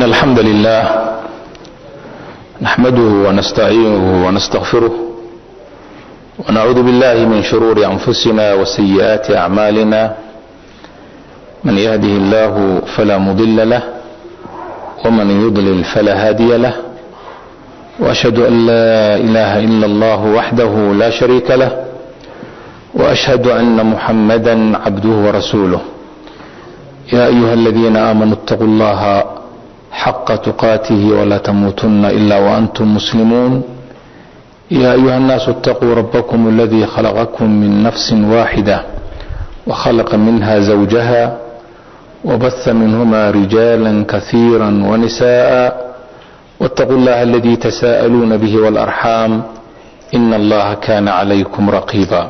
الحمد لله نحمده ونستعينه ونستغفره ونعوذ بالله من شرور أنفسنا وسيئات أعمالنا، من يهده الله فلا مضل له ومن يضلل فلا هادي له، وأشهد أن لا إله إلا الله وحده لا شريك له، وأشهد أن محمدا عبده ورسوله. يا أيها الذين آمنوا اتقوا الله حق تقاته ولا تموتن إلا وأنتم مسلمون. يا أيها الناس اتقوا ربكم الذي خلقكم من نفس واحدة وخلق منها زوجها وبث منهما رجالا كثيرا ونساء، واتقوا الله الذي تساءلون به والأرحام إن الله كان عليكم رقيبا.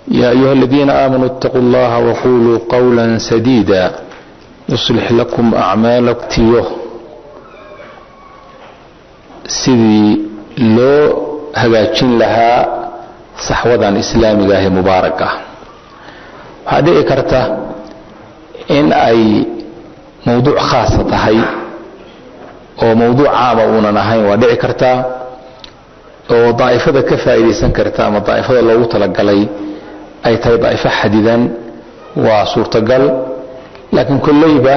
يا أيها الذين آمنوا اتقوا الله وقولوا قولا سديدا يصلح لكم أعمالكم. Sidii loo hagaajin lahaa saxwadan islaamiga ah ee mubaarak ah, waxaa dhici karta in ay mowduuc khaasa tahay oo mowduuc caama uunan ahayn. Waa dhici kartaa oo daa'ifada ka faa'iidaysan karta ama daa'ifada loogu talagalay ay tahay daa'ifo xadidan, waa suurtagal. Laakiin kolleyba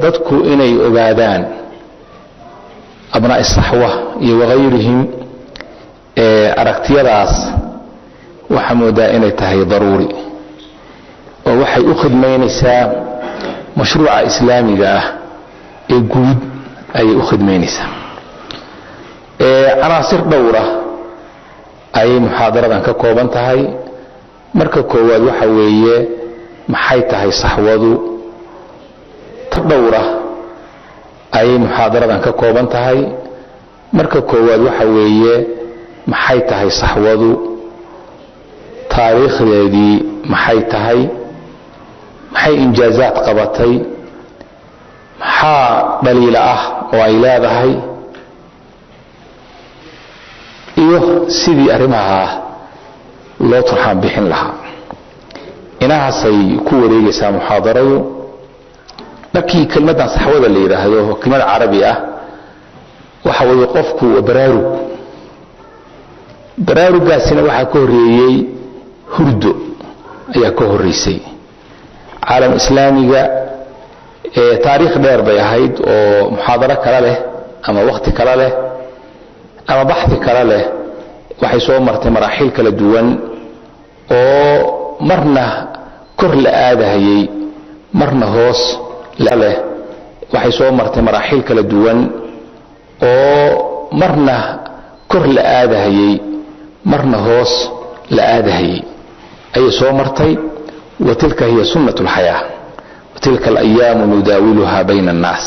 dadku inay ogaadaan abnaa'i saxwa iyo wakayrihim aragtiyadaas waxaa moodaa inay tahay daruuri, oo waxay u khidmaynaysaa mashruuca islaamiga ah ee guud ayay u khidmaynaysaa. Canaasir dhowra ayay muxaadaradan ka kooban tahay. Marka koowaad waxa weeye, maxay tahay saxwadu? Ta dhowra ayay muxaadaradan ka kooban tahay. Marka koowaad waxa weeye, maxay tahay saxwadu? Taariikhdeedii maxay tahay? Maxay injaazaad qabatay? Maxaa dhaliila ah oo ay leedahay? Iyo sidii arrimaha loo turxaan bixin lahaa. Inahaasay ku wareegaysaa muxaadaradu. Markii kelmaddan saxwada la yidhaahdo, kelmad carabi ah, waxa weeye qofku waa baraarug. Baraarugaasina waxaa ka horreeyey hurdo ayaa ka horreysay. Caalam islaamiga taariikh dheer bay ahayd oo muxaadaro kale leh ama wakhti kale leh ama baxdi kale leh. Waxay soo martay maraaxiil kala duwan oo marna kor la aadahayey, marna hoos leh. Waxay soo martay maraaxiil kala duwan oo marna kor la aadahayey, marna hoos la aadahayey ayay soo martay. Wa tilka hiya sunnat alxayaa, wa tilka alayaamu nudaawiluha bayna annaas.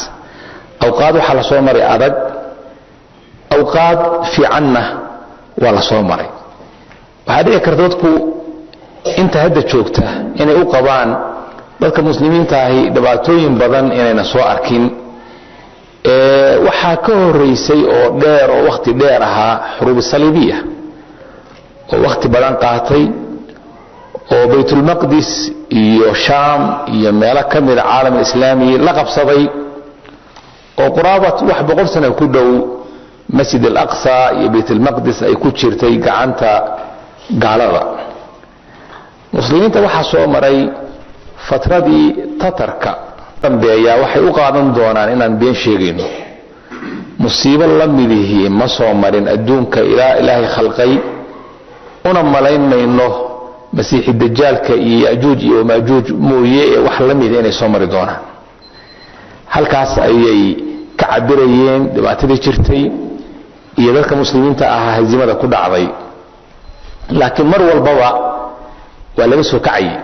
Awqaad waxaa la soo maray adag, awqaad fiicanna waa la soo maray. Waxaa dhici karta dadku inta hadda joogta inay u qabaan dadka muslimiinta ahi dhibaatooyin badan inayna soo arkin. Waxaa ka horeysay oo dheer oo wakhti dheer ahaa xuruubi saliibiya oo wakhti badan qaatay, oo Baytulmaqdis iyo Shaam iyo meelo ka mida caalam islaami la qabsaday, oo quraabat wax 100 sano ku dhow Masjid Alaqsa iyo Baytulmaqdis ay ku jirtay gacanta gaalada. Muslimiinta waxaa soo maray fatradii Tatarka dambeeya. Waxay u qaadan doonaan inaan been sheegayno. Musiibo la midihii ma soo marin adduunka ilaa Ilaahay khalqay, una malayn mayno Masiixi Dajaalka iyo Yajuuj iyo Maajuuj mooye ee wax la mida inay soo mari doonaan. Halkaas ayay ka cabirayeen dhibaatadii jirtay iyo dadka muslimiinta ahaa hazimada ku dhacday. Laakiin mar walbaba waa laga soo kacayey,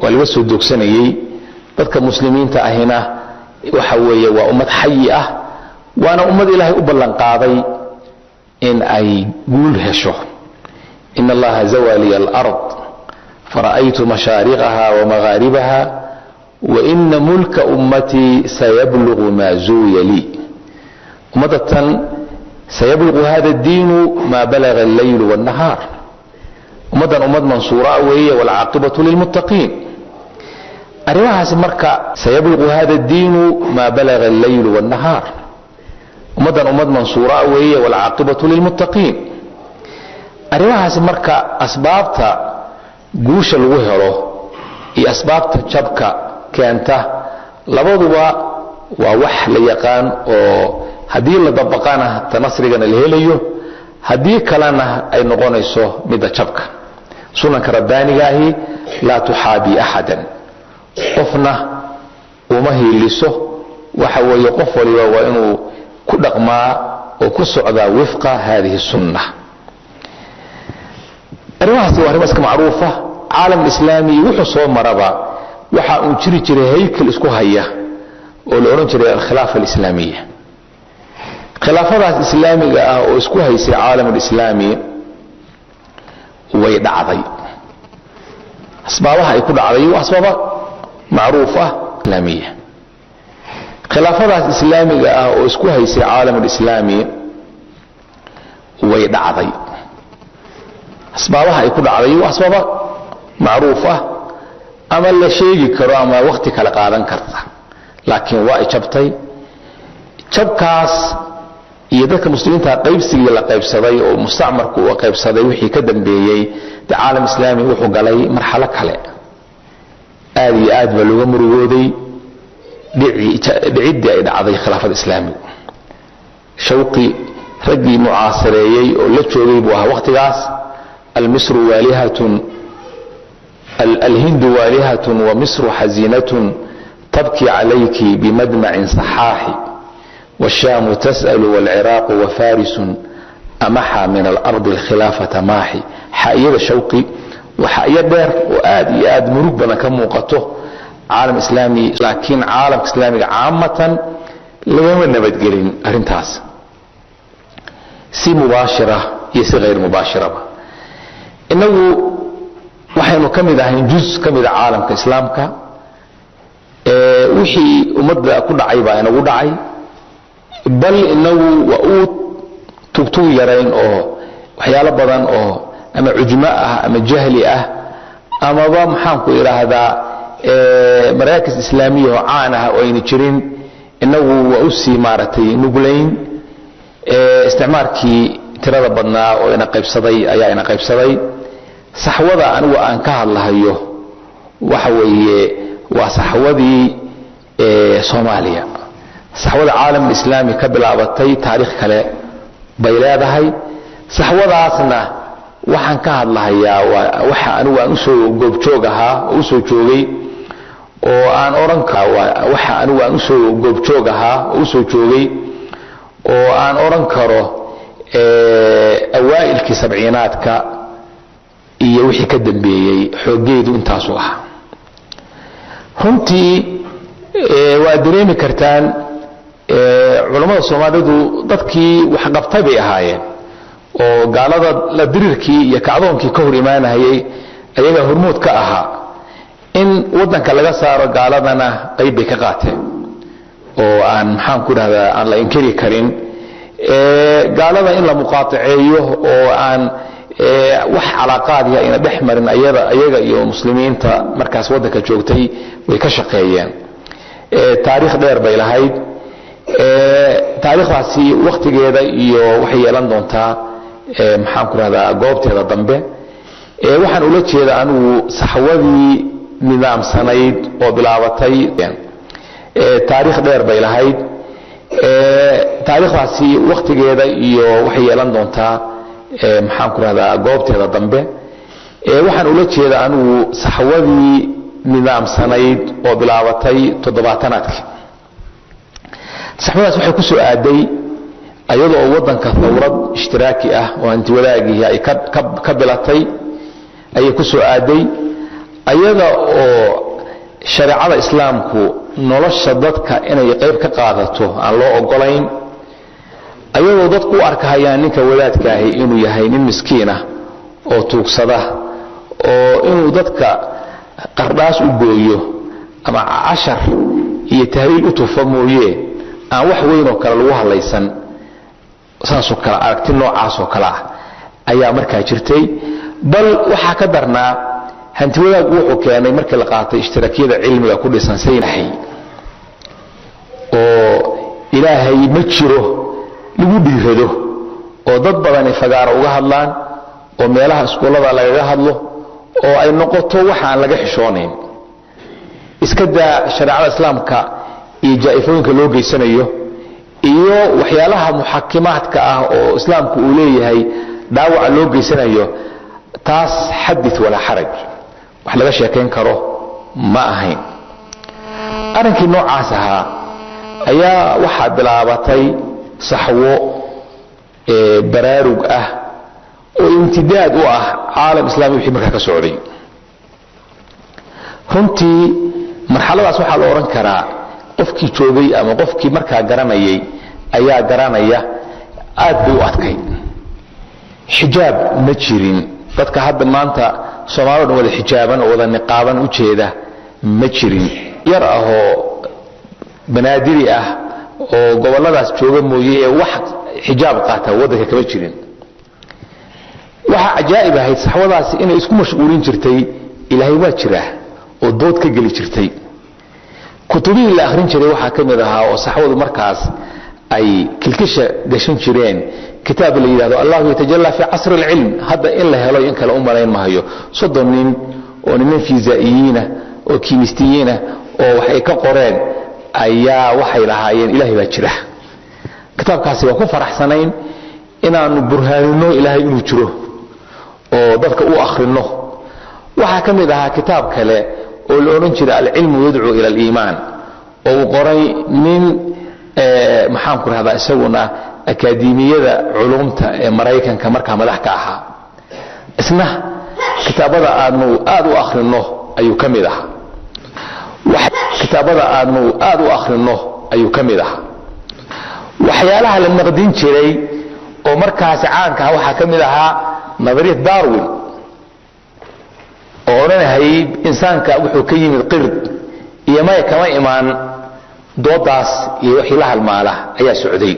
waa laga soo doogsanayey. Dadka muslimiinta ahina waxa weeye waa ummad xayi ah, waana ummad Ilaahay u ballan qaaday in ay guul hesho. In Allaha zawa liya alard fara'aytu mashaariqaha wamagaaribaha waina mulka ummatii sayablugu maa zuwiya lii. Ummadda tan sayablugu hada addiinu maa balaga alleylu wاnnahaar. Ummaddan ummad mansuura weeye, waalcaaqibatu lilmuttaqiin. Arrimahaasi marka sayabluqu hada addiinu maa balaga alleylu waannahaar. Ummaddan ummad mansuuraa weeye, waalcaaqibatu lilmuttaqiin. Arrimahaasi marka asbaabta guusha lagu helo iyo asbaabta jabka keenta labaduba waa wax la yaqaan, oo haddii la dabaqana ta nasrigana la helayo, haddii kalena ay noqonayso midda jabka. Sunanka rabbaaniga ahi laa tuxaabii axadan, qofna uma hiiliso. Waxa weeye qof waliba waa inuu ku dhaqmaa oo ku socdaa wifqa hadihi sunna. Arrimahaasi waa arrimo iska macruufa. Caalam islaami wuxuu soo maraba waxa uu jiri jiray haykel isku haya oo la odhan jiray alkhilaafa alislaamiya. Khilaafadaas islaamiga ah oo isku haysay caalam alislaami way dhacday. Asbaabaha ay ku dhacday waa asbaaba macruuf ah islaamiya. Khilaafadaas islaamiga ah oo isku haysay caalam alislaami way dhacday. Asbaabaha ay ku dhacday waa asbaaba macruuf ah, ama la sheegi karo ama wakhti kale qaadan karta, laakiin waa ay jabtay. Jabkaas iyo dadka muslimiinta qaybsigii la qaybsaday oo mustacmarku uu qaybsaday wixii ka dambeeyey, de caalam islaami wuxuu galay marxalo kale. Aad iyo aad baa looga murugooday dhiciddii ay dhacday khilaafada islaamigu. Shawqi raggii mucaasareeyey oo la joogay buu ahaa wakhtigaas. Almisru waalihatun, alhindu waalihatun wa misru xaziinatun tabki calayki bimadmacin saxaaxi, washaamu tas'alu waalciraaqu wafaarisun amaxa min alardi alkhilaafata maaxi. Xaa'iyada Shawqi waa xaa'iyo dheer oo aad iyo aad murug badan ka muuqato caalam islaami, laakiin caalamka islaamiga caamatan lagama nabadgelin arrintaas, si mubaashira iyo si hayr mubaashiraba. Innagu waxaynu ka mid ahayn juz ka mida caalamka islaamka. Wixii ummadda ku dhacay baa inagu dhacay, bal inagu waa uu tugtug yarayn oo waxyaalo badan oo ama cujmo ah ama jahli ah amaba maxaanku idhaahdaa maraakis islaamiya oo caan ah oo ayna jirin, inagu waa usii maaragtay nuglayn. Isticmaarkii tirada badnaa oo ina qaybsaday ayaa ina qaybsaday. Saxwada anigu aan ka hadlahayo waxa weeye waa saxwadii Soomaaliya. Saxwada caalamlislaami ka bilaabatay taariikh kale bay leedahay. Saxwadaasna waxaan ka hadlahayaa waa waxa anigu aan usoo goobjoog ahaa oo usoo joogay oo aan odhan waxa anigu aan usoo goobjoog ahaa oo usoo joogay oo aan odhan karo awaa'ilkii sabciinaadka iyo wixii ka dambeeyey xooggeedu intaasu ahaa. Runtii waad dareemi kartaan, culammada Soomaalidu dadkii waxqabtay bay ahaayeen oo gaalada la dirirkii iyo kacdoonkii ka hor imaanahayay ayagaa hormood ka ahaa. In waddanka laga saaro gaaladana qayb bay ka qaateen oo aan maxaan ku idhahdaa aan la inkiri karin. Gaalada in la muqaataceeyo oo aan wax calaaqaadiya ayna dhex marin ayada ayaga iyo muslimiinta markaas waddanka joogtay way ka shaqeeyeen. Taariikh dheer bay lahayd. Taariikhdaasi wakhtigeeda iyo waxay yeelan doontaa maxaan ku rahdaa goobteeda dambe. Waxaan ula jeeda anigu saxwadii nidaamsanayd oo bilaabatay, taariikh dheer bay lahayd. Taariikhdaasi wakhtigeeda iyo waxay yeelan doontaa maxaan ku rahdaa goobteeda dambe. Waxaan ula jeeda anigu saxwadii nidaamsanayd oo bilaabatay toddobaatanaadkii. Saxwadaas waxay ku soo aaday ayadoo waddanka thawrad ishtiraaki ah oo hanti wadaagihii ay ka bilatay ayay ku soo aaday, ayada oo shareecada islaamku nolosha dadka inay qayb ka qaadato aan loo ogolayn, ayadoo dadku u arkahayaan ninka wadaadkaahi inuu yahay nin miskiin ah oo tuugsada oo inuu dadka qardhaas u gooyo ama cashar iyo tahliil u tufo mooye aan wax weyn oo kale lagu hadlaysan. Saasoo kale aragti noocaasoo kale ah ayaa markaa jirtay. Bal waxaa ka darnaa Hanti wadaaggu wuxuu keenay markii la qaatay ishtiraakiyada cilmiga ku dhisan saynahay oo Ilaahay ma jiro lagu dhiirado, oo dad badani fagaaro uga hadlaan, oo meelaha iskuullada lagaga hadlo, oo ay noqoto waxa aan laga xishoonayn. Iska daa shareecada Islaamka iyo jaa'ifooyinka loo geysanayo iyo waxyaalaha muxakimaadka ah oo Islaamku uu leeyahay dhaawaca loo geysanayo, taas xadith walaa xaraj, wax laga sheekayn karo ma ahayn. Arrinkii noocaas ahaa ayaa waxaa bilaabatay saxwo baraarug ah oo imtidaad u ah caalam islami wixii markaa ka socday. Runtii marxaladaas waxaa la odhan karaa qofkii joogay ama qofkii markaa garanayay ayaa garanaya, aad bay u adkay. Xijaab ma jirin, dadka hadda maanta Soomaalio dhan wada xijaaban oo wada niqaaban u jeeda ma jirin. Yar ahoo banaadiri ah oo gobolladaas jooga mooye ee wax xijaab qaata waddanka kama jirin. Waxaa cajaa'ib ahayd saxwadaasi inay isku mashquulin jirtay Ilaahay waa jiraa oo dood ka geli jirtay. Kutubihii la akhrin jiray waxaa ka mid ahaa oo saxwadu markaas ay kilkisha gashan jireen kitaab la yidhahdo Allahu yatajallaa fi casri alcilm. Hadda in la helo in kale u malayn mahayo. 30 nin oo niman fiisaa'iyiinah oo kiimistiyiinah oo wax ay ka qoreen ayaa waxay lahaayeen Ilaahay baa jira. Kitaabkaasi waa ku faraxsanayn inaanu burhaanino Ilaahay inuu jiro oo dadka u akhrino. Waxaa ka mid ahaa kitaab kale oo la odhan jiray Alcilmu yadcuu ila aliimaan, oo uu qoray nin, maxaan ku rahdaa, isaguna akaademiyada culumta ee Maraykanka markaa madax ka ahaa. Isna kitaabada aanu aad u akhrino ayuu ka mid ahaa. Kitaabada aanu aad u akhrino ayuu ka mid ahaa. Waxyaalaha la naqdin jiray oo markaasi caanka ah waxaa ka mid ahaa nadariyat Darwin oo odhanahayay insaanka wuxuu ka yimid qird iyo maya kama imaan. Doodaas iyo wixii la halmaala ayaa socday.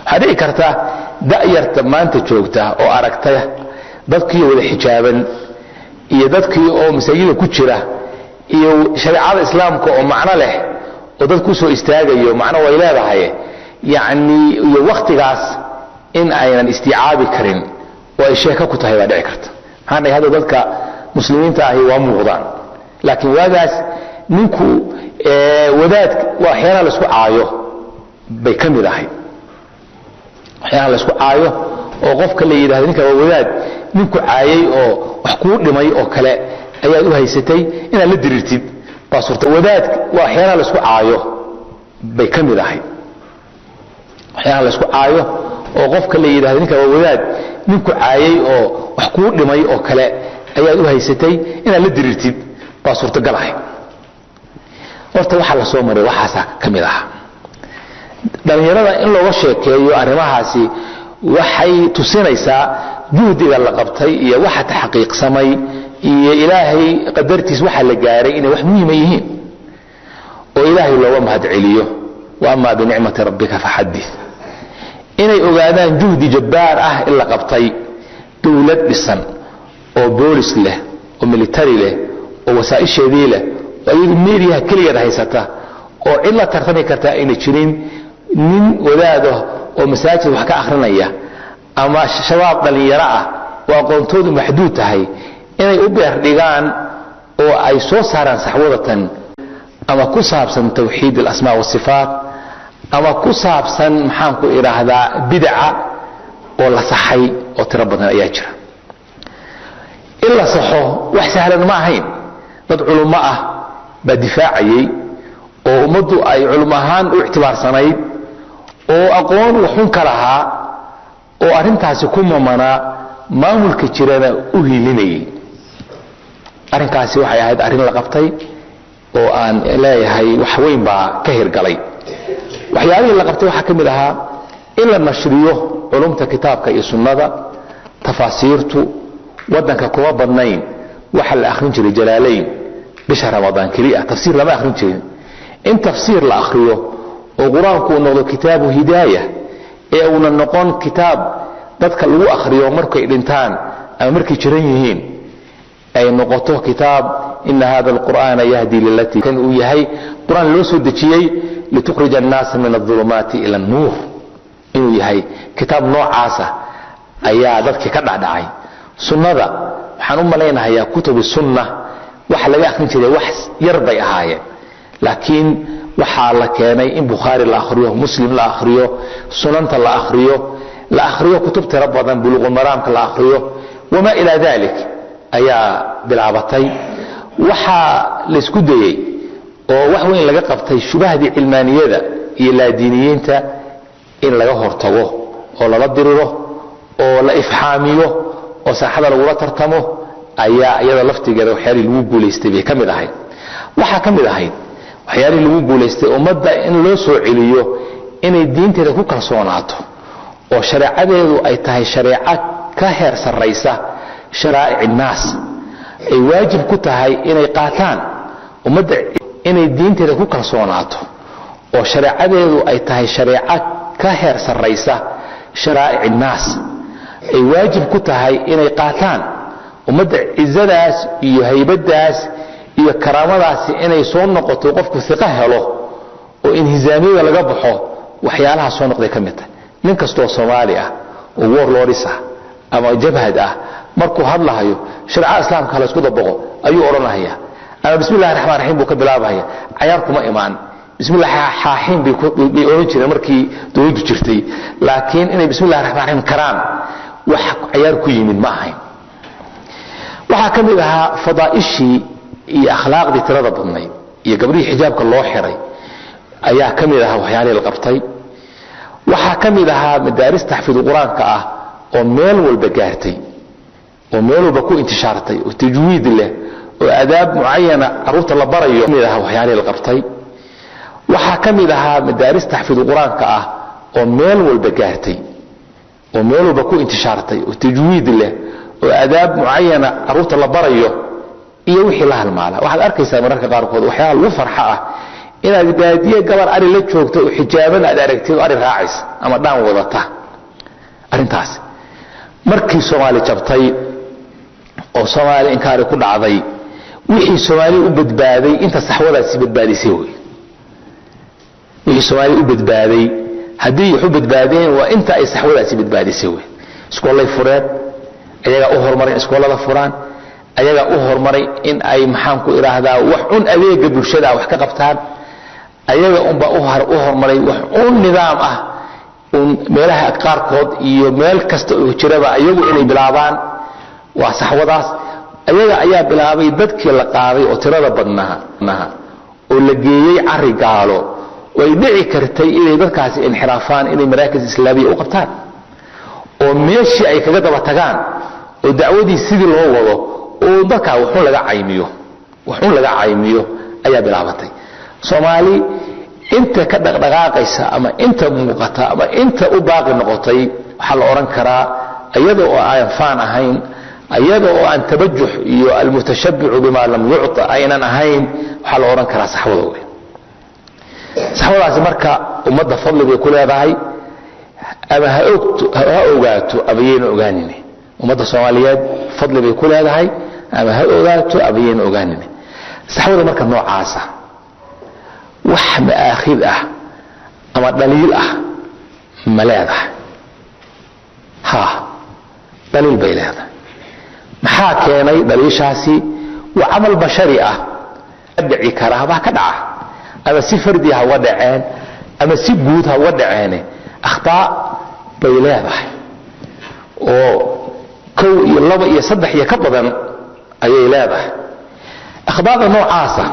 Waxaa dhici karta da'yarta maanta joogta oo aragta dadkii wada xijaaban iyo dadkii oo masaajida ku jira iyo shareecada Islaamka oo macno leh oo dad ku soo istaagayo, macno way leedahay yacni, iyo wakhtigaas in aynan isticaabi karin oo ay sheeko ku tahay baa dhici karta. Maxaan dhahay, hadda dadka muslimiinta ahi waa muuqdaan, laakiin waagaas ninku wadaad waxyaalaha laisku caayo bay ka mid ahayd. Waxyaalaha laisku caayo oo qofka la yidhahdo ninka waa wadaad, ninku caayay oo wax kuu dhimay oo kale ayaad u haysatay inaad la diriirtid baa suurta. Wadaad waxyaalaha laisku caayo bay ka mid ahayd. Waxyaalaha laisku caayo oo qofka la yidhahdo ninka waa wadaad, ninku caayay oo wax kuu dhimay oo kale ayaad u haysatay inaad la diriirtid baa suurtagal ahayd. Horta waxaa la soo maray waxaasaa ka mid ahaa. Dhallinyarada in looga sheekeeyo arrimahaasi waxay tusinaysaa juhdiga la qabtay iyo waxa taxqiiqsamay iyo Ilaahay qadartiis waxa la gaaray inay wax muhiima yihiin oo Ilaahay looga mahadceliyo. Wa amaa binicmati rabbika faxadith. Inay ogaadaan juhdi jabbaar ah in la qabtay, dowlad dhisan oo boolis leh oo military leh oo wasaa'isheedii leh oo iyadu meediyaha keligeed haysata oo cid la tartami kartaa ayna jirin, nin wadaado oo masaajid wax ka akhrinaya ama shabaab dhallinyaro ah oo aqoontoodu maxduud tahay inay u beer dhigaan oo ay soo saaraan saxwadatan ama ku saabsan tawxiid alasmaa wasifaat ama ku saabsan, maxaan ku idhaahdaa, bidaca oo la saxay oo tiro badan ayaa jira. In la saxo wax sahlan ma ahayn. Dad culummo ah baa difaacayay oo ummaddu ay culum ahaan u ictibaarsanayd oo aqoon waxun ka lahaa oo arrintaasi ku mamanaa, maamulka jirana u hiilinayay. Arrinkaasi waxay ahayd arrin la qabtay oo aan leeyahay wax weyn baa ka hirgalay. Waxyaabihii la qabtay waxaa ka mid ahaa in la nashriyo culumta kitaabka iyo sunnada. Tafaasiirtu waddanka kuma badnayn. Waxa la akhrin jiray Jalaalayn bisha Ramadaan keliya, tafsiir lama akhrin jirin. In tafsiir la akhriyo oo Qur-aanku uu noqdo kitaabu hidaaya ee uuna noqon kitaab dadka lagu akhriyo markay dhintaan ama markay jiran yihiin ay Noqoto kitaab ina hada alqur'aana yahdi lilatii kan uu yahay qur-aan loo soo dejiyey litukhrija annaasa min adulumaati ila annuur, inuu yahay kitaab noocaasa ayaa dadkii ka dhacdhacay. Sunnada waxaan u malaynahayaa kutubu sunna waxa laga akhrin jiray wax yar bay ahaayeen, laakiin waxaa la keenay in Bukhaari la akhriyo, Muslim la akhriyo, sunanta la akhriyo, la akhriyo kutub tiro badan, Buluuqulmaraamka la akhriyo wamaa ilaa dalik ayaa bilaabatay. Waxaa laysku dayey oo wax weyn laga qabtay shubahdii cilmaaniyada iyo laadiiniyiinta in laga hortago oo lala diriro oo la ifxaamiyo oo saaxada lagula tartamo ayaa iyada laftigeeda waxyaalihii lagu guulaystay bay ka mid ahayd. Waxaa ka mid ahayd waxyaalihii lagu guulaystay ummadda in loo soo celiyo inay diinteeda ku kalsoonaato oo shareecadeedu ay tahay shareeco ka heer sarraysa sharaa'ic innaas, ay waajib ku tahay inay qaataan. Ummadda inay diinteeda ku kalsoonaato oo shareecadeedu ay tahay shareeco ka heer sarraysa sharaa'ic innaas, ay waajib ku tahay inay qaataan. Ummadda cizadaas iyo haybadaas iyo karaamadaasi inay soo noqoto, qofku iqo helo oo inhizaamiyada laga baxo, waxyaalaha soo noqday ka mid tahay. Nin kastoo Soomaali ah oo warlords ah ama jabhad ah markuu hadlahayo, shareecada Islaamka la isku dabaqo ayuu odhanahaya, ama bismi illahi raxmaan raxiim buu ka bilaabahaya. Cayaar kuma imaan. Bismillahi xaaxiin bay odhan jireen markii dowladdu jirtay, laakiin inay bismi illahi raxmaan raxiim karaan wax cayaar ku yimid ma ahayn. Waxaa ka mid ahaa fadaa'ishii iyo akhlaaqdii tirada badnayd iyo gabdhihii xijaabka loo xiray ayaa ka mid ahaa waxyaalihii la qabtay. Waxaa ka mid ahaa madaaris taxfiid qur-aanka ah oo meel walba gaartay oo meel walba ku intishaartay oo tajwiid leh oo adaab mucayana caruurta la barayo mid ahaa waxyaalihii la qabtay. Waxaa ka mid ahaa madaaris taxfiid qur-aanka ah oo meel walba gaartay oo meel walba ku intishaartay oo tajwiid leh oo adaab mucayana caruurta la barayo iyo wixii la halmaala. Waxaad arkaysaa mararka qaarkood waxyaalaha lagu farxa ah inaad baadiye gabar ari la joogto oo xijaaban aad aragtid oo ari raacaysa ama dhaan wadata. Arrintaas markii Soomaali jabtay oo Soomaali inkaari ku dhacday, wixii Soomaali u badbaaday inta saxwadaasi badbaadisay wey. Wixii Soomaali u badbaaday, haddii wax u badbaadeen, waa inta ay saxwadaasi badbaadisay wey. Iskoollay fureen, ayagaa u horumaray iskoollada furaan, ayagaa u horumaray in ay, maxaan ku idhaahdaa, wax un adeega bulshada wax ka qabtaan, ayaga unbaa u horumaray wax un nidaam ah un meelaha qaarkood iyo meel kasta oo jiraba ayagu inay bilaabaan. Waa saxwadaas ayaga ayaa bilaabay. Dadkii la qaaday oo tirada badnaa oo la geeyey cari gaalo oo ay dhici kartay inay dadkaasi inxiraafaan, inay maraakis islaamiya u qabtaan oo meeshii ay kaga daba tagaan oo dacwadii sidii loo wado oo dadkaa waxun laga caymiyo, waxun laga caymiyo ayaa bilaabatay. Soomaali inta ka dhaqdhaqaaqaysa ama inta muuqata ama inta u baaqi noqotay waxaa la odhan karaa, iyada oo aan faan ahayn, iyada oo aan tabajux iyo almutashabicu bima lam yucطa aynan ahayn, waxaa la odhan karaa saxwada wey. Saxwadaasi marka ummadda fadli bay ku leedahay, ama ha ogaato ama yayna ogaanin. Ummadda Soomaaliyeed fadli bay ku leedahay, ama ha ogaato ama yayna ogaanin. Saxwada marka noocaasa wax ma'aakhid ah ama dhaliil ah ma leedahay? Ha, dhaliil bay leedahay. Maxaa keenay dhaliishaasi? Waa camal bashari ah, dhici kara habaa ka dhaca, ama si fardi ha uga dhaceen ama si guud ha uga dhaceene, akhtaa bay leedahay oo kow iyo laba iyo saddex iyo ka badan ayay leedahay. Akhdaada noocaasa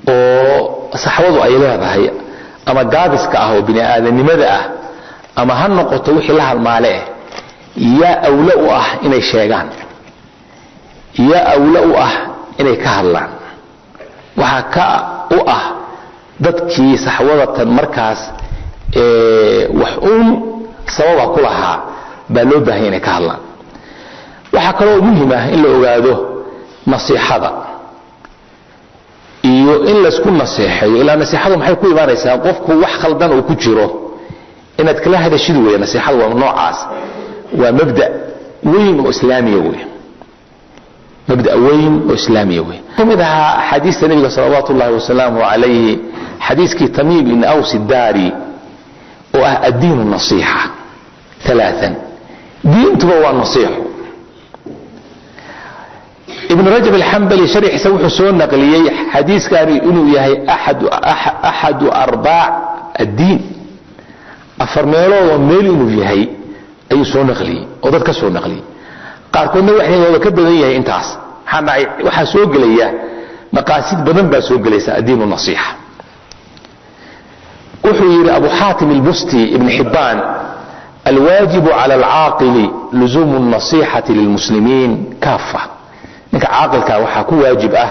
oo saxwadu ay leedahay ama gaabiska ah oo bini aadanimada ah ama ha noqoto wixii la halmaale eh, yaa awlo u ah inay sheegaan? Yaa awlo u ah inay ka hadlaan? Waxaa ka u ah dadkii saxwadatan markaas wax uun sababa ku lahaa baa loo baahanya inay ka hadlaan. Waxaa kaloo muhim ah in la ogaado nasiixada iyo in laysku naseexeeyo. Ilaa nasiixadu maxay ku imaanaysaa? Qofku wax khaldan uu ku jiro inaad kala hadashid weeye. Nasiixadu waa noocaas, waa mabda weyn oo islaamiya wey. Mabda weyn oo islaamiya weyn ka mid ahaa axaadiista Nebiga salawaatu ullahi wasalaamu calayhi, xadiiskii Tamiim ibn Aws Daari oo ah "Addiinu nasiixa alaaan", diintuba waa nasiixo. Ibn Rajab Alxambali sharxiisa wuxuu soo naqliyey xadiiskani inuu yahay axadu arbaac addiin, afar meeloodoo meel inuu yahay ayuu soo naqliyey oo dad ka soo naqliyey. Qaarkoodna waxay waaba ka badan yahay intaas. Maxaa dhacay? Waxaa soo gelaya maqaasid badan baa soo gelaysa addiinu nasiixa. Wuxuu yidhi Abu Xaatim Albusti, Ibn Xibbaan: "Alwaajibu cala alcaaqili luzuumu الnasixati lilmuslimiin kaafa." Ninka caaqilka waxaa ku waajib ah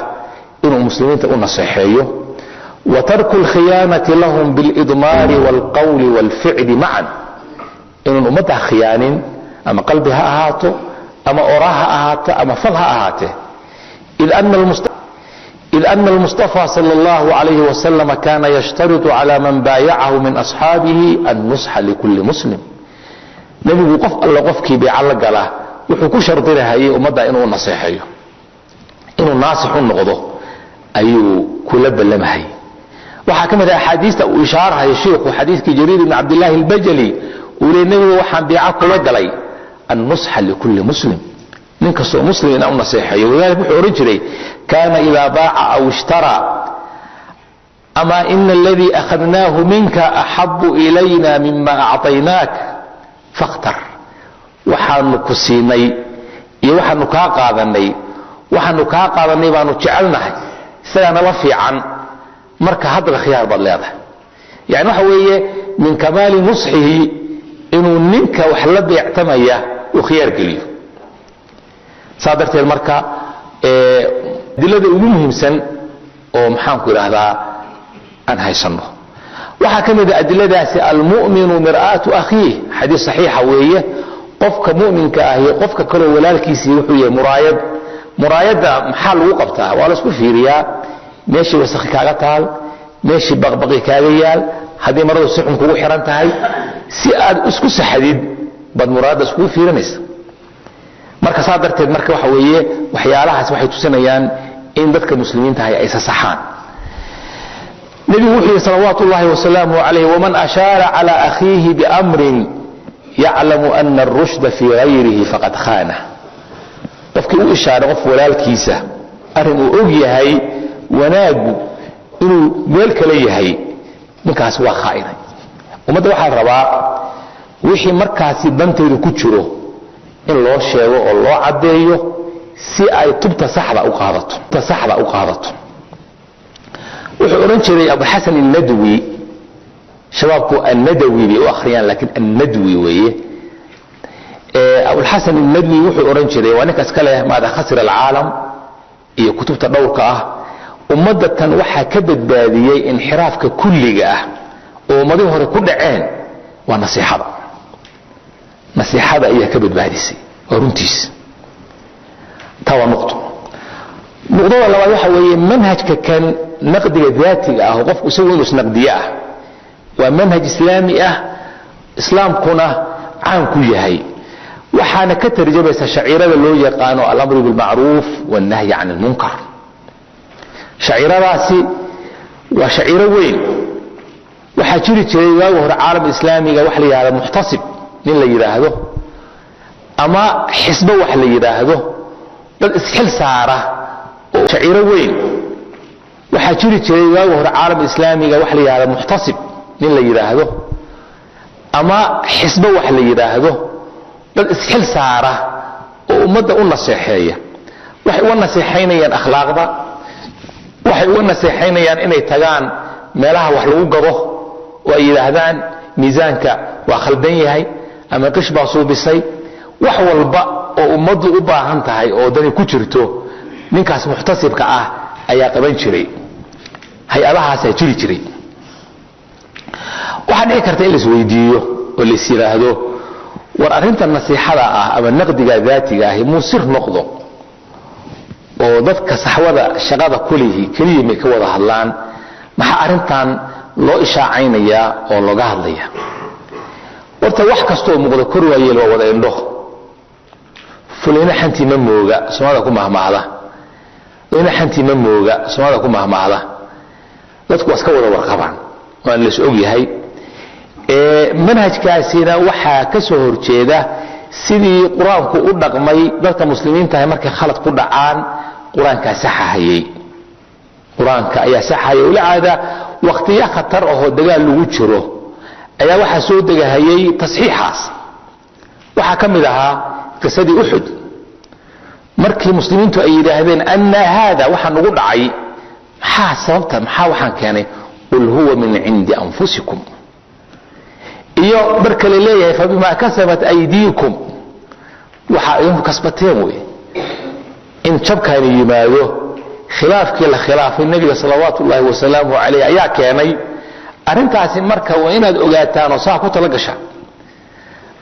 inuu muslimiinta u naseexeeyo, wa tarku alkhiyaanati lahum bilidmaari wاlqowli wاlficli macan, inuun ummadda khiyaanin, ama qalbi ha ahaato, ama ora ha ahaato, ama fal ha ahaatee. إذ أن المصطفى صلى الله عليه وسلم كان يشترط على من بايعه من أصحابه النصح لكل مسلم. Nebigu qof alla qofkii beeca la gala wuxuu ku shardinahayay ummadda inuu naseexeeyo, inuu naasix u noqdo ayuu kula ballamahay. Waxaa ka mid ah axaadiista uu ishaarahayo shiikhu xadiiskii Jariir ibn Cabdillaahi Albajali uu leey nebigu waxaan beeca kula galay النصح لكل مسلم, nin kastoo muslim inaan u naseexeeyo. Walidalik wuxuu odhan jiray: كان إذا باع أو اشترى: "أما إن الذي أخذناه منك أحب إلينا مما أعطيناك فاختر." Waxaanu ku siinay iyo waxaanu kaa qaadanay, waxaanu kaa qaadanay baanu jecelnahay, isagaa nala fiican, marka haddaba khiyaar baad leedahay. Yani waxa weeye min kamaali nusxihi inuu ninka wax la beectamaya uu khiyaar geliyo. Saa darteed marka adilada ugu muhiimsan oo maxaanku idhaahdaa aan haysanno waxaa ka mid a adiladaasi "المؤمن مرآة أخيه", xadiis saxiixa weeye. Qofka muminka ahi qofka kaloo walaalkiisii wuxuu yahay muraayad. Muraayadda maxaa lagu qabtaa? Waa la isku fiiriyaa, meeshii wasakhi kaaga taal, meeshii baqbaqi kaaga yaal, haddii maradu si xun kugu xiran tahay, si aad isku saxdid baad muraayadda iskugu fiirinaysa. Marka saa darteed marka waxa weeye waxyaalahaas waxay tusinayaan in dadka muslimiinta ahi ay sasaxaan. Nebigu wuxuu yidhi salawaatu ullahi wasalaamuh calayh: "ومن أشار على أخيه بأمر يعلم أن الرشد في غيره فقد خانه." Qofkii u ishaaray qof walaalkiisa arrin uu og yahay wanaaggu inuu meel kale yahay, ninkaas waa khaa'inay. Ummadda waxaa la rabaa wixii markaasi danteedu ku jiro in loo sheego oo loo caddeeyo si ay tubta saxda u qaadato, tubta saxda u qaadato. Wuxuu odhan jiray Abuxasan Annadwi, shabaabku Annadawi bay u akhriyaan, laakiin Annadwi weeye. Abulxasan Annadwi wuxuu odhan jiray, waa ninka iska leh "ماذا خسر العالم" iyo kutubta dhowrka ah: ummadda tan waxaa ka badbaadiyey inxiraafka kulliga ah oo ummadihii hore ku dhaceen waa nasiixada, nasiixada ayaa ka badbaadisay. Waa runtiis. Taa waa nuqdo. Nuqdada labaad waxa weeye manhajka kan naqdiga daatiga ah oo qofku isagu inuu isnaqdiye ah waa manhaj islaami ah, islaamkuna caan ku yahay. Waxaana ka tarjamaysa shaciirada loo yaqaano الأمر بالمعروف والنهي عن المنكر. Shaciiradaasi waa shaciiro weyn. Waxaa jiri jiray waagi hore caalam islaamiga waxa la yidhahda muxtasib nin la yidhaahdo ama xisbo wax la yidhaahdo, dad isxil saara oo shaciiro weyn. Waxaa jiri jiray waagi hore caalam islaamiga waxa la yidhahda muxtasib nin la yidhaahdo ama xisbo wax la yidhaahdo, dad isxil saara oo ummadda u naseexeeya. Waxay uga naseexaynayaan akhlaaqda, waxay uga naseexaynayaan inay tagaan meelaha wax lagu gado oo ay yidhaahdaan miisaanka waa khaldan yahay ama qish baa suubisay. Wax walba oo ummaddu u baahan tahay oo dani ku jirto, ninkaas muxtasibka ah ayaa qaban jiray. Hay-adahaasaa jiri jiray. Waxaa dhici karta in la isweydiiyo oo lais yidhaahdo: war, arrinta nasiixada ah ama naqdiga daatiga ahi muu sir noqdo oo dadka saxwada shaqada kulihi keliya may ka wada hadlaan? Maxaa arrintan loo ishaacaynayaa oo looga hadlaya? Horta wax kastoo muuqda kor waayeel waa wada indho. Fulayna xantii ma mooga, Soomaalida ku mahmaahda. Fulayna xantii ma mooga, Soomaalida ku mahmaahda. Dadku waa iska wada warqabaan, waan la is og yahay. Manhajkaasina waxaa ka soo horjeeda sidii Qur-aanku u dhaqmay dadka muslimiintahay markay khalad ku dhacaan. Qur-aankaa saxahayey, Qur-aanka ayaa saxahayay. Ula caada wakhtiyo khatar ahoo dagaal lagu jiro ayaa waxaa soo degahayay tasxiixaas. Waxaa ka mid ahaa qisadii Uxud, markii muslimiintu ay yidhaahdeen: "Anna haada, waxaa nugu dhacay maxaa sababta, maxaa waxaan keenay?" "Qul huwa min cindi anfusikum." Iyo marka la leeyahay: "Fabima kasabat aydiikum," waxaa idinku kasbateen wey in jabkaani yimaado. Khilaafkii la khilaafay Nebiga salawaatu ullaahi wasalaamuhu calayh ayaa keenay arrintaasi. Marka waa inaad ogaataan oo saa ku tala gashaan.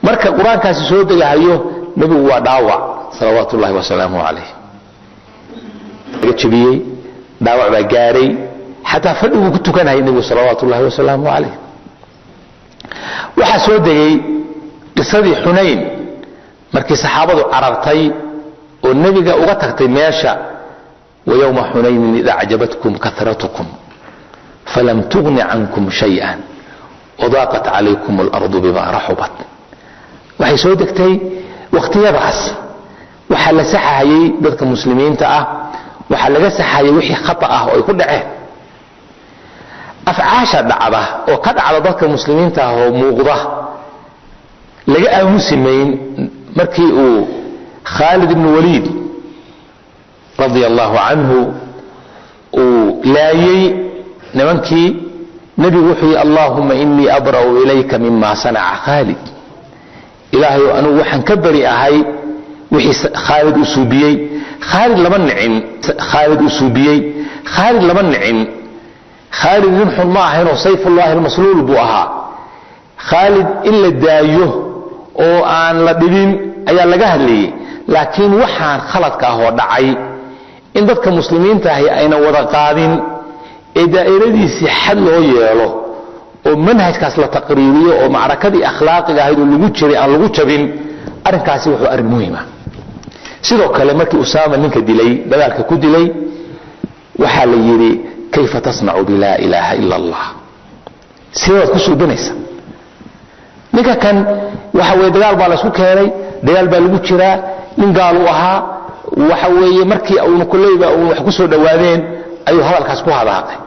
Marka Qur-aankaasi soo degahayo, Nebigu waa dhaawac salawaatu ullahi wasalaamuhu calayh, laga jebiyey, dhaawac baa gaaray, xataa fadhiguu ku tukanayay Nebigu salawaatu ullahi wasalaamuhu calayh. Waxaa soo degay qisadii Xunayn, markii saxaabadu carartay oo Nebiga uga tagtay meesha: "Wayowma Xunaynin id acjabatkum karatukum falam tugni cankum shayئa wadaaqat calaykum alardu bima raxubat." Waxay soo degtay wakhtiyadaas. Waxaa la saxahayey dadka muslimiinta ah, waxaa laga saxayay wixii khata ah oo ay ku dhaceen. Afcaasha dhacda oo ka dhacda dadka muslimiinta ah oo muuqda laga aamusi mayn. Markii uu Khaalid ibnu Waliid radia allahu canhu uu laayey nimankii, Nebigu wuxuu yihi: "Allahuma inii abra'u ilayka mima sanaca Khaalid." Ilaahayow, anugu waxaan ka beri ahay wixii Khaalid uu suubiyey. Khaalid lama nicin, Khaalid uu suubiyey, Khaalid lama nicin. Khaalid nin xun ma ahaynoo sayfullahi almasluul buu ahaa. Khaalid in la daayo oo aan la dhibin ayaa laga hadlayey, laakiin waxaan khaladka ah oo dhacay in dadka muslimiinta ahi aynan wada qaadin ee daa'iradiisii xad loo yeelo oo manhajkaas la taqriiriyo oo macrakadii akhlaaqiga ahayd oo lagu jiray aan lagu jabin, arrinkaasi wuxuu arrin muhima. Sidoo kale markii Usaama ninka dilay, dagaalka ku dilay, waxaa la yidhi: "Kayfa tasnacu bilaa ilaaha ila Allah?" Sideedaad ku suubinaysa ninka kan? Waxa weye dagaal baa laysku keenay, dagaal baa lagu jiraa, nin gaalu ahaa. Waxa weeye markii uuna koleyba uun wax ku soo dhowaadeen ayuu hadalkaas ku hadaaqay.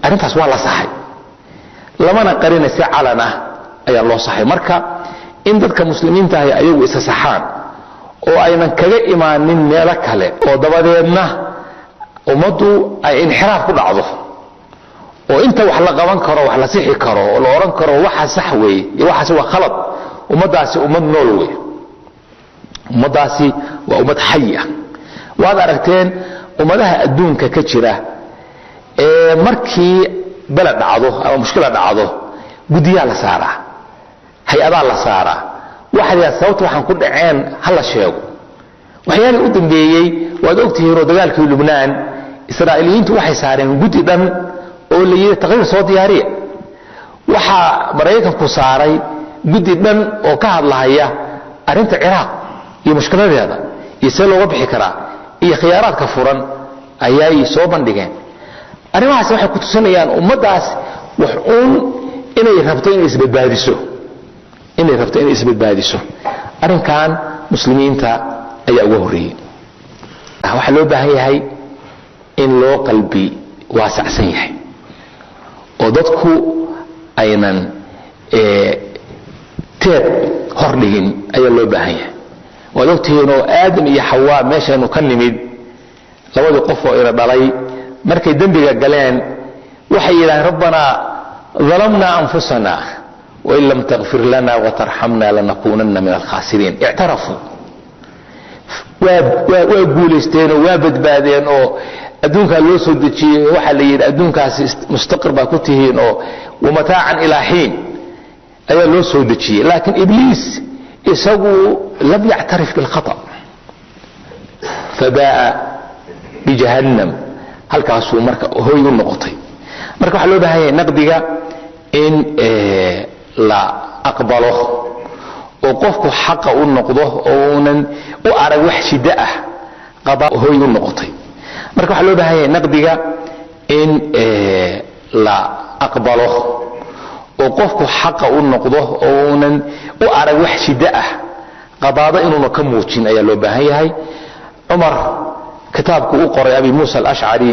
Arrintaas waa la saxay, lamana qarina, si calan ah ayaa loo saxay. Marka in dadka muslimiinta ahi ayagu isa saxaan oo aynan kaga imaanin meelo kale oo dabadeedna ummaddu ay inxiraaf ku dhacdo, oo inta wax la qaban karo, wax la sixi karo oo la odhan karo waxa sax weeye iyo waxaasi waa khalad. Ummaddaasi ummad nool weeye, ummaddaasi waa ummad xayi ah. Waad aragteen ummadaha adduunka ka jira ee markii beled dhacdo ama mushkila dhacdo, guddiyaa la saaraa, hay-adaa la saaraa, waxaa la yidhaha sababta waxaan ku dhaceen ha la sheego. Waxyaalihii u dambeeyey waad ogtihiinoo dagaalkii Lubnaan, Israa'iiliyiintu waxay saareen guddi dhan oo la yidhi taqriir soo diyaariya. Waxaa Maraykanku saaray guddi dhan oo ka hadlahaya arrinta Ciraaq iyo mushkiladeeda iyo see looga bixi karaa iyo khiyaaraadka furan ayay soo bandhigeen. Arrimahaas waxay ku tusinayaan ummaddaas wax uun inay rabto inay isbadbaadiso, inay rabto inay isbadbaadiso. Arrinkan muslimiinta ayaa uga horreeyey. Waxaa loo baahan yahay in loo qalbi waasacsan yahay oo dadku aynan teed hor dhigin ayaa loo baahan yahay. Waad ogtihiinoo Aadam iyo Xawaa meeshaynu ka nimid, labadii qof oo ina dhalay, markay dembiga galeen waxay yidhahdeen: "Rabbanaa dalamnaa anfusana wain lam takfir lana watarxamna lanakuunanna min alkhaasiriin." Ictarafuu, waa guulaysteenoo waa badbaadeen oo adduunkaa loo soo dejiyey. Waxaa la yidhi adduunkaasi mustaqir baa ku tihiin oo wamataacan ilaa xiin ayaa loo soo dejiyey. Laakiin Ibliis isagu lam yactarif bilkhata, fabaa'a bijahannam, halkaasuu marka hoy u noqotay. Marka waxaa loo baahan yahay naqdiga in la aqbalo. Oo qofku xaqa u noqdo oo uunan u arag wax shiddo ah, qada hoy u noqotay. Marka waxaa loo baahan yahay naqdiga in la aqbalo oo qofku xaqa u noqdo oo uunan u arag wax shiddo ah, qadaado inuuna ka muujin ayaa loo baahan yahay. Cumar kitaabku u qoray Abi Muusa Alashcari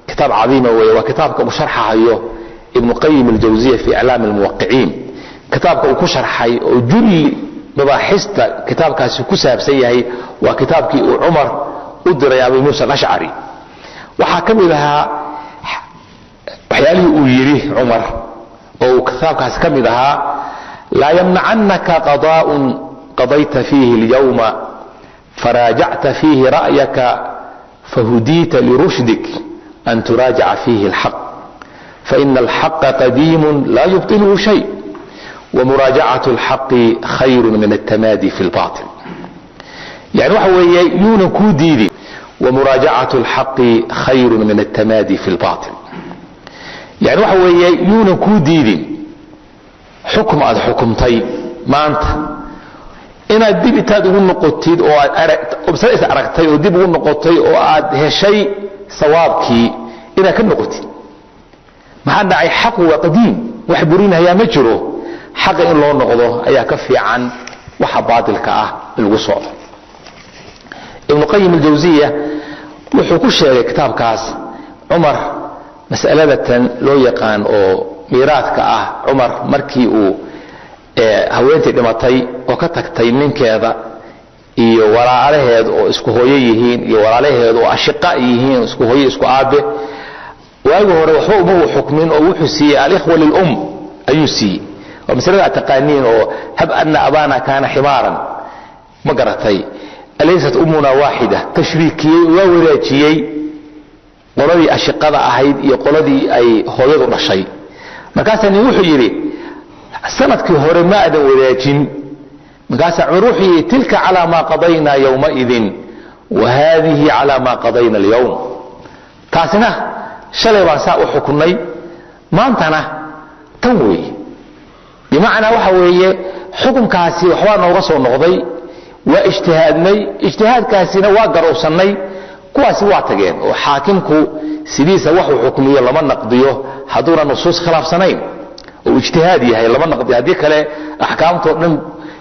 kitaab cadiima weeye. Waa kitaabka uu sharxahayo Ibnu Qayim Aljawsiya fi Iclaami Almuwaqiciin. Kitaabka uu ku sharxay oo julli mabaaxista kitaabkaasi ku saabsan yahay waa kitaabkii uu Cumar u diray Abi Muusa Alashcari. Waxaa ka mid ahaa waxyaalihii uu yidhi Cumar oo uu kitaabkaasi ka mid ahaa: "Laa yamnacannaka qadaa'un qadayta fiihi اlyawma faraajacta fiihi ra'yaka fahudiita lirushdik an turaajaca fiihi alxaq, faina alxaqa qadiimu laa yubطiluhu shay, wmuraajacaة اlxaqi khayru min altamaadi fi اlbaطil." Yani waxa weeye, yuunan kuu diidin. "Wmuraajacaة اlxaqi khayru min altamaadi fi اlbaطil." Yani waxa weeye, yuunan kuu diidin xukm aad xukumtay maanta inaad dib intaad ugu noqotid oo aad is aragtay oo dib ugu noqotay oo aad heshay sawaabkii inaad ka noqotid. Maxaa dhacay? Xaqu waa qadiim, wax burinahayaa ma jiro. Xaqa in loo noqdo ayaa ka fiican waxa baatilka ah in lagu socdo. Ibnu Qayim Aljawsiya wuxuu ku sheegay kitaabkaas Cumar mas'aladatan loo yaqaan oo miiraadka ah. Cumar markii uu haweentii dhimatay oo ka tagtay ninkeeda iyo walaalaheed oo isku hooyo yihiin iyo walaalaheed oo ashiqa yihiin, isku hooyo isku aabe, waagi hore waxba uma uu xukmin oo wuxuu siiyey alikhwa lilum ayuu siiyey. Waa masalada aad taqaaniin oo "hab anna abaana kaana ximaaran", ma garatay, "alaysat ummuna waaxida". Tashriikiyey, waa wadaajiyey qoladii ashiqada ahayd iyo qoladii ay hooyadu dhashay. Markaasaa nin wuxuu yidhi: "Sanadkii hore ma aadan wadaajin." Markaasaa Cumar wuxuu yidhi: "Tilka calaa maa qadaynaa yowmaidin wa haadihi calaa maa qadayna alyowm." Taasina shalay baan saa u xukunnay, maantana tan weeye. Bimacnaa waxa weeye, xukunkaasi waxbaa nooga soo noqday, waa ijtihaadnay, ijtihaadkaasina waa garowsannay, kuwaasi waa tageen. Oo xaakimku sidiisa waxuu xukmiyo lama naqdiyo hadduuna nusuus khilaafsanayn oo ijtihaad yahay, lama naqdiyo. Haddii kale axkaamtoo dhan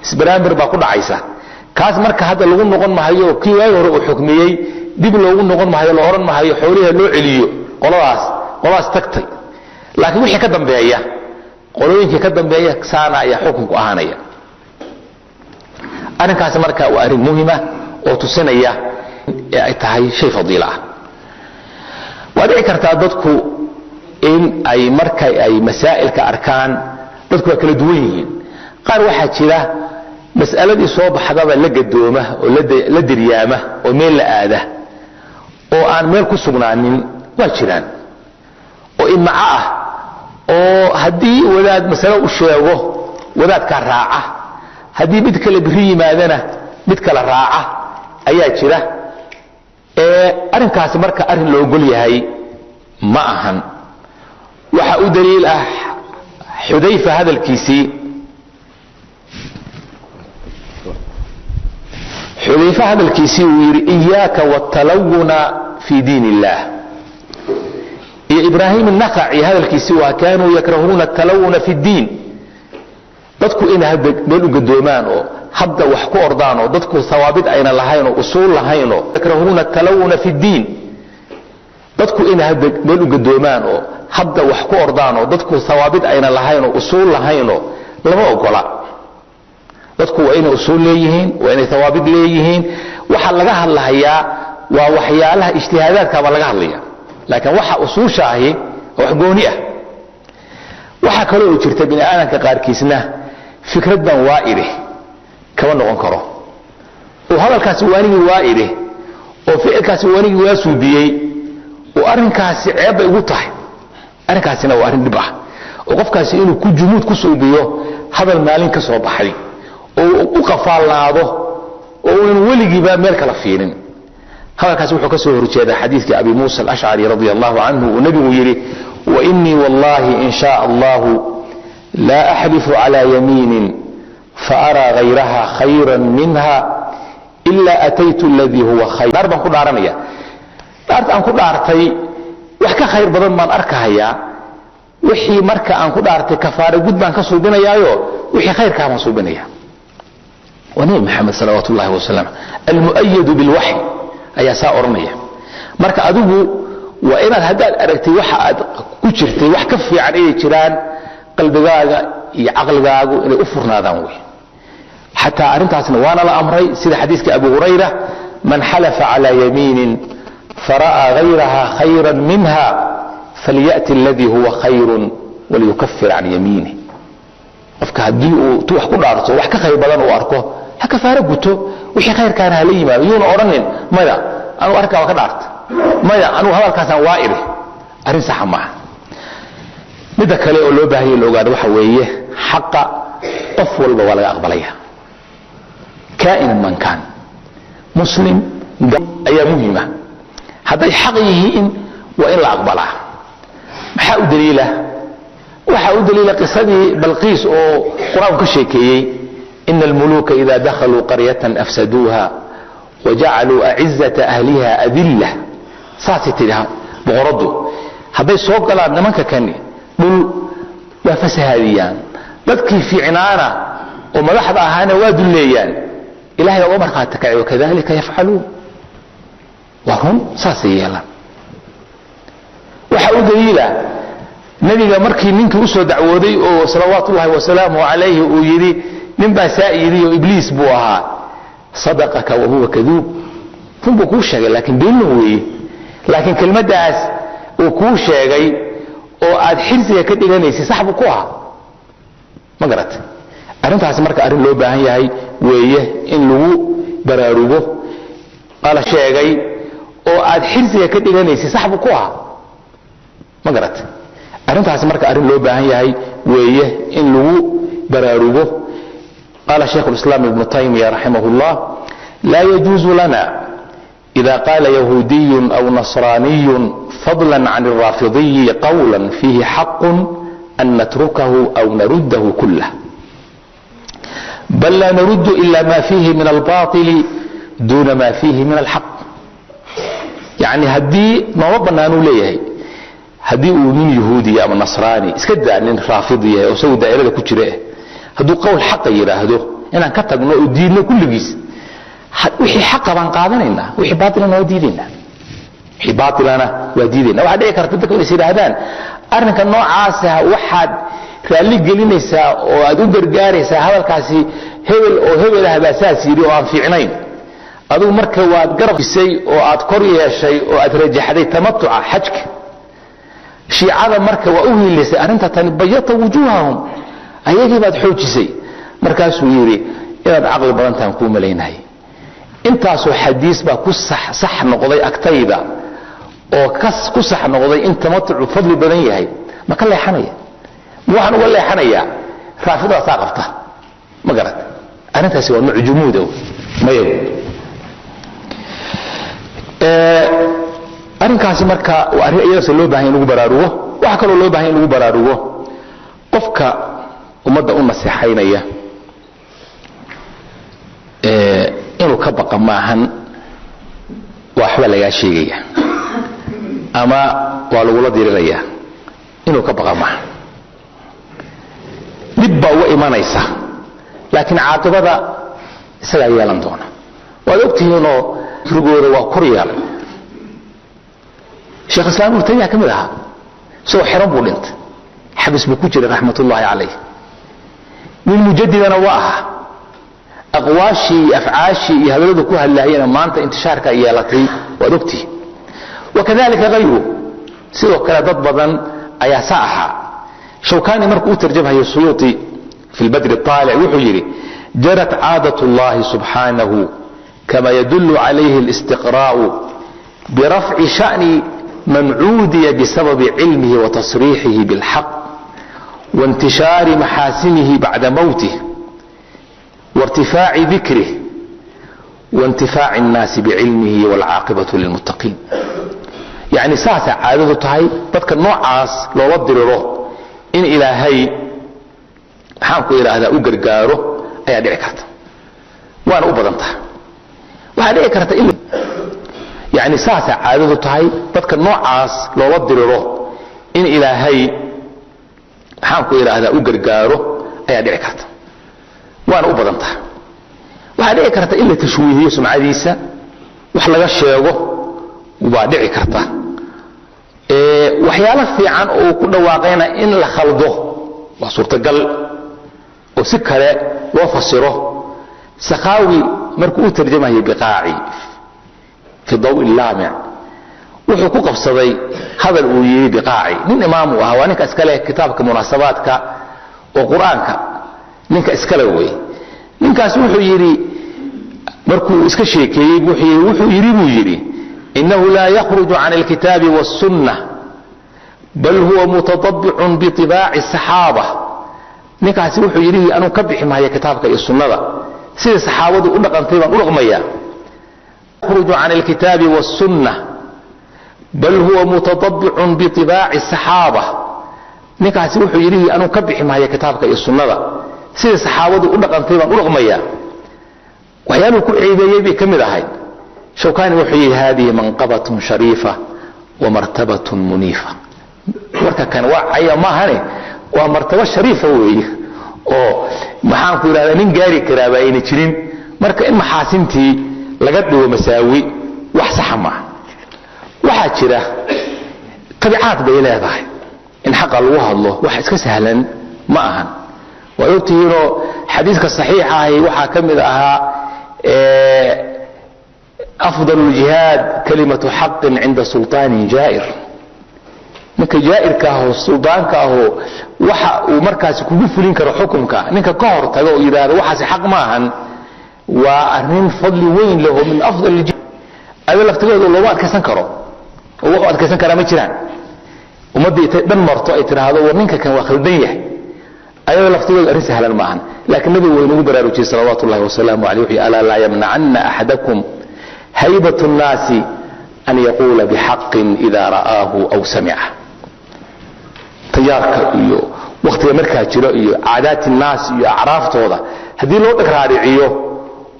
isbaraambir baa ku dhacaysa. Kaas marka hadda lagu noqon mahayo kii waagi hore uu xukmiyey, dib loogu noqon mahayo, la odhan mahayo xooliha loo celiyo qoladaas, qoladaas tagtay. Laakiin wixii ka dambeeya, qolooyinkii ka dambeeya, saana ayaa xukunku ahaanaya. Arrinkaasi marka waa arrin muhima oo tusinaya ee ay tahay shay fadiila ah. Waa dhici kartaa dadku in ay marka ay masaa'ilka arkaan, dadku waa kala duwan yihiin. Qaar waxaa jira mas'aladii soo baxdaba la gadooma oo la diryaama oo meel la aada oo aan meel ku sugnaanin, waa jiraan, oo imaco ah, oo haddii wadaad masale u sheego wadaadkaa raaca, haddii mid kale biri yimaadana mid kale raaca ayaa jira. Arrinkaasi marka arrin la ogol yahay ma ahan. Waxa u daliil ah Xudayfa hadalkiisii. Xudayfa hadalkiisii uu yidhi: "Iyaaka wاtalawuna fi diin illah." Iyo Ibraahim الnakaci hadalkiisii waa: "Kaanuu yakrahuuna atalawuna fi اddiin." Dadku inay hadda meel u gadoomaan oo hadda wax ku ordaan oo dadku hawaabid ayna lahayn oo usuul lahaynoo, "Yakrahuuna atalawuna fi اddiin." Dadku inay hadda meel u gadoomaan oo hadda wax ku ordaan oo dadku hawaabid ayna lahayn oo usuul lahaynoo, lama ogola. Dadku waa inay usuul leeyihiin, waa inay hawaabid leeyihiin. Waxa laga hadlahayaa waa waxyaalaha ijtihaadaadka baa laga hadlaya, laakiin waxa usuusha ahi waa wax gooni ah. Waxaa kaloo oo jirta bini aadamka qaarkiisna fikrad baan waa idhi kama noqon karo, oo hadalkaasi waanigii waa idhi oo ficilkaasi waanigii waa suubiyey oo arrinkaasi ceeb bay ugu tahay. Arrinkaasina waa arrin dhib ah, oo qofkaasi inuu ku jumuud ku suubiyo hadal maalin ka soo baxay oo u qafaalnaado oo unan weligiiba meel kala fiirin. Hadalkaasi wuxuu ka soo horjeedaa xadiidkii Abi Muusa Alashcari radia allahu canhu uu nebigu yidhi: "Wainii wallahi in shaa allahu laa axlifu calaa yamiinin Faaraa hayraha khayran minha ilaa ataytu aladii huwa khayr. Dhaar baan ku dhaaranaya, dhaarta aan ku dhaartay wax ka khayr badan baan arkahayaa. Wixii marka aan ku dhaartay kafaare gud baan ka suubinayaayo, wixii khayrkaa baan suubinaya. Waa Nebi Maxamed salawaat ullahi wasalam almu'ayadu bilwaxy ayaa saa odhanaya. Marka adigu waa inaad haddaad aragtay waxa aad ku jirtay wax ka fiican inay jiraan, qalbigaaga iyo caqligaagu inay u furnaadaan wey. Xataa arrintaasna waana la amray, sida xadiiska Abu Hurayra: man xalafa calى yamiinin fara'aa gayraha khayra minha falyأti aladii huwa khayru waliyukafir can yamiinih. Qofka haddii uu tu wax ku dhaarto wax ka khayr badan uu arko, ha kafaaro guto, wixii khayrkaana hala yimaado. Yuuna odhanin: "Maya, anugu arrinkaa waa ka dhaarta, maya, anugu hadalkaasaan waa idhi." Arrin saxa maaha. Midda kale oo loo baahanya la ogaado waxa weeye, xaqa qof walba waa laga aqbalaya, kaa'inan man kaan, muslim ayaa muhima. Hadday xaq yihiin waa in la aqbalaa. Maxaa u daliila? Waxaa u daliila qisadii Balqiis oo Qur-aanku ka sheekeeyey: ina almuluuka ida dakhaluu qaryatan afsaduuha wajacaluu acizata ahliha adilla. Saasay tidhi boqoraddu: hadday soo galaan nimanka kani dhul, waa fasahaadiyaan, dadkii fiicnaana oo madaxda ahaana waa dulleeyaan. Ilahay baa uga markhaati kacay: wakadalika yafcaluun. Waa run, saasay yeelaan. Waxaa u daliila nebiga markii ninkii usoo dacwooday oo salawaat ullahi wasalaamuhu calayhi uu yidhi: "Nin baa saa yidhi oo Ibliis buu ahaa." "Sadaqaka wahuwa kaduub." Run buu kuu sheegay, laakiin beenna weeye. Laakiin kelmaddaas uu kuu sheegay oo aad xirsiga ka dhiganaysay sax buu ku ahaa. Ma garatay? Arrintaasi marka arrin loo baahan yahay weeye in lagu baraarugo. Qaala sheegay oo aad xirsiga ka dhiganaysay sax buu ku ahaa. Ma garatay? Arrintaasi marka arrin loo baahan yahay weeye in lagu baraarugo. Qaala shaykhu lislaam Ibnu Taymiya raximah اllah: laa yajuuzu lana ida qaala yahuudiyu aw nasraaniyu fadla can الraafidiyi qawla fiihi xaqu an natrukahu aw naruddahu kulah, bal laa naruddu ila ma fiihi min albaطili duuna ma fiihi min alxaq. Yani haddii nooma bannaanuu leeyahay, haddii uu nin yahuudiya ama nasraani, iska daa nin raafidi yahay oo isagu daa'irada ku jira eh, hadduu qowl xaqa yidhaahdo, inaan ka tagno oo diidno kulligiis. Wixii xaqa baan qaadanaynaa, wixii baatilana waa diidaynaa, wixii baatilana waa diidayna. Waxaa dhici karta dadka inay is yidhaahdaan: arrinka noocaasa waxaad raalli gelinaysaa oo aad u gargaaraysaa hadalkaasi hebel oo hebel ah baa saas yidhi oo aan fiicnayn. Adigu marka waad garabisay oo aad kor yeeshay oo aad rajaxday tamatuca xajka. Shiicada marka waa u hiilisay arrinta tani, bayata wujuuhahum, ayagii baad xoojisay. Markaasuu yidhi: inaad caqli badantahan kuu malaynahay, intaasoo xadiis baa ku sax noqday agtayda oo ku sax noqday in tamatucu fadli badan yahay. Ma ka leexanaya? Ma waxaan uga leexanayaa raafidadaasaa qabta? Ma garat? Arrintaasi waa nooc jumuuda maya. Arrinkaasi marka waa arrin iyadase loo bahanya in lagu baraarugo. Waxaa kaloo loo bahanya in lagu baraarugo, qofka ummadda u naseexaynaya inuu ka baqa maahan waa waxba lagaa sheegaya ama waa lagula diriraya. Inuu ka baqa maaha, dhib baa uga imanaysa, laakiin caaqibada isagaa yeelan doona. Waad ogtihiinoo rugooda waa kor yeelay. Sheekh Islaam Ibnu Taymiya ka mid ahaa, isagoo xiran buu dhintay, xabis buu ku jiray raxmatullaahi calayh. Nin mujadidana waa ahaa, aqwaashii iyo afcaashii iyo hadalladu ku hadlaayena maanta intishaarka yeelatay waad ogtihiin. Wakadalika hayru, sidoo kale dad badan ayaa saa ahaa. Shawkani markuu u tarjamhayo Suyuuti fi lbadri الطaalic wuxuu yidhi: jarat caadat اllahi subxaanahu kama yadulu calayhi اlistiqraa'u birafci sha'ni man cuudiya bisababi cilmihi wa tasriixihi biاlxaq waاntishaari maxaasinihi bacda mowtih waاrtifaaci dikrih waاntifaaci الnaasi bicilmihi wاlcaaqibaة lilmuttaqiin. Yacni saasaa caadadu tahay dadka noocaas loola diriro in Ilaahay, maxaan ku idhaahdaa, u gargaaro. ayaa dhici karta, waana u badan tahay. Waxaa dhici karta in yani saasa caadadu tahay dadka noocaas loola diriro in Ilaahay, maxaan ku idhaahdaa, u gargaaro ayaa dhici karta, waana u badan tahay. Waxaa dhici karta in la tashwiihiyo sumcadiisa, wax laga sheego waa dhici karta. Waxyaalo fiican oo ku dhawaaqayna in la khaldo waa suurtagal oo si kale loo fasiro. Sakhaawi markuu u tarjamayay Biqaaci fi dawi laamic, wuxuu ku qabsaday hadal uu yidhi Biqaaci. Nin imaam uu ahaa, waa ninka iska leh kitaabka munaasabaadka oo Qur-aanka, ninka iskale wey. Ninkaas wuxuu yidhi, markuu iska sheekeeyey, wuxuu yidhi buu yidhi: "Inahu laa yakhruju can alkitaabi wاsunna, bal huwa mutadabbicun biطibaaci asaxaaba." Ninkaasi wuxuu yidhi: "Anuu ka bixi maayo kitaabka iyo sunnada, sida saxaabadu u dhaqantay baan u dhaqmaya." Yakhruju can alkitaabi wاsunna, bal huwa mutadabbicun biطibaaci asaxaaba. Ninkaasi wuxuu yidhi: "Anuu ka bixi maayo kitaabka iyo sunnada, sida saxaabadu u dhaqantay baan u dhaqmaya." Waxyaaluhu ku ciideeyey bay ka mid ahayd. Shawkani wuxuu yidhi: "Hadihi manqabatun shariifa wa martabatun muniifa." Warka kan waa caya maahane, waa martabo shariifa weeye oo, maxaan ku idhahdaa, nin gaari karaaba ayna jirin. Marka in maxaasintii laga dhigo masaawi wax saxa maaha. Waxaa jira tabicaad bay leedahay in xaqa lagu hadlo, wax iska sahlan ma ahan. Waad ogtihiinoo xadiiska saxiixa ahi waxaa ka mid ahaa: "Afdal ljihaad kalimatu xaqin cinda sulطaanin jaa'ir." Ninka jaa'irka ahoo suldaanka ahoo waxa uu markaasi kugu fulin karo xukunka, ninka ka hor taga oo yidhaahdo waxaasi xaq maahan, waa arrin fadli weyn leho, min afdal. Ada laftigooda looma adkaysan karo oo wuxuu adkaysan karaa ma jiraan. Ummadda intay dhan marto ay tidhaahdo war ninka kan waa khaldan yahay, ayada laftigooda arrin sahlan maahan. Laakiin Nabigu waa inagu baraarujiyey salawaatu ullahi wasalaamu caleyh. Wuxuu: "Alaa laa yamnacanna axadakum haybatu nnaasi an yaquula bixaqin ida ra'aahu aw samica." Tayaarka iyo wakhtiga markaa jiro iyo caadaati nnaas iyo acraaftooda haddii loo dheg raariciyo,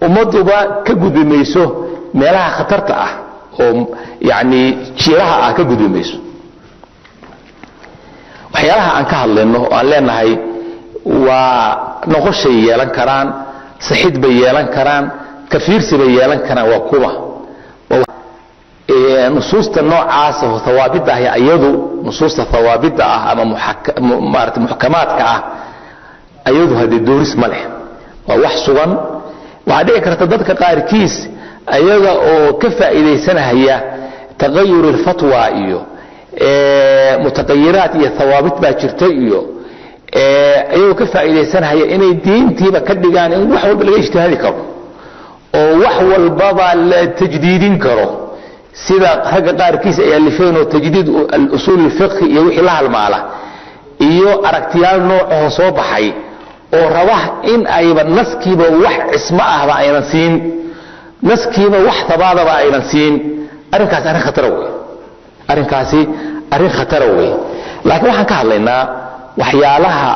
ummadduba ka gudbi mayso meelaha khatarta ah oo yani jiiraha ah, ka gudbi mayso. Waxyaalaha aan ka hadlayno oo aan leenahay waa noqoshay yeelan karaan, saxid bay yeelan karaan, kafiirsi bay yeelan karaan, waa kuma nusuusta noocaasa oo hawaabidda ah. Iyadu nusuusta hawaabidda ah ama maarata muxkamaadka ah, ayadu haddee dooris ma leh, waa wax sugan. Waxaa dhici karta dadka qaarkiis ayaga oo ka faa'iidaysanahaya tagayur ilfatwa iyo mutaqayiraat iyo hawaabit baa jirta, iyo ayagoo ka faa'iidaysanahaya inay diintiiba ka dhigaan in wax walba laga ijtihaadi karo oo wax walbaba la tajdiidin karo, sida ragga qaarkiis ay alifeen oo tajdiid usuul ilfiqhi iyo wixii la halmaala iyo aragtiyaal noocaho soo baxay oo raba in ayba naskiiba wax cismo ahba aynan siin, naskiiba wax habaadaba aynan siin. Arrinkaasi arrin khatara wey, arrinkaasi arrin khatara wey. Laakiin waxaan ka hadlaynaa waxyaalaha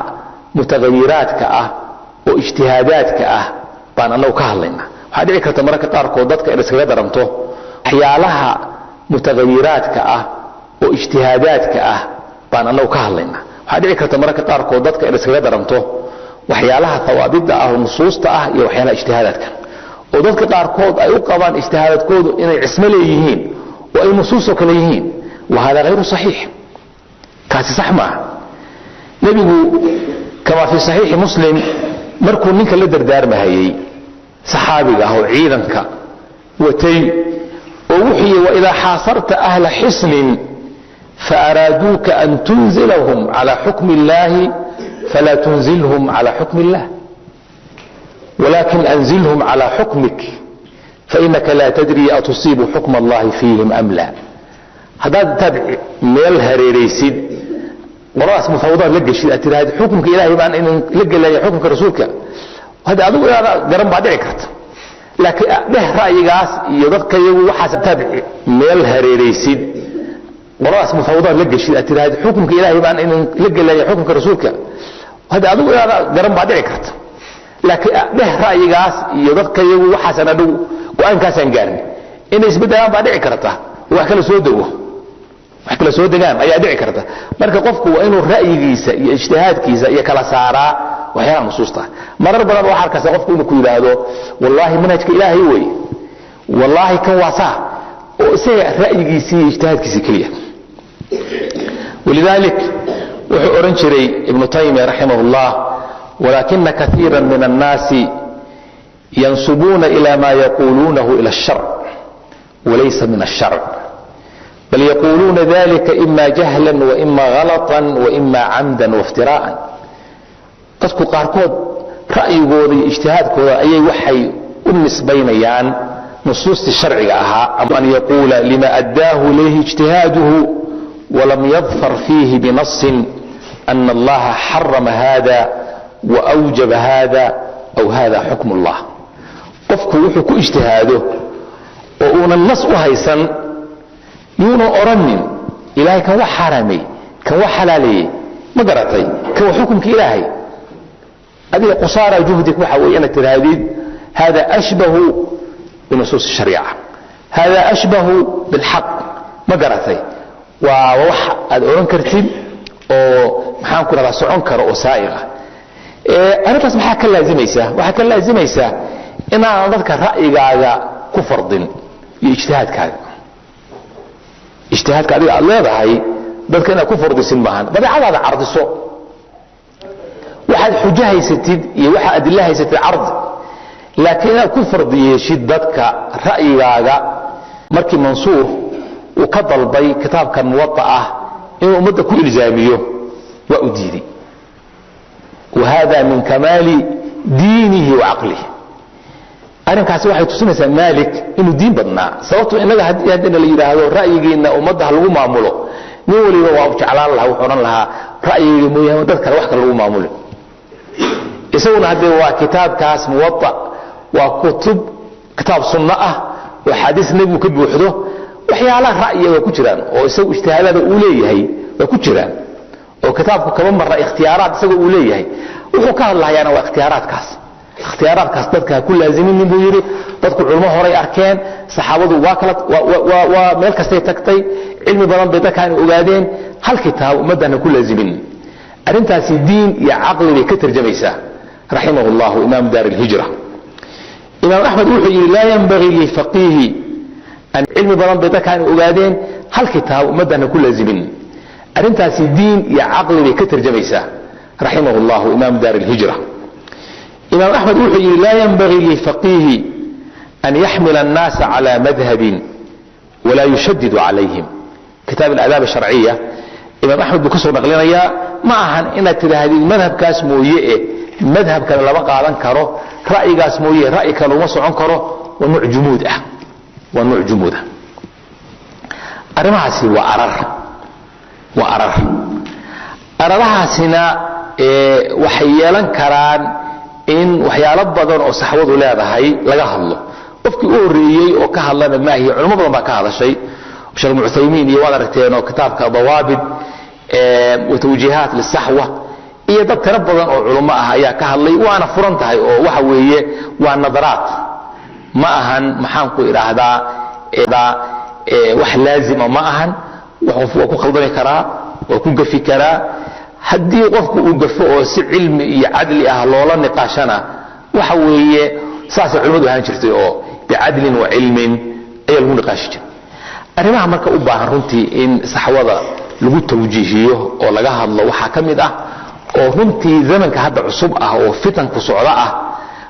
mutaqayiraadka ah oo ijtihaadaadka ah baan annagu ka hadlaynaa. Waxaa dhici karta mararka qaarkood dadka in iskaga daramto. Waxyaalaha mutaqayiraadka ah oo ijtihaadaadka ah baan annagu ka hadlaynaa. Waxaa dhici karta mararka qaarkood dadka in iskaga daramto waxyaalaha hawaabidda ah oo nusuusta ah iyo waxyaalaha ijtihaadaadka, oo dadka qaarkood ay u qabaan ijtihaadaadkoodu inay cismo leeyihiin oo ay nusuusoo kale yihiin. Wa hada hayru saxiix, kaasi sax maaha. Nebigu, kamaa fii saxiixi Muslim, markuu ninka la dardaarmahayey saxaabiga ah oo ciidanka watay oo wuxuu yihi: "Waidaa xaasarta ahla xisnin faaraaduuka an tunzilahum cala xukmi illaahi, falaa tunzilhum cala xukmi illah, walakin anzilhum cala xukmik, fainaka laa tadri atusiibu xukma allahi fiihim am laa." Haddaad intaad meel hareeraysid qoladaas mufawadaad la geshid, aad tiraahd xukunka Ilaahay baan idin la gelaya, xukunka rasuulka, hadda adigu inaad garan baa dhici karta, laakiin dheh ra'yigaas iyo dadka iyagu waxaas. Intaad meel hareeraysid qoladaas mufawadaad la geshid, aad tiraahd xukunka Ilaahay baan idin la gelaya, xukunka rasuulka, hadda adigu inaad garan baa dhici karta. Laakiin dheh ra'yigaas iyo dadka iyagu waxaasan adhow go-aankaasaan gaarni, inay isbedelaan baa dhici karta, wax kala soo dego, wax kala soo degaan ayaa dhici karta. Marka qofku waa inuu ra'yigiisa iyo ijtihaadkiisa iyo kala saaraa waxyaalaha nusuusta. Marar badan waxaa arkaysa qofku inuu ku yidhaahdo wallaahi manhajka ilaahay wey, wallaahi kan waa saa, oo isaga ra'yigiisii iyo ijtihaadkiisii keliya. Walidalik wuxuu odhan jiray Ibnu Taymiya raximah اllah, walaakina kaiira min annaasi yansubuuna ila ma yaquuluunahu ila الsharc walaysa min الsharc, bal yaquuluuna dalika ima jahla waima halطa waima camda waاftiraa'an. Dadku qaarkood ra'yigooda iyo ijtihaadkooda ayay waxay u nisbaynayaan nusuustii sharciga ahaa. An yaquula lima addaahu ilayhi ijtihaaduhu walam yadfar fiihi binasin ana allaha xarama hada waawjaba hada aw hada xukm اllah. Qofku wuxuu ku ijtihaado oo uunan nas u haysan yuunan odhanin ilaahay kan wax xaaraamey, kan wax xalaaleeyey, ma garatay, kan waa xukumka ilaahay. Adiga qusaara juhdik waxa weeye inaad tidhaahdid hada ashbahu binusuus shariica, hada ashbahu bilxaq, ma garatay. Waa wax aad odhan kartid oo maxaan ku rahdaa socon karo oo saa'iqa. Arrintaas maxaa ka laazimaysaa? Waxaa ka laazimaysaa inaanan dadka ra'yigaaga ku fardin iyo ijtihaadkaaga. Ijtihaadka adiga aad leedahay dadka inaad ku fardisin maahan. Dabeecadaada cardiso, waxaad xujo haysatid iyo waxaad adilo haysatid cardi, laakiin inaad ku fardi yeeshid dadka ra'yigaaga. Markii Mansuur uu ka dalbay kitaabkan Muwaطa ah inuu ummadda ku ilzaamiyo, waa u diiday. Wa hada min kamaali diinihi wa caqlihi. Arrinkaasi waxay tusinaysaa Maalik inuu diin badnaa. Sababto innaga haddii haddana la yidhaahdo ra'yigiinna ummadda ha lagu maamulo, nin waliba waa jeclaan lahaa, wuxuu odhan lahaa ra'yigayga mooyaane dad kale wax kale lagu maamuli. Isaguna haddee waa kitaabkaas Muwaطa, waa kutub kitaab sunno ah oo axaadiis nebigu ka buuxdo, waxyaalaha ra'yiga waa ku jiraan oo isagu ijtihaadada uu leeyahay waa ku jiraan, oo kitaabku kama marna ikhtiyaaraad isaga uu leeyahay. Wuxuu ka hadlahayaana waa ikhtiyaaraadkaas. Ikhtiyaaraadkaas dadka ha ku laaziminin buu yidhi. Dadku culmo horay arkeen, saxaabadu waa kala waa meel kastay tagtay, cilmi badan bay dadkaani ogaadeen, hal kitaab ummaddan ha ku laaziminin. Arrintaasi diin iyo caqli bay ka tarjamaysaa. Raximah llahu imaam daar ilhijra Imaam Axmed wuxuu yidhi laa yanbagii lilfaqiihi an cilmi badan bay dadkaani ogaadeen, hal kitaab ummaddan ha ku laaziminin. Arrintaasi diin iyo caqli bay ka tarjamaysaa. Raximah llahu imaam daar ilhijra Imaam Axmed wuxuu yidhi laa yanbagii lilfaqiihi an yaxmila annaasa cala madhabin walaa yushadidu calayhim. Kitaab alaadaab asharciya Imaam Axmed buu ka soo naqlinayaa. Ma ahan inaad tidhaahdid madhabkaas mooye e madhab kale lama qaadan karo, ra'yigaas mooye ra'yi kale uma socon karo. Waa nuuc jumuud ah, waa nuuc jumuud ah. Arrimahaasi waa arar, waa arar. Ararahaasina waxay yeelan karaan in waxyaalo badan oo saxwadu leedahay laga hadlo. Qofkii u horreeyey oo ka hadlana maahi, culimo badan baa ka hadashay. Sheekh Ibnu Cuthaymiin iyo waad aragteen oo kitaabka Dawaabit wa Tawjiihaat lisaxwa, iyo dad tiro badan oo culummo ah ayaa ka hadlay. Waana furan tahay oo waxa weeye waa nadaraat, ma ahan maxaan ku idhaahdaa wax laazima ma ahan. Qof waa ku khaldami karaa, waa ku gafi karaa. Haddii qofku uu gafo oo si cilmi iyo cadli ah loola niqaashana, waxa weeye saasay culimmadu ahaan jirtay oo bicadlin wa cilmin ayaa lagu niqaashi jiray. Arrimaha marka u baahan runtii in saxwada lagu tawjiihiyo oo laga hadlo waxaa ka mid ah, oo runtii zamanka hadda cusub ah oo fitanku socdo ah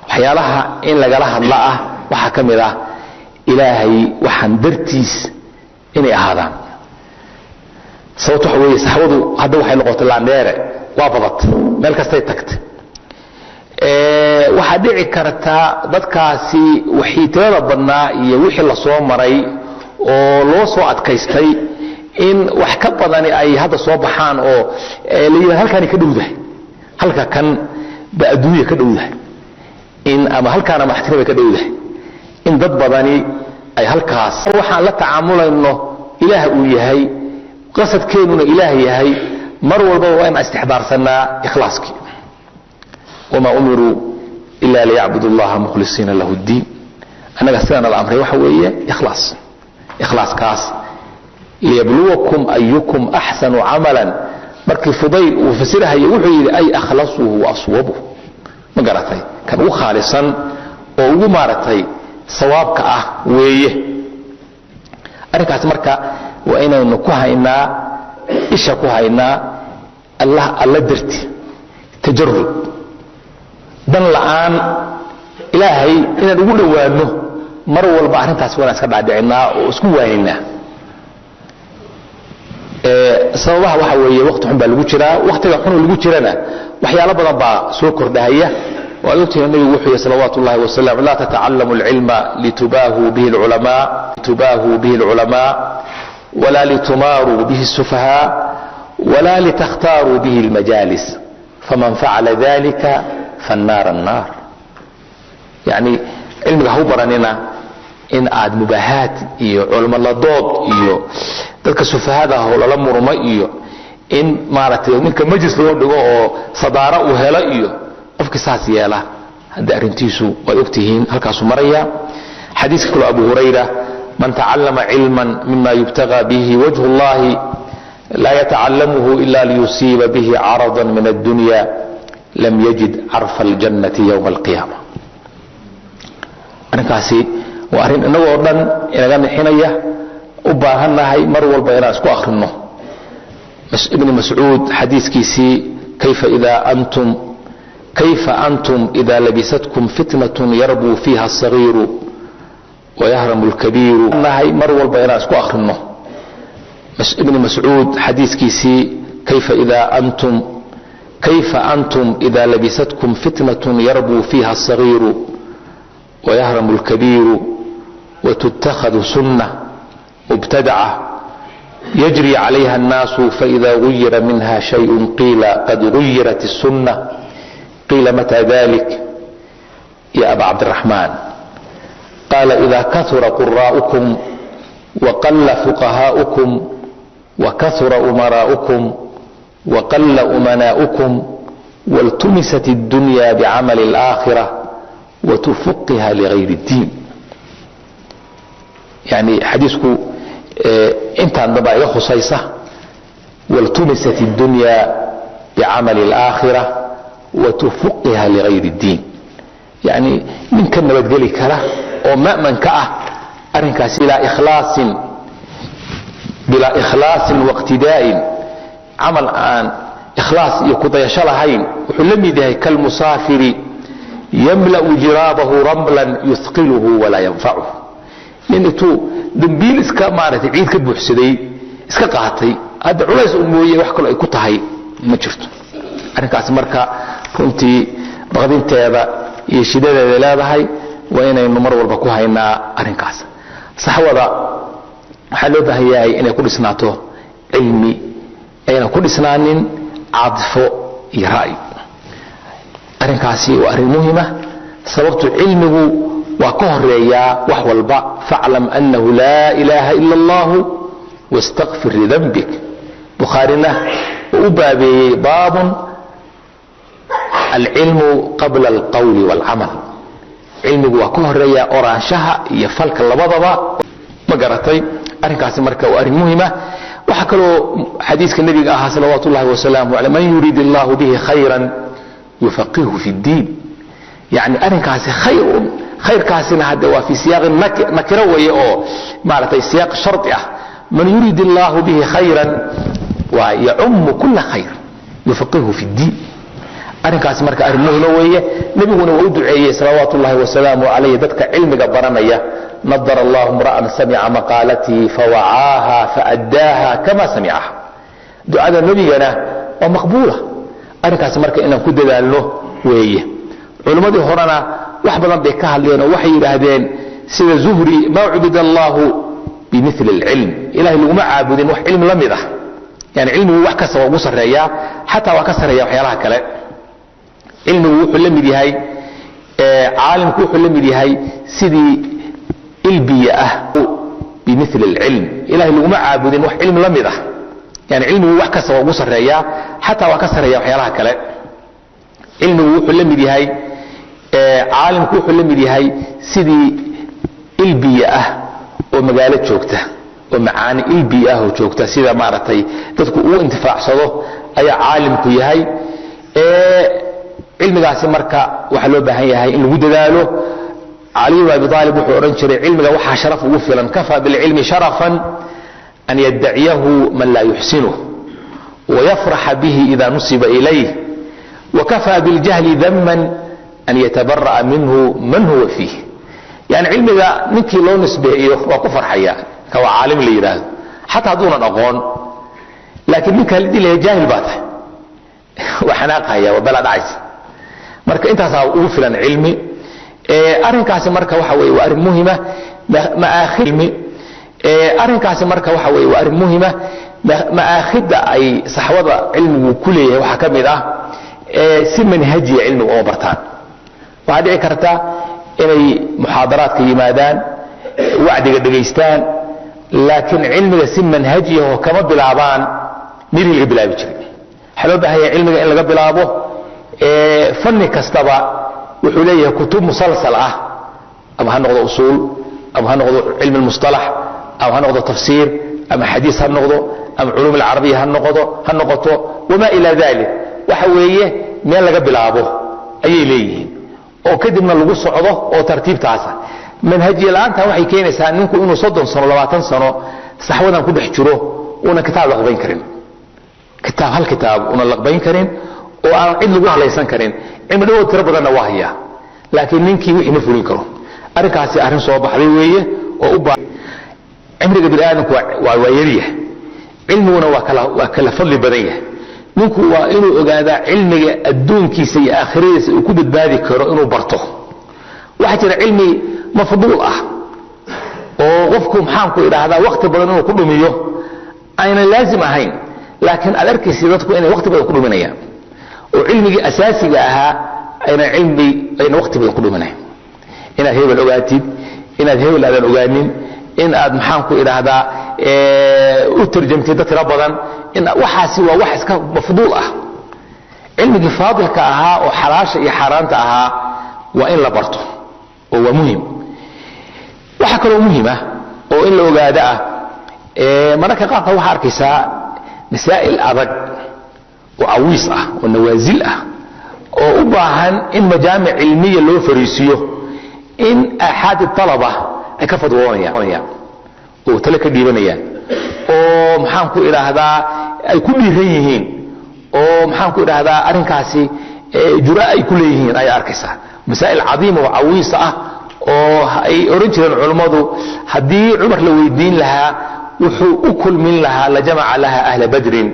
waxyaalaha in lagala hadla ah, waxaa ka mid ah ilaahay waxaan dartiis inay ahaadaan. Sababto waxa weeye saxwadu hadda waxay noqotay laandheere, waa badat, meel kastay tagtay. Waxaa dhici karta dadkaasi wixii tirada badnaa iyo wixii la soo maray oo loo soo adkaystay in wax ka badani ay hadda soo baxaan oo la yidhahdo halkaani ka dhowdahay, halka kan ba adduunya ka dhowdahay, in ama halkaana madaxtinima ka dhowdahay, in dad badani ay halkaas. Waxaan la tacaamulayno ilaah uu yahay, qasadkeennuna ilaah yahay, mar walbaba waa inaan istixdaarsanaa ikhlaaskii. Wamaa umiruu ila liyacbudu allaha mukhlisiina lahu ddiin. Annaga sidana la amray waxa weeye ikhlaas, ikhlaaskaas liyabluwakum ayukum axsanu camalan. Markii Fudayl uu fasirahayay wuxuu yidhi ay akhlasuhu wa aswabuh, ma garatay, kan ugu khaalisan oo ugu maaragtay sawaabka ah weeye arrinkaas. Marka waa inaynu ku haynaa isha ku haynaa Allah alla darti, tajarud, dan la'aan, Ilaahay inaan ugu dhowaano mar walba. Arrintaas waa inaan iska dhaadhicinaa oo isku waaninaa. Sababaha waxa weeye waqti xun baa lagu jiraa. Waqtiga xun lagu jirana waxyaalo badan baa soo kordhahaya. Waad ogtihiin nabigu wuxuu yihi salawaatu ullahi wasalam: laa tatacalamu alcilma litubaahuu bihi alculamaa, litubaahuu bihi alculamaa, walaa litumaaruu bihi الsufahaa, walaa litakhtaaruu bihi almajaalis, faman facala dalika fannaar annaar. Yani cilmiga ha u baranina in aad mubaahaad iyo culimo ladood iyo dadka sufahada ah oo lala murmo iyo in maaragtay ninka majlis loo dhigo oo sadaaro uu helo, iyo qofkii saas yeela hadda arrintiisu waad ogtihiin halkaasuu maraya. Xadiiska kaloo Abu Hurayra: man tacallama cilman mima yubtaga bihi wajhu اllahi laa yatacalamuhu ila liyusiiba bihi carada min addunya lam yajid carfa aljannati ywma alqiyaama. Arrinkaasi waa arrin innagoo dhan inaga nixinaya, u baahannahay mar walba inaan isku akhrino. Ibni Mascuud xadiiskiisii: kayfa antum ida labisatkum fitnatun yarbuu fiiha asagiiru wayahramu lkabiiru. Nahay mar walba inaan isku akhrino. Ibni Mascuud xadiiskiisii: kayfa antum ida labisatkum fitnatun yarbuu fiiha asagiiru wayahramu lkabiiru watuttakhadu sunna mubtadaca yajri calayha الnaasu, faإida guyira minha shayء qiila qad guyirat الsunة, qiila matى dalik ya aba Cabdiraxmaan? Qaala ida kahura quraa'ukum waqala fuqahaa'ukum wakahura umaraa'ukum waqala umanaa'ukum waltumisat الdunya bicamali اlآakhirة watufuqiha ligayr اddiin. Yani xadiisku intaan dambaa iga khusaysa: waltumisat الdunya bicamali اlآakhirة watufuqiha ligayr اddiin. Yani ninka nabadgeli kara oo ma'manka ah arrinkaas bilaa ikhlaasin wاqtidaa'in, camal aan ikhlaas iyo kudayasho lahayn wuxuu la mid yahay kalmusaafiri yamla'u jiraabahu ramlan yuthqiluhu walaa yanfacuh. Nin intuu dambiil iska maaragtay ciid ka buuxsaday iska qaatay, hadda culays u mooye wax kaloo ay ku tahay ma jirto. Arrinkaas marka runtii baqdinteeda iyo shidadeeda leedahay, waa inaynu mar walba ku haynaa arrinkaas. Saxwada waxaa loo baahan yahay inay ku dhisnaato cilmi, aynan ku dhisnaanin caadifo iyo ra'yi. Arrinkaasi waa arrin muhima, sababtu cilmigu waa ka horeeyaa wax walba. Faclam annahu laa ilaaha ila allahu wastakfir lidanbik. Bukhaarina uu u baabeeyey baabun alcilmu qabla alqawli wاlcamal. Cilmigu waa ka horeeya oraanshaha iyo falka labadaba, ma garatay? Arrinkaasi marka waa arrin muhima. Waxaa kaloo xadiiska nebiga ahaa salawaat ullahi wasalaamu aley: man yuriid allahu bihi khayra yufaqihu fi اddiin. Yani arrinkaasi khayr, khayrkaasina hadde waa fi siyaaqi nakiro weeye oo maaragtay siyaaq shardi ah. Man yuriid allahu bihi khayran waa yacumu kula khayr, yufaqihu fi اddiin. Arrinkaasi marka arrin muhima weeye. Nebiguna waa u duceeyey salawaat ullahi wasalaamu calayh dadka cilmiga baranaya: nadara allahu imra'an samica maqaalatii fawacaaha faaddaaha kama samicaha. Ducada nebigana waa maqbuula. Arrinkaasi marka inaan ku dadaalno weeye. Culimmadii horena wax badan bay ka hadleen oo waxay yidhaahdeen sida Zuhri: maa cubid allahu bimili اlcilm, ilahay laguma caabudin wax cilmi la mid ah. Yani cilmigu wax kasta waa ugu sarreeyaa, xataa waa ka sarreeya waxyaalaha kale. Cilmigu wuxuu la mid yahay, caalimku wuxuu la mid yahay sidii ilbiya ah. Bimili اlcilm, ilahay laguma caabudin wax cilmi la mid ah. Yani cilmigu wax kasta waa ugu sarreeyaa, xataa waa ka sarreeya waxyaalaha kale. Cilmigu wuxuu la mid yahay, Caalimku wuxuu la mid yahay sidii ilbiya ah oo magaalo joogta, oo macaani ilbiya ah oo joogta, sida maaragtay dadku uu intifaacsado ayaa caalimku yahay. Cilmigaasi marka waxaa loo baahan yahay in lagu dadaalo. Caliy bn Abi Aalib wuxuu odhan jiray, cilmiga waxaa sharaf ugu filan, kafaa bilcilmi sharafan an yaddaciyahu man laa yuxsinuh wayafraxa bihi ida nusiba ilayh, wakafaa biاljahli daman an yatabara'a minhu man huwa fiih. Yani cilmiga ninkii loo nisbeeyo waa ku farxaya, ka waa caalim la yidhaahdo, xataa hadduunan aqoon. Laakiin ninka la dilaya jaahil baa tahay, waa xanaaqhaya, waa balaa dhacaysa. Marka intaasaa ugu filan cilmi. Arrinkaasi marka waxa weye waa arrin muhima maaakhidmi. Arrinkaasi marka waxa weye waa arrin muhima. Ma'aakhidda ay saxwada cilmigu ku leeyahay waxaa ka mid ah, si manhajiya cilmiga uma bartaan. Waxaa dhici karta inay muxaadaraadka yimaadaan, wacdiga dhegaystaan, laakiin cilmiga si manhajiyaho kama bilaabaan mirihii laga bilaabi jiray. Waxaa loo baahan yahay cilmiga in laga bilaabo. Fanni kastaba wuxuu leeyahay kutub musalsal ah, ama ha noqdo usuul, ama ha noqdo cilmi musطalax, ama ha noqdo tafsiir, ama xadiis ha noqdo, ama culuum alcarabiya ha noqdo, ha noqoto wamaa ilaa dalik. Waxa weeye meel laga bilaabo ayay leeyihiin oo kadibna lagu socdo oo tartiibtaasa. Manhajiya la'aanta waxay keenaysaa ninku inuu 30 sano, 20 sano saxwadan ku dhex jiro, una kitaab laqbayn karin, kitaab hal kitaab una laqbayn karin, oo aan cid lagu halaysan karin. Cilmi dhawood tiro badanna waa hayaa, laakiin ninkii wixii ma fulin karo. Arrinkaasi arrin soo baxday weeye oo u baa cimriga bini aadamku waa yaryahay, cilmiguna waa kala fadli badan yahay. Ninku waa inuu ogaadaa cilmiga adduunkiisa iyo aakhiradiisa uu ku badbaadi karo inuu barto. Waxaa jira cilmi mafduul ah oo qofku, maxaanku idhaahdaa, wakti badan inuu ku dhumiyo aynan laazim ahayn, laakiin aad arkaysa dadku inay wakti badan ku dhuminayaan oo cilmigii asaasiga ahaa ayna cilmi ayna wakti badan ku dhuminayn. Inaad hebel ogaatid, inaad hebel aadan ogaanin, in aad, maxaanku idhaahdaa, u tarjamtid dad tiro badan, in waxaasi waa wax iska mafduul ah. Cilmigii faadilka ahaa oo xalaasha iyo xaaraanta ahaa waa in la barto oo waa muhim. Waxaa kaloo muhim ah oo in la ogaado ah, mararka qaarkood waxaa arkaysaa masaa'il adag oo awiis ah oo nawaasil ah oo u baahan in majaamic cilmiya loo fariisiyo, in axaadi alaba ay ka fadwoonayaan oo tale ka dhiibanayaan, oo maxaan ku idhaahdaa, ay ku dhiiran yihiin, oo maxaan ku idhaahdaa, arrinkaasi jura ay ku leeyihiin ayaa arkaysaa. Masaa'il cadiima oo cawiisa ah oo ay ohan jireen culummadu, haddii Cumar la weydiin lahaa wuxuu u kulmin lahaa, la jamaca laha ahla Badrin,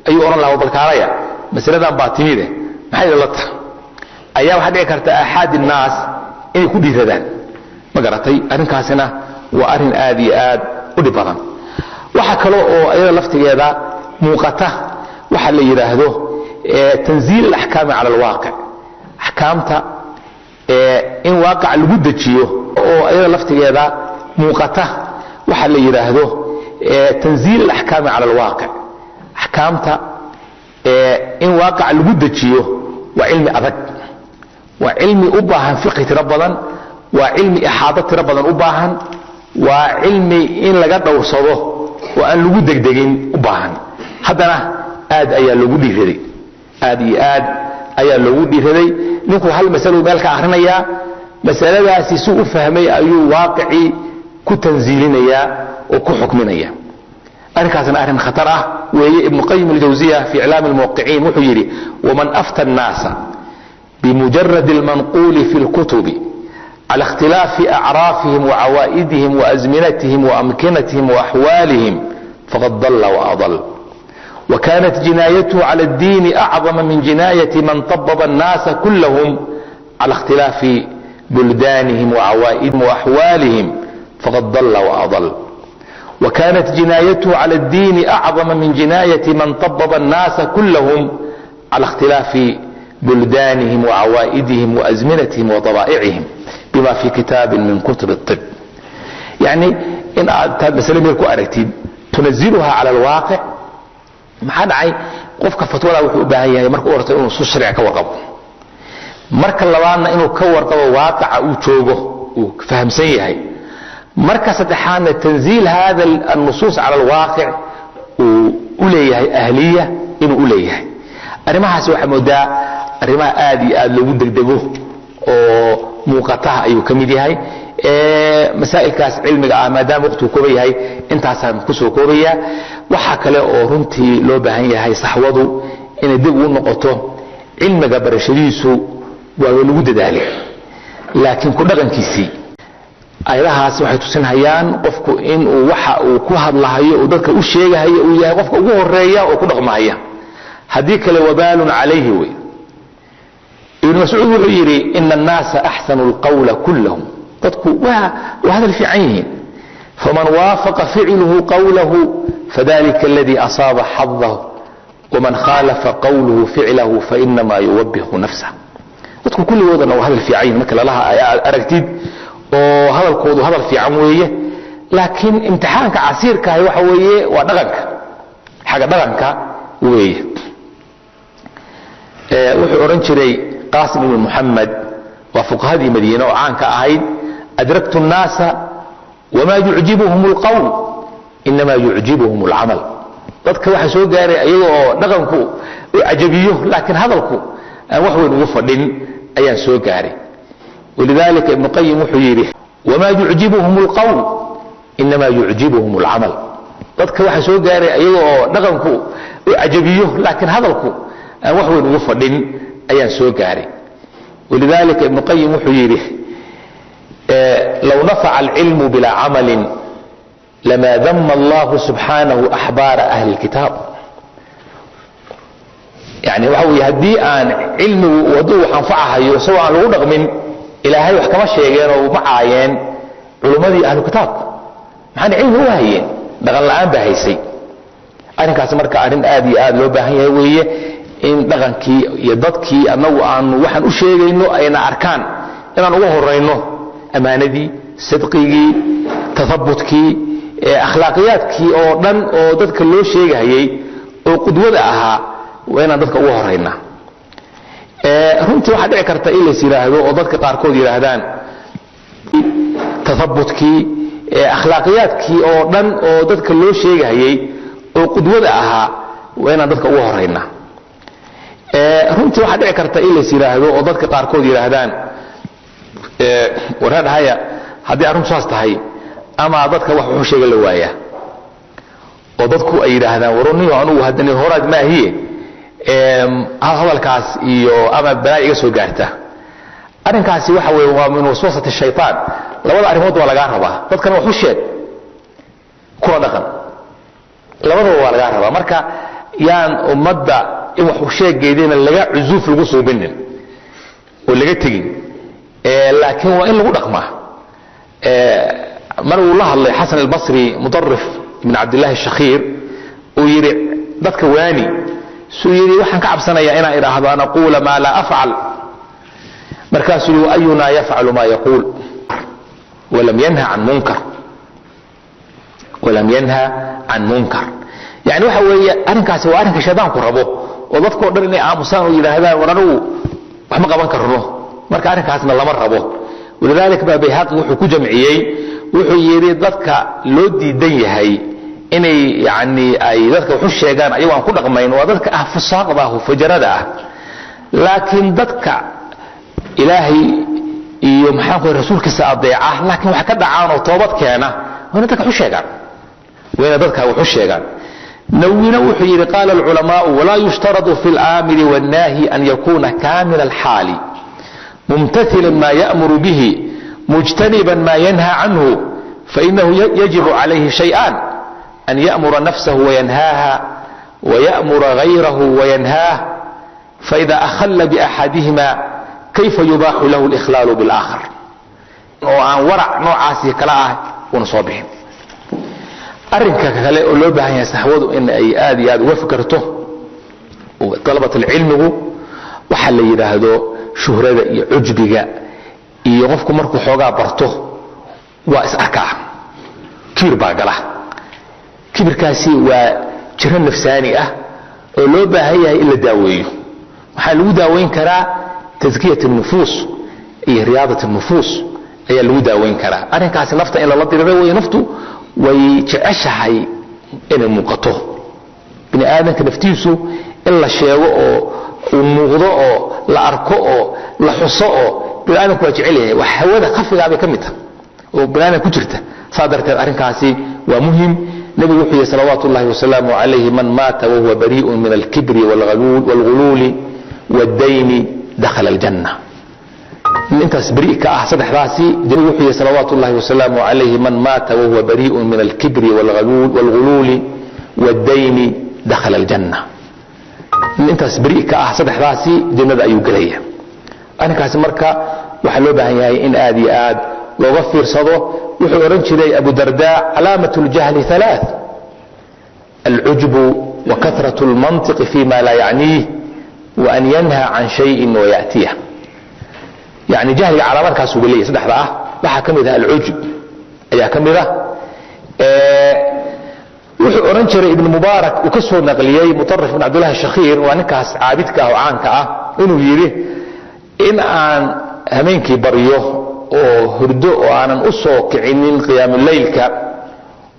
ayuu odhan lahaa, balkaalaya masaladan baa timide, maxay la tahay? Ayaa waxaa dhici karta axaad innaas inay ku dhiiradaan. Ma garatay? Arrinkaasina waa arrin aad iyo aad u dhib badan. Waxaa kale oo ayada laftigeeda muuqata waxa la yidhaahdo tanziil alaxkaami cala alwaaqic, axkaamta in waaqaca lagu dejiyo, oo ayada laftigeeda muuqata waxa la yidhaahdo tanziil alaxkaami cala alwaaqic, axkaamta in waaqaca lagu dejiyo. Waa cilmi adag, waa cilmi u baahan fiqhi tiro badan, waa cilmi ixaado tiro badan u baahan, waa cilmi in laga dhowrsado oo aan lagu degdegin u baahan. Haddana aad ayaa loogu dhiiraday, aad iyo aad ayaa loogu dhiiraday. Ninku hal masaluu meel ka akhrinayaa, masaladaasi si u fahmay ayuu waaqicii ku tanziilinayaa oo ku xukminaya. Arrinkaasna arrin khatar ah weeye. Ibnu Qayim Aljawsiya fi Iclaami Almuwaqiciin wuxuu yidhi: waman afta annaasa bimujarad almanquuli fi lkutubi cala ikhtilaafi acraafihim wacawaa'idihim waazminatihim waamkinatihim waaxwaalihim faqad dalla waadal, وكانت جنايته على الدين أعظم من جناية من طبب الناس كلهم على اختلاف بلدانهم وعوائدهم وأحوالهم، فقد ضل وأضل. وكانت جنايته على الدين أعظم من جناية من طبب الناس كلهم على اختلاف بلدانهم وعوائدهم وأزمنتهم وطبائعهم بما في كتاب من كتب الطب. يعني in aad masale meel ku aragtid tunaziluha cala alwaaqic. Maxaa dhacay? Qofka fatwada wuxuu u baahan yahay marka u horta inuu su sharciga ka warqabo. Marka labaadna inuu ka warqabo waaqaca uu joogo, uu fahamsan yahay. Marka saddexaadna tanziil hada annusuus cala alwaaqic uu u leeyahay, ahliya inuu u leeyahay. Arrimahaasi waxaa moodaa arrimaha aad iyo aad loogu degdego oo muuqataha ayuu ka mid yahay. Masaa'ilkaas cilmiga ah, maadaama waqtigu kooban yahay, intaasaan kusoo koobaya. Waxaa kale oo runtii loo baahan yahay saxwadu inay dib ugu noqoto cilmiga barashadiisu, waa lagu dadaalay, laakiin ku dhaqankiisii. Ayadahaas waxay tusinhayaan qofku inuu waxa uu ku hadlahayo, uu dadka u sheegahayo, uu yahay qofka ugu horeeya oo ku dhaqmahaya. Haddii kale wabaalun calayhi wey. Ibnu Mascuud wuxuu yidhi: "Ina annaasa axsanu alqawla kullahum." Dadku waa hadal fiican yihiin. "Faman waafaqa ficluhu qawlahu fadalika aladii asaaba xadahu, waman khaalafa qawluhu ficlahu fainamaa yuwabihu nafsah." Dadku kulligoodana waa hadal fiican yihin marka lalaha aragtid oo hadalkoodu hadal fiican weeye, laakiin imtixaanka casiirkaahi waxa weeye waa dhaqanka, xagga dhaqanka weeye. Wuxuu odhan jiray Qaasim ibnu Muxamed, waa fuqahadii Madiine oo caanka ahayd: "Adraktu الnaasa wma yucjibuhum اlqowl, inamaa yucjibuhum اlcamal." Dadka waxaa soo gaaray ayaga oo dhaqanku u cajabiyo, laakiin hadalku aan wax weyn ugu fadhin ayaan soo gaaray. Walidalika Ibnu Qayim wuxuu yidhi: "Wma yucjibuhum اlqowl, inamaa yucjibuhum اlcamal." Dadka waxaa soo gaaray ayaga oo dhaqanku u cajabiyo, laakiin hadalku aan wax weyn ugu fadhin ayaan soo gaaray. Walidalika Ibnu Qayim wuxuu yidhi: "Low nafaca alcilmu bilaa camalin lama dama allahu subxaanahu axbaara ahli اlkitaab." Yani waxa wey, haddii aan cilmigu hadduu wax anfacahayo isagoo aan lagu dhaqmin, Ilaahay wax kama sheegeen oo ma caayeen culummadii ahlu kitaabka. Maxaana cilmi u hayeen? Dhaqan la'aan baa haysay arrinkaasi. Marka arrin aad iyo aad loo baahan yahay weeye in dhaqankii iyo dadkii annagu aanu waxaan u sheegayno ayna arkaan inaan uga horayno ammaanadii, sidqigii, tathabutkii, akhlaaqiyaadkii oo dhan oo dadka loo sheegahayey oo qudwada ahaa, waa inaan dadka uga horaynaa. Runtii waxaa dhici karta in lays yidhaahdo oo dadka qaarkood yidhaahdaan tathabutkii, akhlaaqiyaadkii oo dhan oo dadka loo sheegahayey oo qudwada ahaa, waa inaan dadka uga horaynaa. Runtii waxaa dhici karta in lays yidhaahdo oo dadka qaarkood yidhaahdaan: "Warradhahaya, haddii arrintu saas tahay, ama dadka wax wuxuu sheega la waayaa oo dadku ay yidhaahdaan, waroniyo anugu haddani horaad maahiye, hadalkaas iyo ama balaa iga soo gaarta." Arrinkaasi waxa weeye waa min waswasati shaytaan. Labada arrimood waa lagaa rabaa: dadkana wax u sheeg, kuna dhaqan. Labadaba waa lagaa rabaa. Marka yaan ummadda in wax u sheegeedina laga cusuuf lagu suubinin oo laga tegin, laakiin waa in lagu dhaqmaa. Mar uu la hadlay Xasan Albasri Mudarif ibn Cabdillahi Shakhiir, uu yidhi: "Dadka waani." Suu yidhi: "Waxaan ka cabsanayaa inaan idhaahdo an aquula maa laa afcal." Markaasuu yidhi: "Waayunaa yafcalu maa yaquul walam yanha can munkar, walam yanha can munkar." Yani waxa weeye, arrinkaasi waa arrinka shaydaanku rabo oo dadkao dhan inay aamusaan oo yidhaahdaan: "War, anigu wax ma qaban karno." Marka arrinkaasna lama rabo. Walidaalika baa Bayhaqi wuxuu ku jamciyey, wuxuu yidhi dadka loo diidan yahay inay yani ay dadka waxu sheegaan ayagoo aan ku dhaqmayn waa dadka ah fusaaqda ah oo fajarada ah, laakiin dadka Ilaahay iyo maxaan ku rasuulkiisa adeeca, laakiin wax ka dhacaan oo toobad keena, waa inay dadka waxu sheegaan, waa inay dadka wax u sheegaan. Nawwina wuxuu yidhi: "Qaala alculamaau: walaa yushtaradu fi alaamiri wannaahi an yakuna kaamila alxaali, mumtathilan ma ya'muru bihi, mujtaniban ma yanha canhu, fainahu yajibu calayhi shay'an: an ya'mura nafsahu wayanhaaha, waya'mura gayrahu wayanhaah. Faida akhalla biaxadihima, kayfa yubaaxu lahu اlikhlaalu biاlaakhar?" Oo aan warac noocaasi kala ah una soo bixin. Arrinka kale oo loo baahan yahay saxwadu in ay aad iyo aad uga fikirto, dalabat alcilmigu, waxaa la yidhaahdo shuhrada iyo cujbiga iyo qofku markuu xoogaa barto waa is arkaa, kibir baa gala. Kibirkaasi waa jiro nafsaani ah oo loo baahan yahay in la daaweeyo. Waxaa lagu daaweyn karaa Taskiyat nufuus iyo riyaadat nufuus ayaa lagu daaweyn karaa arrinkaasi. Nafta in lala diriro wey. Naftu way jeceshahay inay muuqato. Bini aadamka naftiisu in la sheego oo uu muuqdo oo la arko oo la xuso oo bini aadamku waa jecel yahay. Waa hawada khafigaa bay ka mid tahay oo bini aadam ku jirta. Saa darteed arrinkaasi waa muhim. Nebigu wuxuu yihi salawaatu ullahi wasalaamu calayhi: "Man maata wahuwa barii'un min alkibri wاlghuluuli wاddayni dakhala aljanna." Intaas beri ka ah saddexdaasi. Nebigu wuxuu yihi salawaatu ullahi wasalaamu calayhi: "Man maata wahuwa barii'un min alkibri wاlghuluuli wاddayni dakhala aljanna." Intaas beri ka ah saddexdaasi jannada ayuu gelaya. Arrinkaasi marka waxaa loo baahan yahay in aad iyo aad looga fiirsado. Wuxuu odhan jiray Abu Darda: "Calaamat اljahli ثalaaث: alcujbu وكثرة المنطق فيما لا يعنيه وأن ينهى عن شيء ويأتيه." Yani jahliga calaamaadkaasuu ba leeyahy saddexda ah. Waxaa ka mid ah alcujb ayaa ka mid ah. Wuxuu odhan jiray Ibn Mubaarak, uu ka soo naqliyey Mutarif ibn Cabdullahi Shakhiir, waa ninkaas caabidka ah oo caanka ah, inuu yidhi: "In aan hameenkii baryo oo hurdo oo aanan u soo kicinin qiyaamuleylka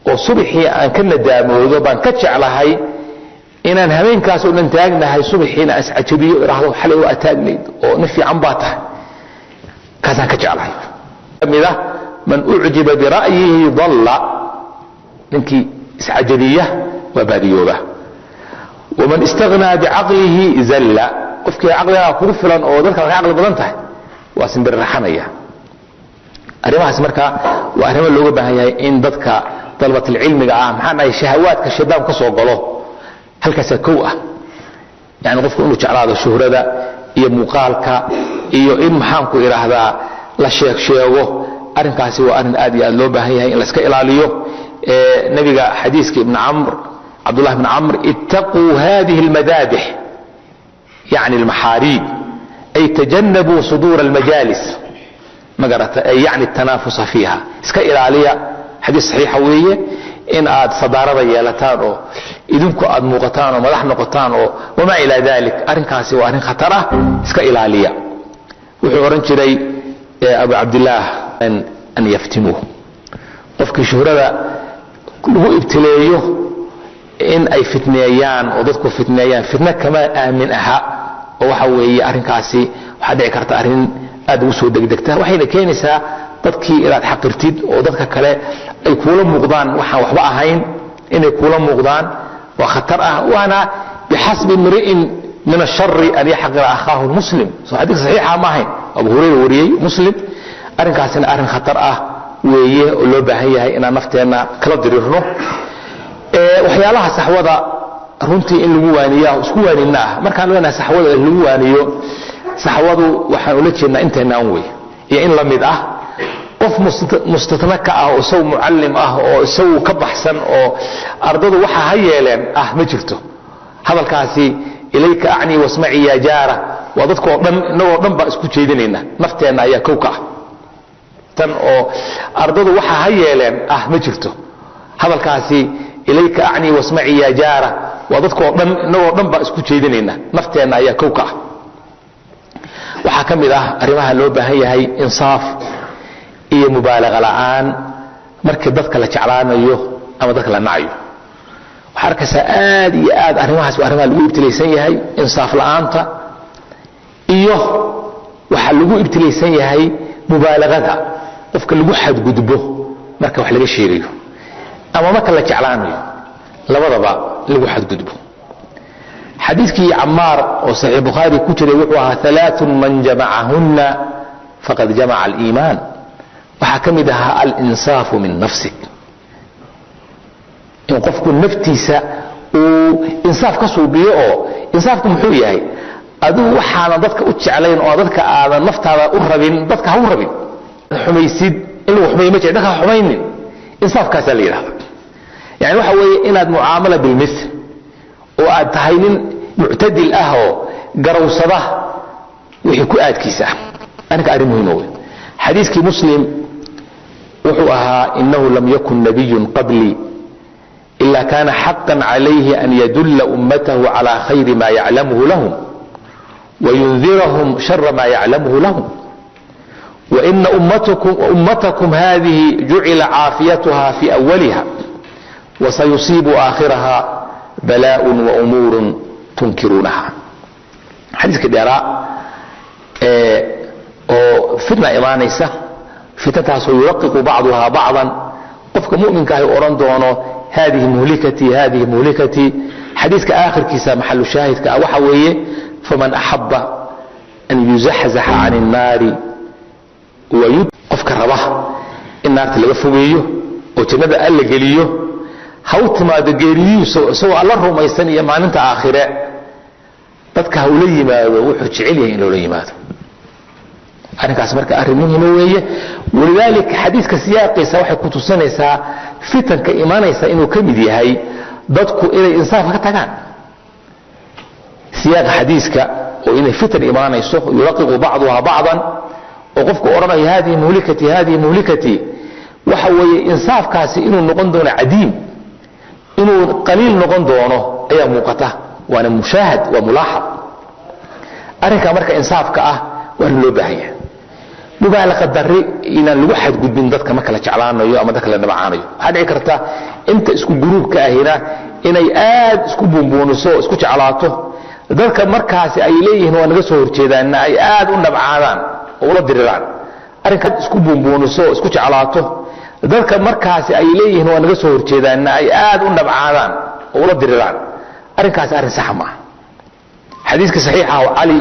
oo subaxii aan ka nadaamoodo baan ka jeclahay inaan habeenkaas oo dhan taagnahay, subaxiina aan iscajabiyo, idhaahdo xalay waa taagnayd oo nin fiican baa tahay. Kaasaan ka jeclahay." Kamid ah: "Man ucjiba bira'yihi dalla." Ninkii iscajabiya waa baadiyooba. "Waman istaghnaa bicaqlihi zalla." Qofkii caqligaa kugu filan oo dadka ka caqli badan tahay waa simbirraxanaya. Arrimahaas marka waa arrimo looga baahan yahay in dadka dalbatulcilmiga ah, maxaan dhahay, shahawaadka shaydaanku ka soo galo halkaasaa kow ah. Yani qofku inuu jeclaado shuhrada iyo muuqaalka iyo in, maxaanku idhaahdaa, la sheeg sheego, arrinkaasi waa arrin aad iyo aad loo baahan yahay in la iska ilaaliyo. Nabiga xadiiska Ibn Camr, Cabdullah bn Camr: "Ittaquu hadihi almadaabix," yani almaxaariib, ay tajanabuu suduura almajaalis, ma garata, ay yani tanaafusa fiiha, iska ilaaliya. Xadiis saxiixa weeye. In aad sadaarada yeelataan oo idinku aad muuqataan oo madax noqotaan oo wamaa ilaa dalik, arrinkaasi waa arrin khatar ah, iska ilaaliya. Wuxuu odhan jiray Abu Cabdillaah: "An yaftinuuh." Qofkii shuhrada lagu ibtileeyo in ay fitneeyaan oo dadku fitneeyaan, fitno kama aamin aha. Oo waxa weeye arrinkaasi waxaa dhici karta arrin aad ugu soo degdegta, waxayna keenaysaa dadkii inaad xaqirtid oo dadka kale ay kuula muuqdaan waxaan waxba ahayn inay kuula muuqdaan. Waa khatar ah. Waana "bixasbi imri'in min ashari an yaxqira akhaahu lmuslim." Soo xadiis saxiixa ma ahayn? Abu Hurayra wariyey, Muslim. Arrinkaasina arrin khatar ah weeye oo loo baahan yahay inaan nafteenna kala dirirno. Waxyaalaha saxwada runtii in lagu waaniya isku waanina ah. Markaan leenahay saxwada lagu waaniyo, saxwadu waxaan ula jeednaa inteenaan wey iyo in la mid ah. Qof mustatna ka ah oo isagu mucallim ah oo isagu ka baxsan oo ardadu waxa ha yeeleen ah ma jirto. Hadalkaasi "ilayka acnii wasmaci yaa jaara" waa dadkoo dhan, innagoo dhan baa isku jeedinayna. Nafteenna ayaa kow ka ah tan oo ardadu waxa ha yeeleen ah ma jirto. Hadalkaasi "ilayka acnii wasmaci yaa jaara" waa dadkoo dhan, innagoo dhan baa isku jeedinayna. Nafteenna ayaa kow ka ah. Waxaa ka mid ah arrimaha loo baahan yahay insaaf iyo mubaalaqa la'aan markii dadka la jeclaanayo ama dadka la nacayo. Waxaa arkaysaa aad iyo aad arrimahaas waa arrimaha lagu ibtilaysan yahay, insaaf la'aanta iyo waxaa lagu ibtilaysan yahay mubaalagada, qofka lagu xadgudbo marka wax laga sheegayo ama marka la jeclaanayo, labadaba lagu xadgudbo. Xadiiskii Camaar oo Saxiix Bukhaari ku jiray wuxuu ahaa: "Alaaun man jamacahunna faqad jamaca aliimaan." Waxaa ka mid ahaa alinsaafu min nafsik, in qofku naftiisa uu insaaf ka suubiyo. Oo insaafku muxuu yahay? Adigu waxaanan dadka u jeclayn oo dadka aadan naftaada u rabin, dadka ha u rabin. Xumaysid in lagu xumeeyo ma jecl, dadka ha xumaynin. Insaafkaasaa la yidhahda. Yani waxa weeye inaad mucaamala bilmithl oo aad tahay nin muctadil ah oo garawsada wixii ku aadkiisa ah. Arrinka arrin muhiima wey. Xadiiskii Muslim wuxuu ahaa: "Inahu lam yakun nabiyun qablii ila kana xaqا calayhi an yadulla ummatahu calى khayri ma yaclamuhu lahum." Wayundirahum shara maa yaclamuhu lahum. Waina ummatakum hadihi jucila caafiyatuha fi awaliha wasayusiibu aakhiraha balaaء waumuuru tunkiruunaha. Xadiiska dheeraa oo fitna imaanaysa, fitantaasoo yuraqiqu bacduhaa bacdan, qofka muminka ahi odhan doono hadihi muhlikatii, hadihi muhlikatii. Xadiiska aakhirkiisa maxalu shaahidka ah waxa weeye: faman axaba an yuzaxzaxa can الnaari, qofka raba in naarta laga fogeeyo oo jannada alla geliyo, ha u timaado geeriyihiisu isagoo alla rumaysan iyo maalinta aakhire, dadka ha ula yimaado wuxuu jecel yahay in loola yimaado. Arrinkaas marka arrin muhima weeye. Walidaalika xadiiska siyaaqiisa waxay ku tusinaysaa fitanka imanaysa inuu ka mid yahay dadku inay insaafka ka tagaan. Siyaaqa xadiiska oo inay fitan imaanayso, yuraqiqu bacduha bacdan, oo qofku odhanayo hadihi muhlikatii, hadihi muhlikatii, waxa weeye insaafkaasi inuu noqon doono cadiim, inuu qaliil noqon doono ayaa muuqata, waana mushaahad, waa mulaaxad. Arrinkaa marka insaafka ah waa arrin loo baahan yahay. Mubaalaqa dari inaan lagu xadgudbin dadka marka la jeclaanayo ama dadka la nabacaanayo. Waxaa dhici karta inta isku guruubka ahina inay aad isku buunbuuniso oo isku jeclaato, dadka markaasi ay leeyihiin waa naga soo horjeedaanna ay aad u nabcaadaan oo ula diriraan. Arrinka isku buunbuuniso oo isku jeclaato, dadka markaasi ay leeyihiin waa naga soo horjeedaanna ay aad u nabcaadaan oo ula diriraan, arrinkaasi arrin saxa maaha. Xadiiska saxiixa oo Cali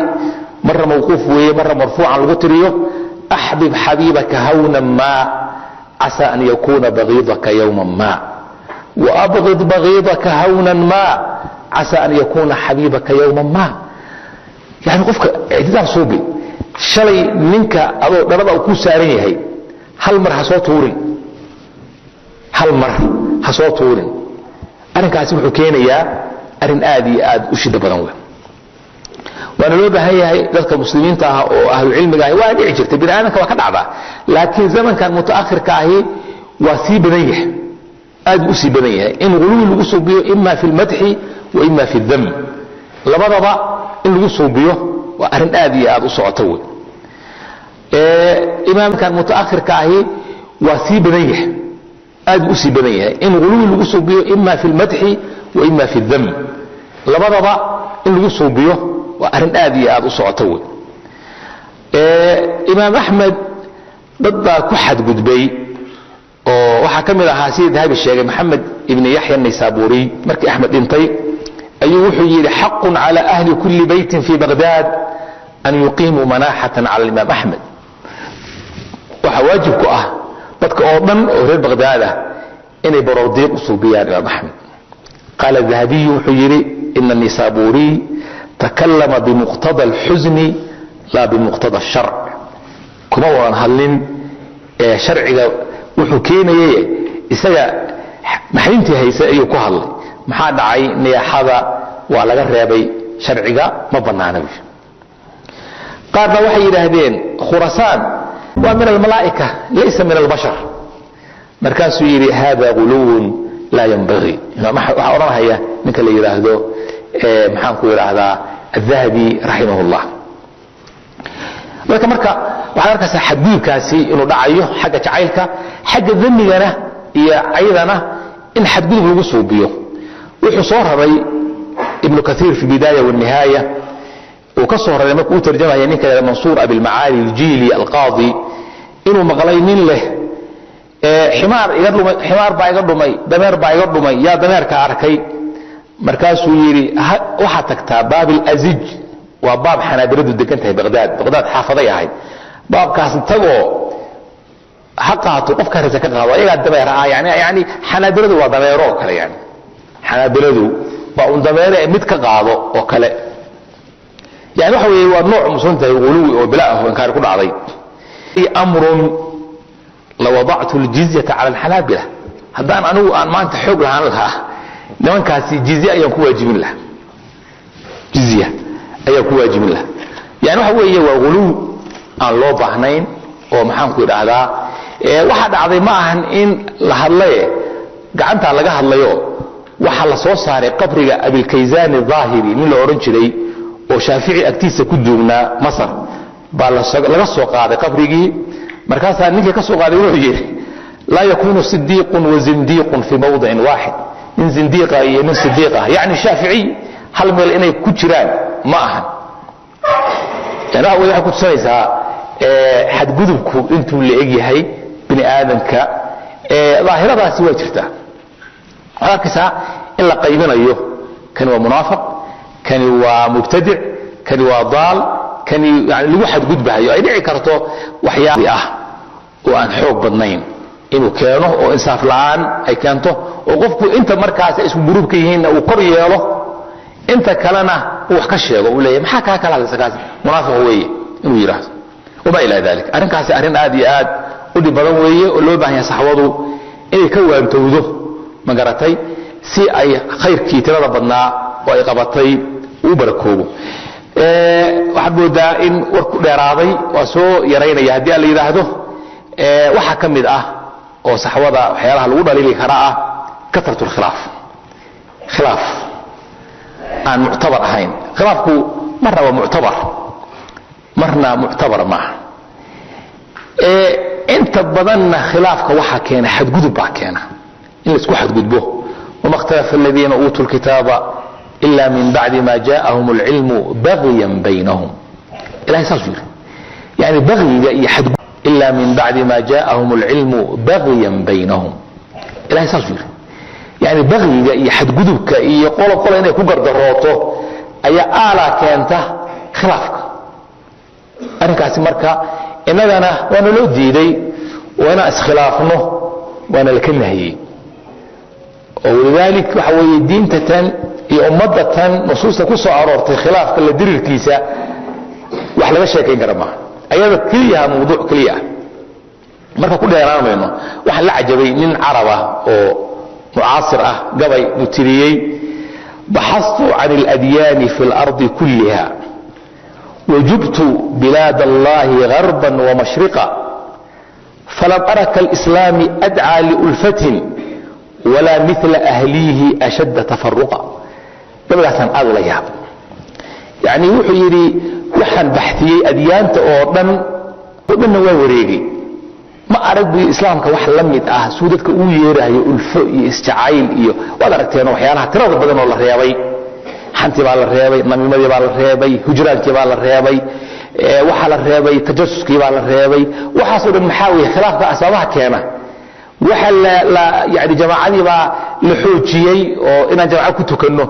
marna mawquuf weeye, marna marfuucan lagu tiriyo: axbib xabiibaka hawnan ma casa an yakuuna bagiidaka yowman ma, waabgid bagiidaka hawnan ma casa an yakuuna xabiibaka yowman ma. Yani qofka ictidaal suubi. Shalay ninka adoo dhalada uu ku saaran yahay hal mar ha soo tuurin, hal mar ha soo tuurin. Arrinkaasi wuxuu keenayaa arrin aad iyo aad u shida badan wey. Waana loo baahan yahay dadka muslimiinta ah oo ahlucilmiga ahi. Waa dhici jirtay, bini aadamka waa ka dhacdaa, laakiin zamankan mutaakhirka ahi waa sii badan yahay, aad buu usii badan yahay in guluwi lagu suubiyo, ima fi lmadxi wa ima fi dam, labadaba in lagu suubiyo waa arrin aad iyo aad u socota wey. Imaamkan mutaakhirka ahi waa sii badan yahay, aad buu usii badan yahay in guluwi lagu suubiyo, ima fi lmadxi wa ima fi dam, labadaba in lagu suubiyo waa arrin aad iyo aad u socota wey. Imaam Axmed dad baa ku xadgudbay oo waxaa ka mid ahaa, sidii Dahabi sheegay, Maxamed ibni Yaxya Naysaburiy. Markii Axmed dhintay ayuu wuxuu yidhi: xaqun cala ahli kulli beytin fi Baghdad an yuqiimuu manaaxatan cala alimaam Axmed. Waxaa waajib ku ah dadka oo dhan oo reer Baghdad ah inay baroordiiq u suubiyaan imaam Axmed. Qaala Dahabiyu, wuxuu yidhi: ina Nisaburiy takalama bimuqtada alxusni laa bimuqtada asharc. Kuma wadan hadlin ee sharciga wuxuu keenayaye, isaga maxrintii hayse ayuu ku hadlay. Maxaa dhacay? Niyaaxada waa laga reebay sharciga, ma banaana buy. Qaarna waxay yidhaahdeen Khurasaan waa min almalaa'ika, laysa min albashar. Markaasuu yidhi: hada guluwun laa yanbagii. Waxaa odhanhaya ninka la yidhaahdo, maxaan ku yidhaahdaa, Adahabi raximah llah. Marka waxaad arkaysaa xadgudubkaasi inuu dhacayo xagga jacaylka, xagga demigana iyo caydana in xadgudub lagu suubiyo. Wuxuu soo raray Ibnu Kaiir fi Bidaaya wanihaaya, uu ka soo raray markuu u tarjamaya ninka la Mansuur Abilmacaali Aljiili Alqaadi, inuu maqlay nin leh: ximaar iga dhumay, ximaar baa iga dhumay, dameer baa iga dhumay, yaa dameerka arkay? Markaasuu yidhi: waxaad tagtaa Baab Alazij. Waa baab xanaabiladu degan tahay Baqdaad. Baqdaad xaafaday ahayd. Baabkaas tagoo ha qaato qofka rasa ka qaado, ayagaa dameer ah. Yani xanaabiladu waa dameero oo kale, yani xanaabiladu waa un dameere mid ka qaado oo kale. Yani waxa weeye waa nooc musan tahay guluwi oo bila ah oo inkaari ku dhacday. Amrun lawadactu aljizyata cala alxanaabila. Haddaan anigu aan maanta xoog lahaan lahaa, nimankaasi jizye ayaan ku waajibin lahaa, jizya ayaan ku waajibin lahaa. Yani waxa weeye waa guluw aan loo baahnayn oo maxaan ku idhaahdaa. Waxaa dhacday ma ahan in la hadlaye, gacantaa laga hadlayo. Waxaa la soo saaray qabriga Abilkayzani Daahiri, nin la odhan jiray. Oo Shaafici agtiisa ku duugnaa Masar baa laga soo qaaday qabrigii. Markaasaa ninkii ka soo qaaday wuxuu yidhi: "Laa yakuunu sidiiqun wa zindiiqun fii mawdicin waaxid." Nin zindiiqa iyo nin sidiiq ah, yacni Shaaficiy, hal meel inay ku jiraan ma ahan. Yani waxa wey, waxay ku tusanaysaa xadgudubku intuu la eg yahay bini aadamka. Daahiradaasi waa jirtaa. Waxaad arkaysaa in la qaybinayo: kani waa munaafiq, kani waa mubtadic, kani waa daal, kani yani lagu xadgudbahayo. Ay dhici karto waxyaab ah oo aan xoog badnayn inuu keeno oo insaaf la'aan ay keento, oo qofku inta markaas ay isku guruubka yihiinna uu kor yeelo, inta kalena uu wax ka sheego, uu leeyahay: "Maxaa kaa kala hadlaysa? Kaasi munaafiq weeye," inuu yidhaahdo wamaa ilaa dalik. Arrinkaasi arrin aad iyo aad u dhib badan weeye oo loo baahan yahay saxwadu inay ka waantowdo, ma garatay, si ay khayrkii tirada badnaa oo ay qabatay uu barakoobo. Waxaad moodaa in warku dheeraaday, waa soo yaraynaya haddii aan la yidhaahdo. Waxaa ka mid ah oo saxwada waxyaalaha lagu dhaliili karaa ah kasrat lkhilaaf, khilaaf aan muctabar ahayn. Khilaafku marna waa muctabar, marna muctabar maaha. Inta badanna khilaafka waxaa keena xadgudub baa keena, in laisku xadgudbo. "Wama ikhtalafa aladiina uutuu lkitaaba ila min bacdi ma jaءahum اlcilmu bagyan baynahum." Ilahay saasuu yidhi. Yani bagyiga iyo xad "ila min bacdi ma jaءahum اlcilmu bagyan baynahum." Ilahay saasuu yidhi. Yani bagyiga iyo xadgudubka iyo qolo qolo inay ku gardarooto ayaa aalaa keenta khilaafka. Arrinkaasi marka innagana waana loo diiday oo inaan iskhilaafno waana laka nahiyey. Oo walidalik waxa weeye, diinta tan iyo ummadda tan nusuusta ku soo aroortay khilaafka la dirirkiisa wax laga sheekayn kara maaha, ayada keliyaha mawduuc keliya ah. Marka ku dheeraan mayno. Waxaan la cajabay nin carab ah oo mucaasir ah gabay buu tiriyey: "Baxastu can اladyaani fi اlardi kulliha wajubtu bilaad allahi garba wamashriqa, falam ara kalislaami adcaa liulfatin walaa mila ahliihi ashadda tafaruqa." Gabagaasaan aad ula yaab. Yani wuxuu yidhi: waxaan baxiyey adyaanta oo dhan oo dhanna waa wareegay, ma arag buy islaamka wax la mid ah suu dadka uu yeerahayo ulfo iyo isjacayl. Iyo waad aragteen waxyaalaha tirada badan oo la reebay: xantii baa la reebay, namiimadii baa la reebay, hujraankii baa la reebay, waxaa la reebay tajasuskii baa la reebay. Waxaasoo dhan maxaa weeye? Khilaafka asbaabaha keena. Waxa la yani jamaacadii baa la xoojiyey oo inaan jamaco ku tukanno,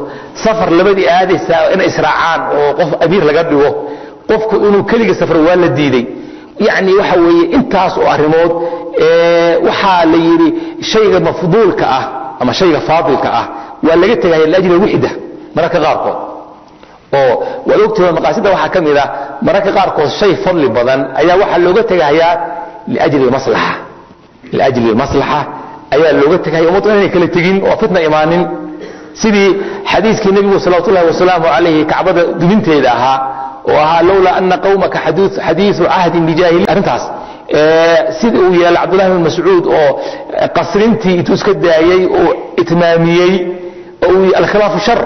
safar labadii aadaysaa inay israacaan oo qof amiir laga dhigo, qofku inuu keliga safro waa la diiday. Yani waxa weeye, intaas oo arrimood waxaa la yidhi shayga mafduulka ah ama shayga faadilka ah waa laga tegaya liajli wixda mararka qaarkood. Oo waad ogtahay, maqaasida waxaa ka mid ah mararka qaarkood shay fadli badan ayaa waxaa looga tegahayaa liajli maslaxa, liajli maslaxa ayaa looga tegaya, ummaddu inay kala tegin oo fitna imaanin, sidii xadiiskii nebigu salawatu ullahi wasalaamu calayhi Kacbada dubinteeda ahaa oo ahaa "lowlaa ana qawmaka xadiiu cahdin bijaahili". Arrintaas sida uu yeelay Cabdullahi bin Mascuud oo qasrintii intuu iska daayey oo itmaamiyey oo uu "alkhilaafu shar",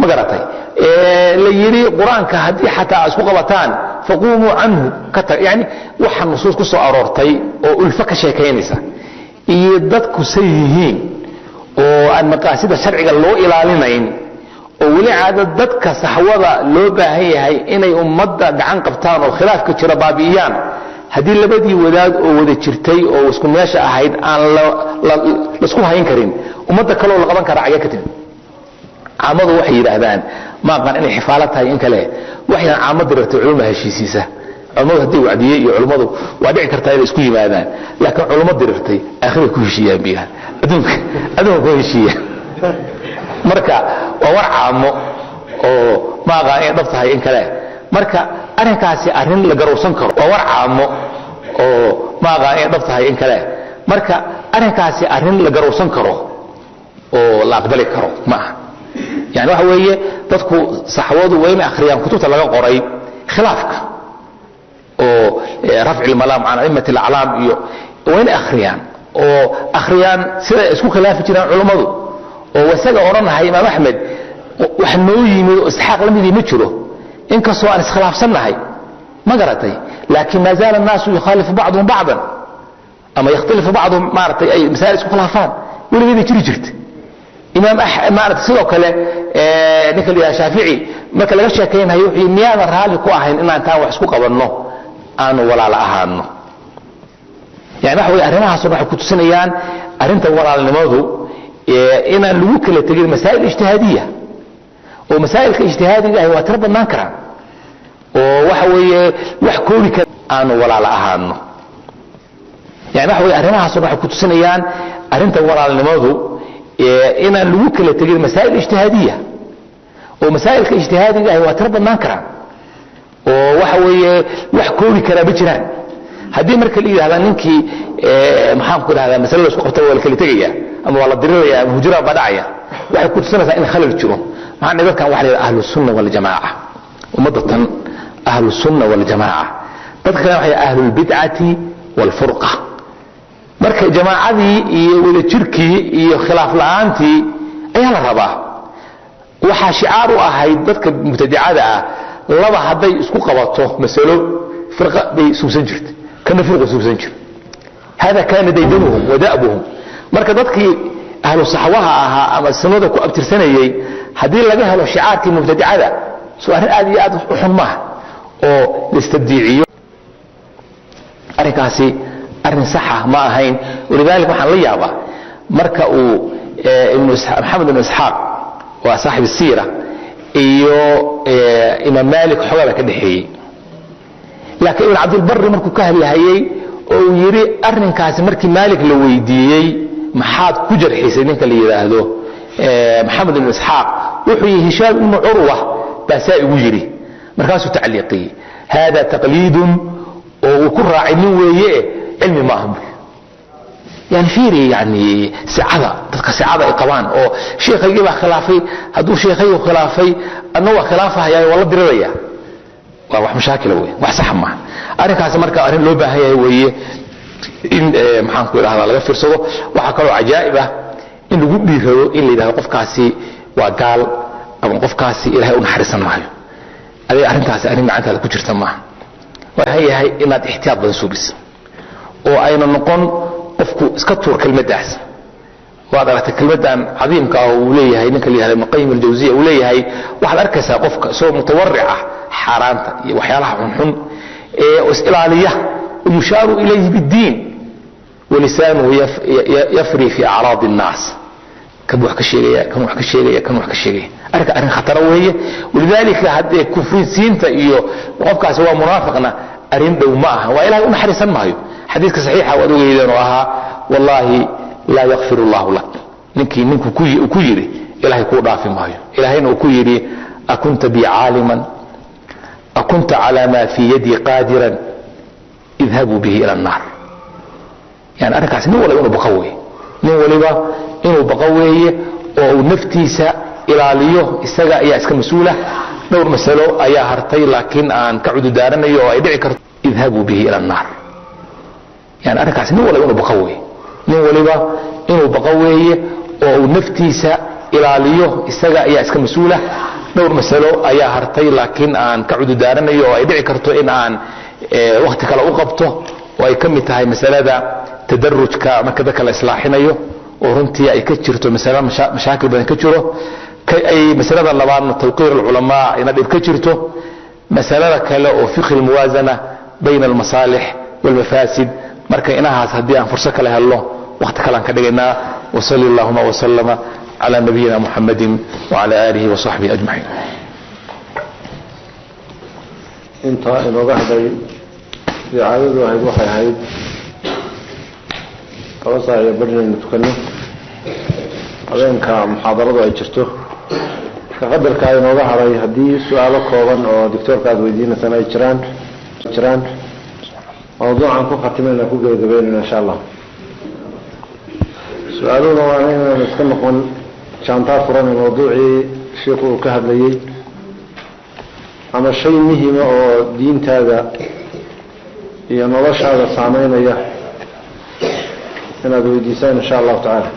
ma garatay, la yidhi Qur-aanka haddii xataa isku qabataan "faquumuu canhu", ka tag. Yani waxa nusuus ku soo aroortay oo ulfo ka sheekaynaysa iyo dadku say yihiin oo aan maqaasida sharciga loo ilaalinayn, oo weli caado dadka saxwada loo baahan yahay inay ummadda gacan qabtaan oo khilaafka jira baabi'iyaan, haddii labadii wadaad oo wada jirtay oo isku meesha ahayd aan laisku hayn karin, ummadda kaloo la qaban karaa cagee ka timid? Caamadu waxay yidhaahdaan, ma aqaan inay xifaalo tahay in kale, waxay caamo dirirtay culuma heshiisiisa. Culummadu haddii wacdiyey iyo culummadu waa dhici kartaa inay isku yimaadaan, laakiin culummo dirirtay aakhiray ku heshiiyaan biyaha, adduunka ku heshiiyaan. Marka waa war caamo oo ma aqaan inay dhab tahay in kale. Marka arrinkaasi arrin la garowsan karo, waa war caamo oo ma aqaan inay dhab tahay in kale. Marka arrinkaasi arrin la garowsan karo oo la aqbali karo ma aha. Yani waxa weeye, dadku saxwadu waa inay akhriyaan kutubta laga qoray khilaafka oo rafci lmalaam can aimati alaclaam, iyo waa inay akhriyaan oo akhriyaan siday isku khilaafi jiraan culummadu, oo isaga odhanahay Imaam Axmed Wax noo yimid oo Isxaaq la midii ma jiro, inkastoo aan iskhilaafsannahay, ma garatay? Laakiin maa zaala annaasu yukhaalifu bacduhum bacdan ama yakhtalifu bacduhum, maaragtay, ay masaa'il isku khilaafaan, weligeeday jiri jirta. Imaam maarata, sidoo kale ninka la yidhaha Shaafici marka laga sheekaynayo wuxuu yidhi, miyaadan raalli ku ahayn inaan taan wax isku qabanno aanu walaala ahaano? Yani waxa wey, arrimahaasoo waxay ku tusinayaan arrinta walaalnimadu inaan lagu kala tegin masaa'il ijtihaadiya, oo masaa'ilka ijtihaadiga ahi waa tiro badnaan karaan, oo waxa weeye wax koobi kara aanu walaala ahaano. Yani waxa wey, arrimahaasoo waxay ku tusinayaan arrinta walaalnimadu inaan lagu kala tegin masaa'il ijtihaadiya, oo masaa'ilka ijtihaadiga ahi waa tiro badnaan karaan, oo waxa weeye wax koobi karaa ma jiraan. Haddii marka la yidhahda ninkii, maxaan ku dhahdaa, masalada isku qabta waa la kala tegaya ama waa la diriraya ama hujuraan baa dhacaya, waxay ku tusinaysaa in khalal jiro. Maxaa dadkan waxa la yidhaha ahlu sunna waljamaaca, ummadda tan ahlu sunna waljamaaca, dadka kale waxa ahlu lbidcati walfurqa. Marka jamaacadii iyo wadajirkii iyo khilaaf la'aantii ayaa la rabaa. Waxaa shicaar u ahayd dadka mubtadicada ah, laba hadday isku qabato masalo, firqa bay suubsan jirtay, kana firqu suubsan jir. Hada kaana daydanuhum wa da'buhum. Marka dadkii ahlu saxwaha ahaa ama sunnada ku abtirsanayey haddii laga helo shicaarkii mubtadicada, soo arrin aad iyo aad u xun maaha oo la istabdiiciyo? Arrinkaasi arrin saxa ma ahayn. Walidaalika waxaan la yaabaa marka uu Maxamed ibnu Isxaaq, waa saaxib siira, iyo Imaam Maalik xoogaa baa ka dhexeeyey, laakiin Ibn Cabdilbari markuu ka hadlahayey oo uu yidhi arrinkaasi, markii Maalik la weydiiyey maxaad ku jarxisay ninka la yidhaahdo Maxamed ibnu Isxaaq, wuxuu yihi Hishaam ibnu Curwa baa saa igu yidhi. Markaasuu tacliiqiyey, hada taqliidun, oo uu ku raacay nin weeye, cilmi maaha. Yani fiiri, yani sicada dadka sicada ay qabaan, oo sheekhaygii baa khilaafay, hadduu sheekhaygu khilaafay anna waa khilaafahaya, waa la diriraya, waa wax mashaakila wey, wax sax maaha arrinkaasi. Marka arrin loo baahan yahay weeye in, maxaan ku idhahdaa, laga fiirsado. Waxaa kaloo cajaa'ib ah in lagu dhiirado in la yidhahdo qofkaasi waa gaal ama qofkaasi Ilahay u naxariisan maayo. Adiga arrintaasi arrin gacantaada ku jirta maaha. Baahan yahay inaad ixtiyaad badan suubis oo ayna noqon qofku iska tuur kelmaddaas. Waad aragtay kelmaddan cadiimka ah uu leeyahay ninka la yihahdo Ibn Qayim Aljawziya, uu leeyahay waxaad arkaysaa qofka isagoo mutawaric ah xaaraanta iyo waxyaalaha xunxun ee is ilaaliya, yushaaru ilayhi biddiin walisaanuhu yafri fi acraadi الnaas, kan wax ka sheegaya, kan wax ka sheegaya, kan wax ka sheegaya. Arrinka arrin khatara weeye. Walidaalika haddee kufrisiinta iyo qofkaasi waa munaafiqna arrin dhow ma aha, waa Ilahay u naxariisan maayo. Xadiiska saxiixa waad ogeydeen oo ahaa wallaahi laa yakfir allahu lak, ninkii ninku ku yidhi Ilahay kuu dhaafi maayo, Ilahayna uu ku yidhi akunta bi caaliman, akunta calaa maa fii yadii qaadiran, idhabuu bihi ila annaar. Yani arrinkaasi nin waliba inuu baqo weeye, nin waliba inuu baqo weeye oo uu naftiisa ilaaliyo, isaga ayaa iska mas-uula. Dhowr masalo ayaa hartay, laakiin aan ka cududaaranayo oo ay dhici karto idhabuu bihi ila annaar. Yani arrinkaasi nin waliba inuu baqo weeye, nin waliba inuu baqo weeye oo uu naftiisa ilaaliyo, isaga ayaa iska mas-uula. Dhowr masalo ayaa hartay, laakiin aan ka cududaaranayo oo ay dhici karto in aan wakhti kale u qabto, oo ay ka mid tahay masalada tadarujka marka dadka la islaaxinayo, oo runtii ay ka jirto masale mashaakil badan ka jiro, ay masalada labaadna tawqiir alculamaa ina dhib ka jirto, masalada kale oo fiqhi almuwaasana bayna almasaalix walmafaasid. Marka inahaas haddii aan furso kale helno wakhti kale aan ka dhigaynaa. Wasali allahuma wasalama cala nabiyina muxamadi wacala aalihi wasaxbihi ajmaciin. Intaa inooga hadhay sidii caadadu ahayd, waxay ahayd 2 saac iyo badh inaynu tukano habeenka muxaadaradu ay jirto. Marka qadarkaa inooga hadhay, haddii su-aalo kooban oo doctoorka aada weydiinaysaan ay jiraan, mawduucan ku khatimayna, ku gebagabeynayna insha Allah. Su-aaluhuna waa inaynan iska noqon jaantaa furan ee mawduucii shiiku uu ka hadlayey, ama shay muhima oo diintaada iyo noloshaada saameynaya inaad weydiisaan insha allahu tacaala.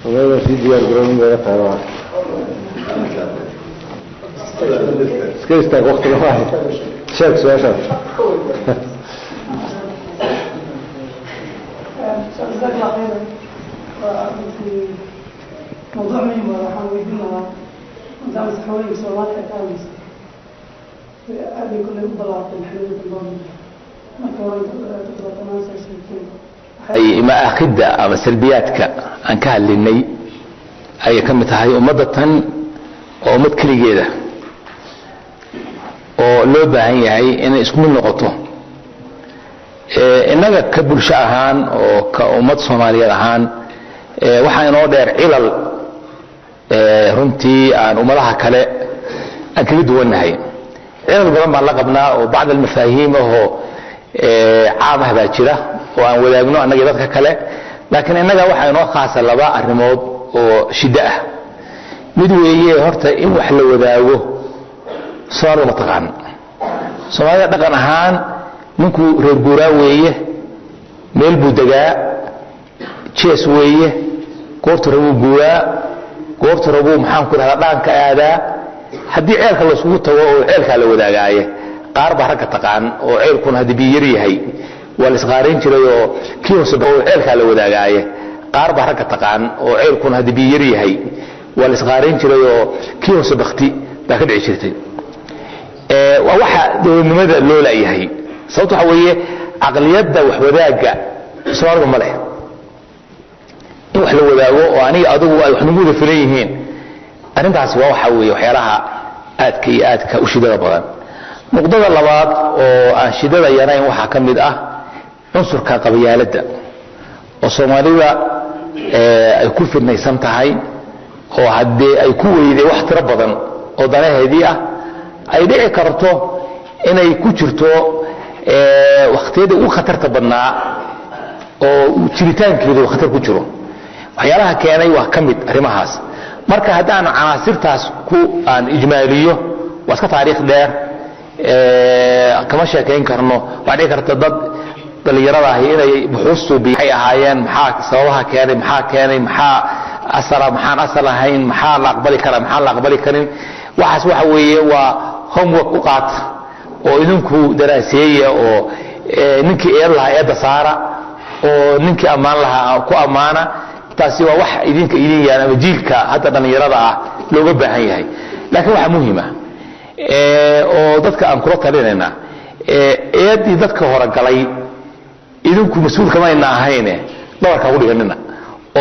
Maydan sii diyaar garoobin bay tahay, waa iska istaag, waktiga maahay. Sheeg su-aashaas. جزاك الله خيرا. موضوع muhiim ah waxaan weydiin lahaa nidaam saxooyinka Soomaaliya ka aaminsan aad bay kulley u ballaartay xilliyada dambe, marka hore 97 ay maakhidda ama salbiyaadka aan ka hadlinay ayay ka mid tahay ummadda tan oo ummad keligeeda oo loo baahan yahay inay isku mid noqoto. Innaga ka bulsho ahaan oo ka ummad Soomaaliyeed ahaan waxaa inoo dheer cilal runtii aan ummadaha kale aan kaga duwannahay. Cilal badan baan la qabnaa oo bacd almafaahiim ahoo caam ah baa jira oo aan wadaagno annaga dadka kale, laakiin innaga waxaa inoo khaasa laba arrimood oo shiddo ah. Mid weeye horta in wax la wadaago Soomaalida ma taqaan. Soomaalida dhaqan ahaan ninkuu reer guuraa weeye, meel buu degaa, jees weeye, goortu rabuu guuraa, goortu rabuu maxaan ku dhahdaa dhaanka aadaa. Haddii ceelka layskugu tago oo ceelkaa la wadaagaaye, qaar baa ragga taqaan oo ceelkuna haddii biyo yar yahay waa la isqaarayn jiray oo kii hoose oo ceelkaa la wadaagaaye, qaar baa ragga taqaan oo ceelkuna haddii biyo yar yahay waa la isqaarayn jiray oo kii hoose bakti baa ka dhici jirtay. Waa waxa dowladnimada loo laayahay. Sababto waxa weeye caqliyadda wax wadaagga Soomaalidu ma leh, in wax la wadaago oo aniga adigu ay wax nagu wada filan yihiin. Arrintaasi waa waxa weeye waxyaalaha aadka iyo aadka u shidada badan. Nuqdada labaad oo aan shidada yarayn waxaa ka mid ah cunsurka qabyaaladda oo Soomaalida ay ku fidnaysan tahay, oo haddee ay ku weyday wax tiro badan oo danaheedii ah ay dhici karto inay ku jirto wakhtiyadii ugu khatarta badnaa oo jiritaankeedu khatar ku jiro. Waxyaalaha keenay waa ka mid arrimahaas. Marka haddaan canaasirtaas ku aan ijmaaliyo, waa iska taariikh dheer, kama sheekayn karno. Waxaa dhici karta dad dhallinyarada ahi inay buxuustu waxay ahaayeen, maxaa sababaha keenay, maxaa keenay, maxaa asala, maxaan asal ahayn, maxaa la aqbali karaa, maxaan la aqbali karin. Waxaas waxa weeye waa homework u qaata oo idinku daraaseeya, oo ninkii eed lahaa eedda saara oo ninkii ammaan lahaa ku ammaana. Taasi waa wax idinka idin yaal ama jiilka hadda dhallinyarada ah looga baahan yahay. Laakiin waxaa muhiima oo dadka aan kula talinayna, eeddii dadka hore galay idinku mas-uul kamayna ahayne, dhabarka haku dhiganina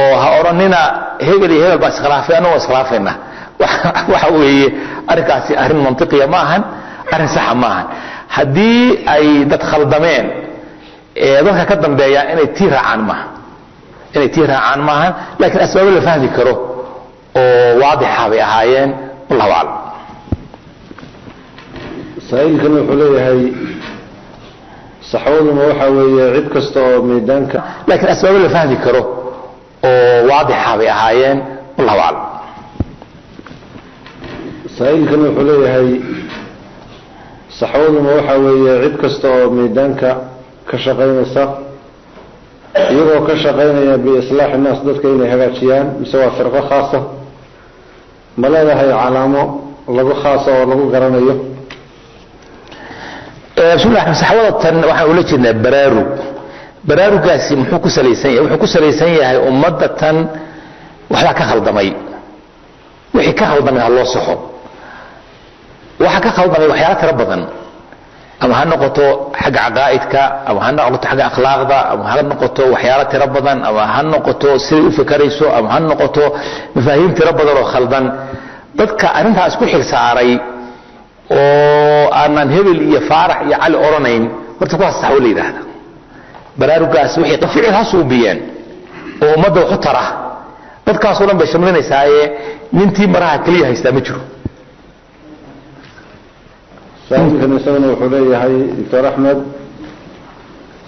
oo ha odhanina hebel iyo hebel baa iskhilaafay, annago iskhilaafayna. Waxa weeye arrinkaasi arrin mantiqiya ma ahan, arrin saxa ma ahan. Haddii ay dad khaldameen, dadka ka dambeeya inay tii raacaan maaha, inay tii raacaan maahan, laakiin asbaabo la fahmi karo oo waadixa bay ahaayeen. Wallahu aclam. Saa-iilkan wuxuu leeyahay, saxwaduna waxa weeye cid kasta oo miidaanka laakiin asbaabo la fahmi karo oo waadixa bay ahaayeen. Wallahu aclam. Saa-iilkan wuxuu leeyahay, saxwaduna waxa weeye cid kasta oo miidaanka ka shaqaynaysa iyagoo ka shaqaynaya biislaaxi naas, dadka inay hagaajiyaan, mise waa firqo khaasa? Ma leedahay calaamo lagu khaasa oo lagu garanayo? Bismillah. Saxwada tan waxaan ula jeednaa baraarug. Baraarugaasi muxuu ku salaysan yahay? Wuxuu ku salaysan yahay ummadda tan waxbaa ka khaldamay, wixii ka khaldamay ha loo saxo. Waxa ka khaldamay waxyaala tiro badan, ama ha noqoto xagga caqaa'idka, ama ha noqoto xagga akhlaaqda, ama ha noqoto waxyaalo tiro badan, ama ha noqoto siday u fikarayso, ama ha noqoto mafaahiim tiro badan oo khaldan. Dadka arrintaas ku xil saaray oo aanan hebel iyo Faarax iyo Cali odhanayn, horta kuwaas saxwo la yidhaahda. Baraarugaas waxay ficil ha suubiyeen oo ummadda wax u tara, dadkaasoo dhan bay shamlinaysaaye nintii maraha keliya haystaa ma jiro. Saa-iilkan isaguna wuxuu leeyahay, Doctor Axmed,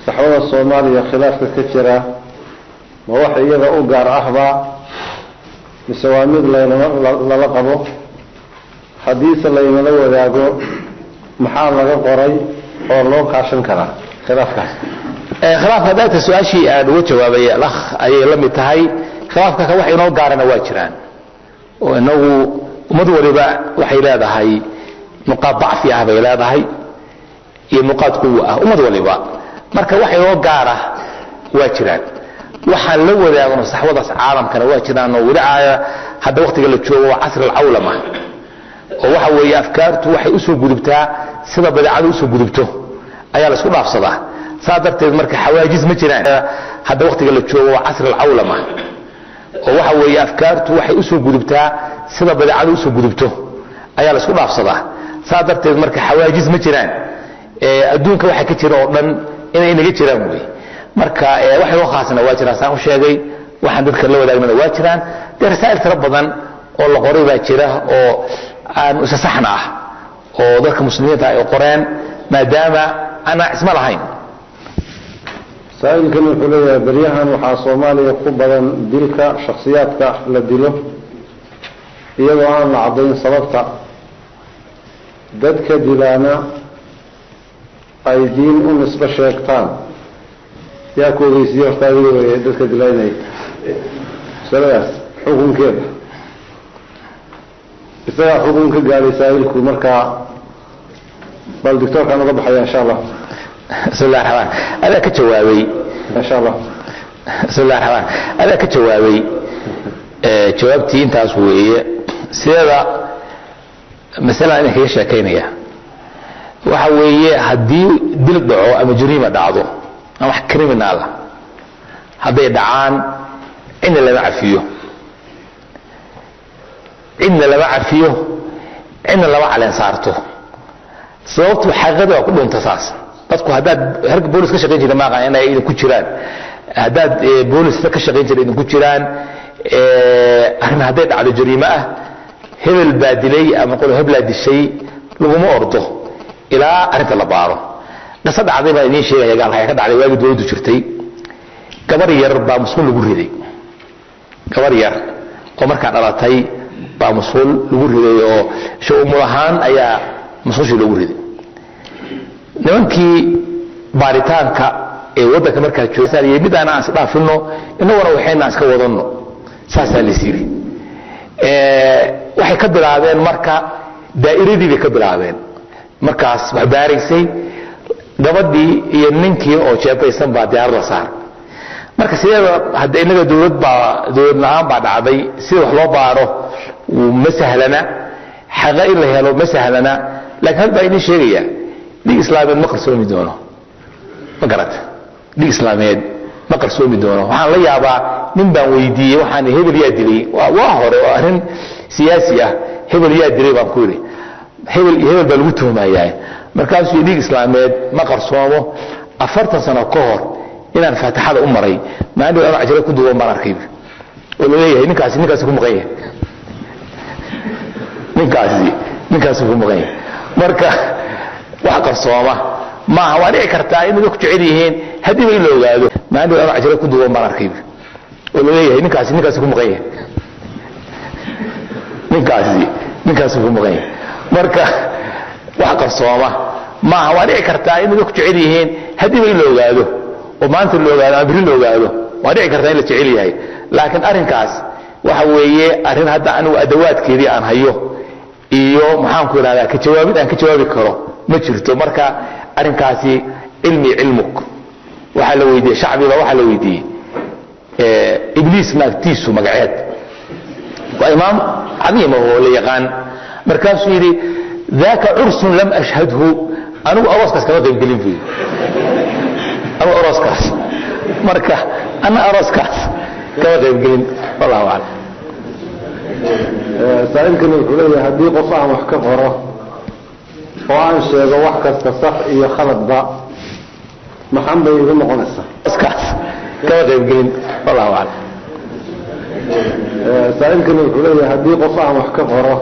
saxwada Soomaaliya khilaafka ka jira ma wax iyaga u gaar ahba mise waa mid laynama lala qabo? Haddiise laynala wadaago, maxaa laga qoray oo loo kaashan karaa khilaafkaas? Khilaafka daata su-aashii aan uga jawaabay alakh ayay la mid tahay. Khilaafka ka wax inoo gaarana waa jiraan, oo inagu ummad waliba waxay leedahay nuqaad dacfi ah bay leedahay iyo nuqaad quwa ah ummad waliba. Marka wax inoo gaara waa jiraan, waxaan la wadaagno saxwadaas caalamkana waa jiraan, oo weli hadda waqtiga la joogo waa casri alcawlama, oo waxa weeye afkaartu waxay usoo gudubtaa sida badeecadu usoo gudubto ayaa la isku dhaafsadaa. Saa darteed marka xawaajiz ma jiraan. Hadda waqtiga la joogo waa casri alcawlama, oo waxa weeye afkaartu waxay usoo gudubtaa sida badeecadu usoo gudubto ayaa la isku dhaafsadaa. Saa darteed marka xawaajiz ma jiraan, adduunka waxa ka jira oo dhan inay inaga jiraan wey. Marka wax inoo khaasna waa jiraan, saan u sheegay, waxaan dadka la wadaagnana waa jiraan. Dee rasaa'il tiro badan oo la qoray baa jira oo aan isa saxna ah oo dadka muslimiinta ay qoreen, maadaama aanan cismo lahayn. Saa'ilkan wuxuu leeyahay, beryahan waxaa Soomaaliya ku badan dilka shakhsiyaadka la dilo iyadoo aan la caddayn sababta, dadka dilaana ay diin u nisbo sheegtaan. Yaa ku ogeysiiye horta adiga wey dadka dilaynaya? Masaladaas xukunkeeda isagaa xukun ka gaadhay saa'ilku. Markaa bal doctoorkaan uga baxaya, insha Allah. Bismi llahi raxmaan, adaa ka jawaabay. Insha Allah. Bismi llahi raxmaan, adaa ka jawaabay. Jawaabtii intaas weeye. Sideeda masalada inaan kaga sheekaynaya waxa weeye, haddii dil dhaco ama jariima dhacdo ama wax criminal ah hadday dhacaan, cidna lama cafiyo, cidna lama cafiyo, cidna lama caleen saarto. Sababtu xaqiiqada waa ku dhunta saas. Dadku haddaad herka boolis ka shaqayn jira, maaqan inay idinku jiraan, haddaad booliska ka shaqayn jira idinku jiraan, arrin hadday dhacdo jariimo ah, hebel baa dilay ama qolo heblaa dishay, laguma ordo ilaa arrinta la baaro. Qiso dhacday baan idiin sheegaya, gaalkaya ka dhacday waagii dowladdu jirtay. Gabar yar baa musqul lagu riday, gabar yar oo markaa dhalatay baa musqul lagu riday, oo sho-umul ahaan ayaa musqushii loogu riday. Nimankii baaritaanka ee waddanka markaa joogay, mid aan isdhaafino innaguna waxayna iska wadanno, saasaa la yiri. Waxay ka bilaabeen marka daa'iradii bay ka bilaabeen markaas wax baaraysay. Gabadhii iyo ninkii oo jeebaysan baa diyaarad la saaray. Marka sideeda hadda innaga dowlad baa, dowlad la-aan baa dhacday. Sida wax loo baaro ma sahlana, xaqa in la helo ma sahlana. Laakiin had baa idin sheegaya, dhig islaameed ma qarsoomi doono, ma garata? Dhig islaameed ma qarsoomi doono. Waxaan la yaabaa nin baan weydiiyey, waxaan hebel yaa dilay, waa hore oo arrin siyaasi ah, hebel yaa dilay baan ku yidhi, hebel iyo hebel baa lagu tuhmayaa. Markaasuu dhiig islaameed ma qarsoomo, 40 sano ka hor inaan faatixada u maray, maalin dhow anoo cajalo ku duuban baan arkay oo laleeyahay ninkaasi ninkaasi ku maqan yahay, ninkaasi ninkaasi ku maqan yahay. Marka wax qarsooma maaha. Waa dhici kartaa in dadku jecel yihiin haddiiba in la ogaado. Maalin dhow anoo cajalo ku duuban baan arkay oo laleeyahay ninkaasi ninkaasi ku maqan yahay, ninkaasi ninkaasi ku maqan yahay. Marka wax qarsooma maaha. Waa dhici kartaa in dadku jecel yihiin haddiiba in la ogaado, oo maanta la ogaado ama berri la ogaado, waa dhici kartaa in la jecel yahay. Laakiin arrinkaas waxa weeye arrin hadda anigu adawaadkeedii aan hayo iyo maxaan ku idhahdaa ka jawaabid aan ka jawaabi karo ma jirto. Marka arrinkaasi cilmi cilmuk waxaa la weydiiyey shacbiba, waxaa la weydiiyey ibliis naagtiisu magaceed, waa imaam cadiima oo la yaqaan. Markaasuu yidhi, daaka cursun lam ashhadhu, anigu arooskaas kama qayb gelin buu yidhi, anigu arooskaas, marka ana arooskaas kama qayb gelin. Wallahu aclam. Saa'ilkani wuxuu leeyahay, haddii qof aan wax ka qoro oo aan sheego wax kasta sax iyo khaladba, maxan bay igu noqonaysaa? Arooskaas kama qayb gelin. Wallahu aclam. Saa'ilkani wuxuu leeyahay, haddii qof aan wax ka qoro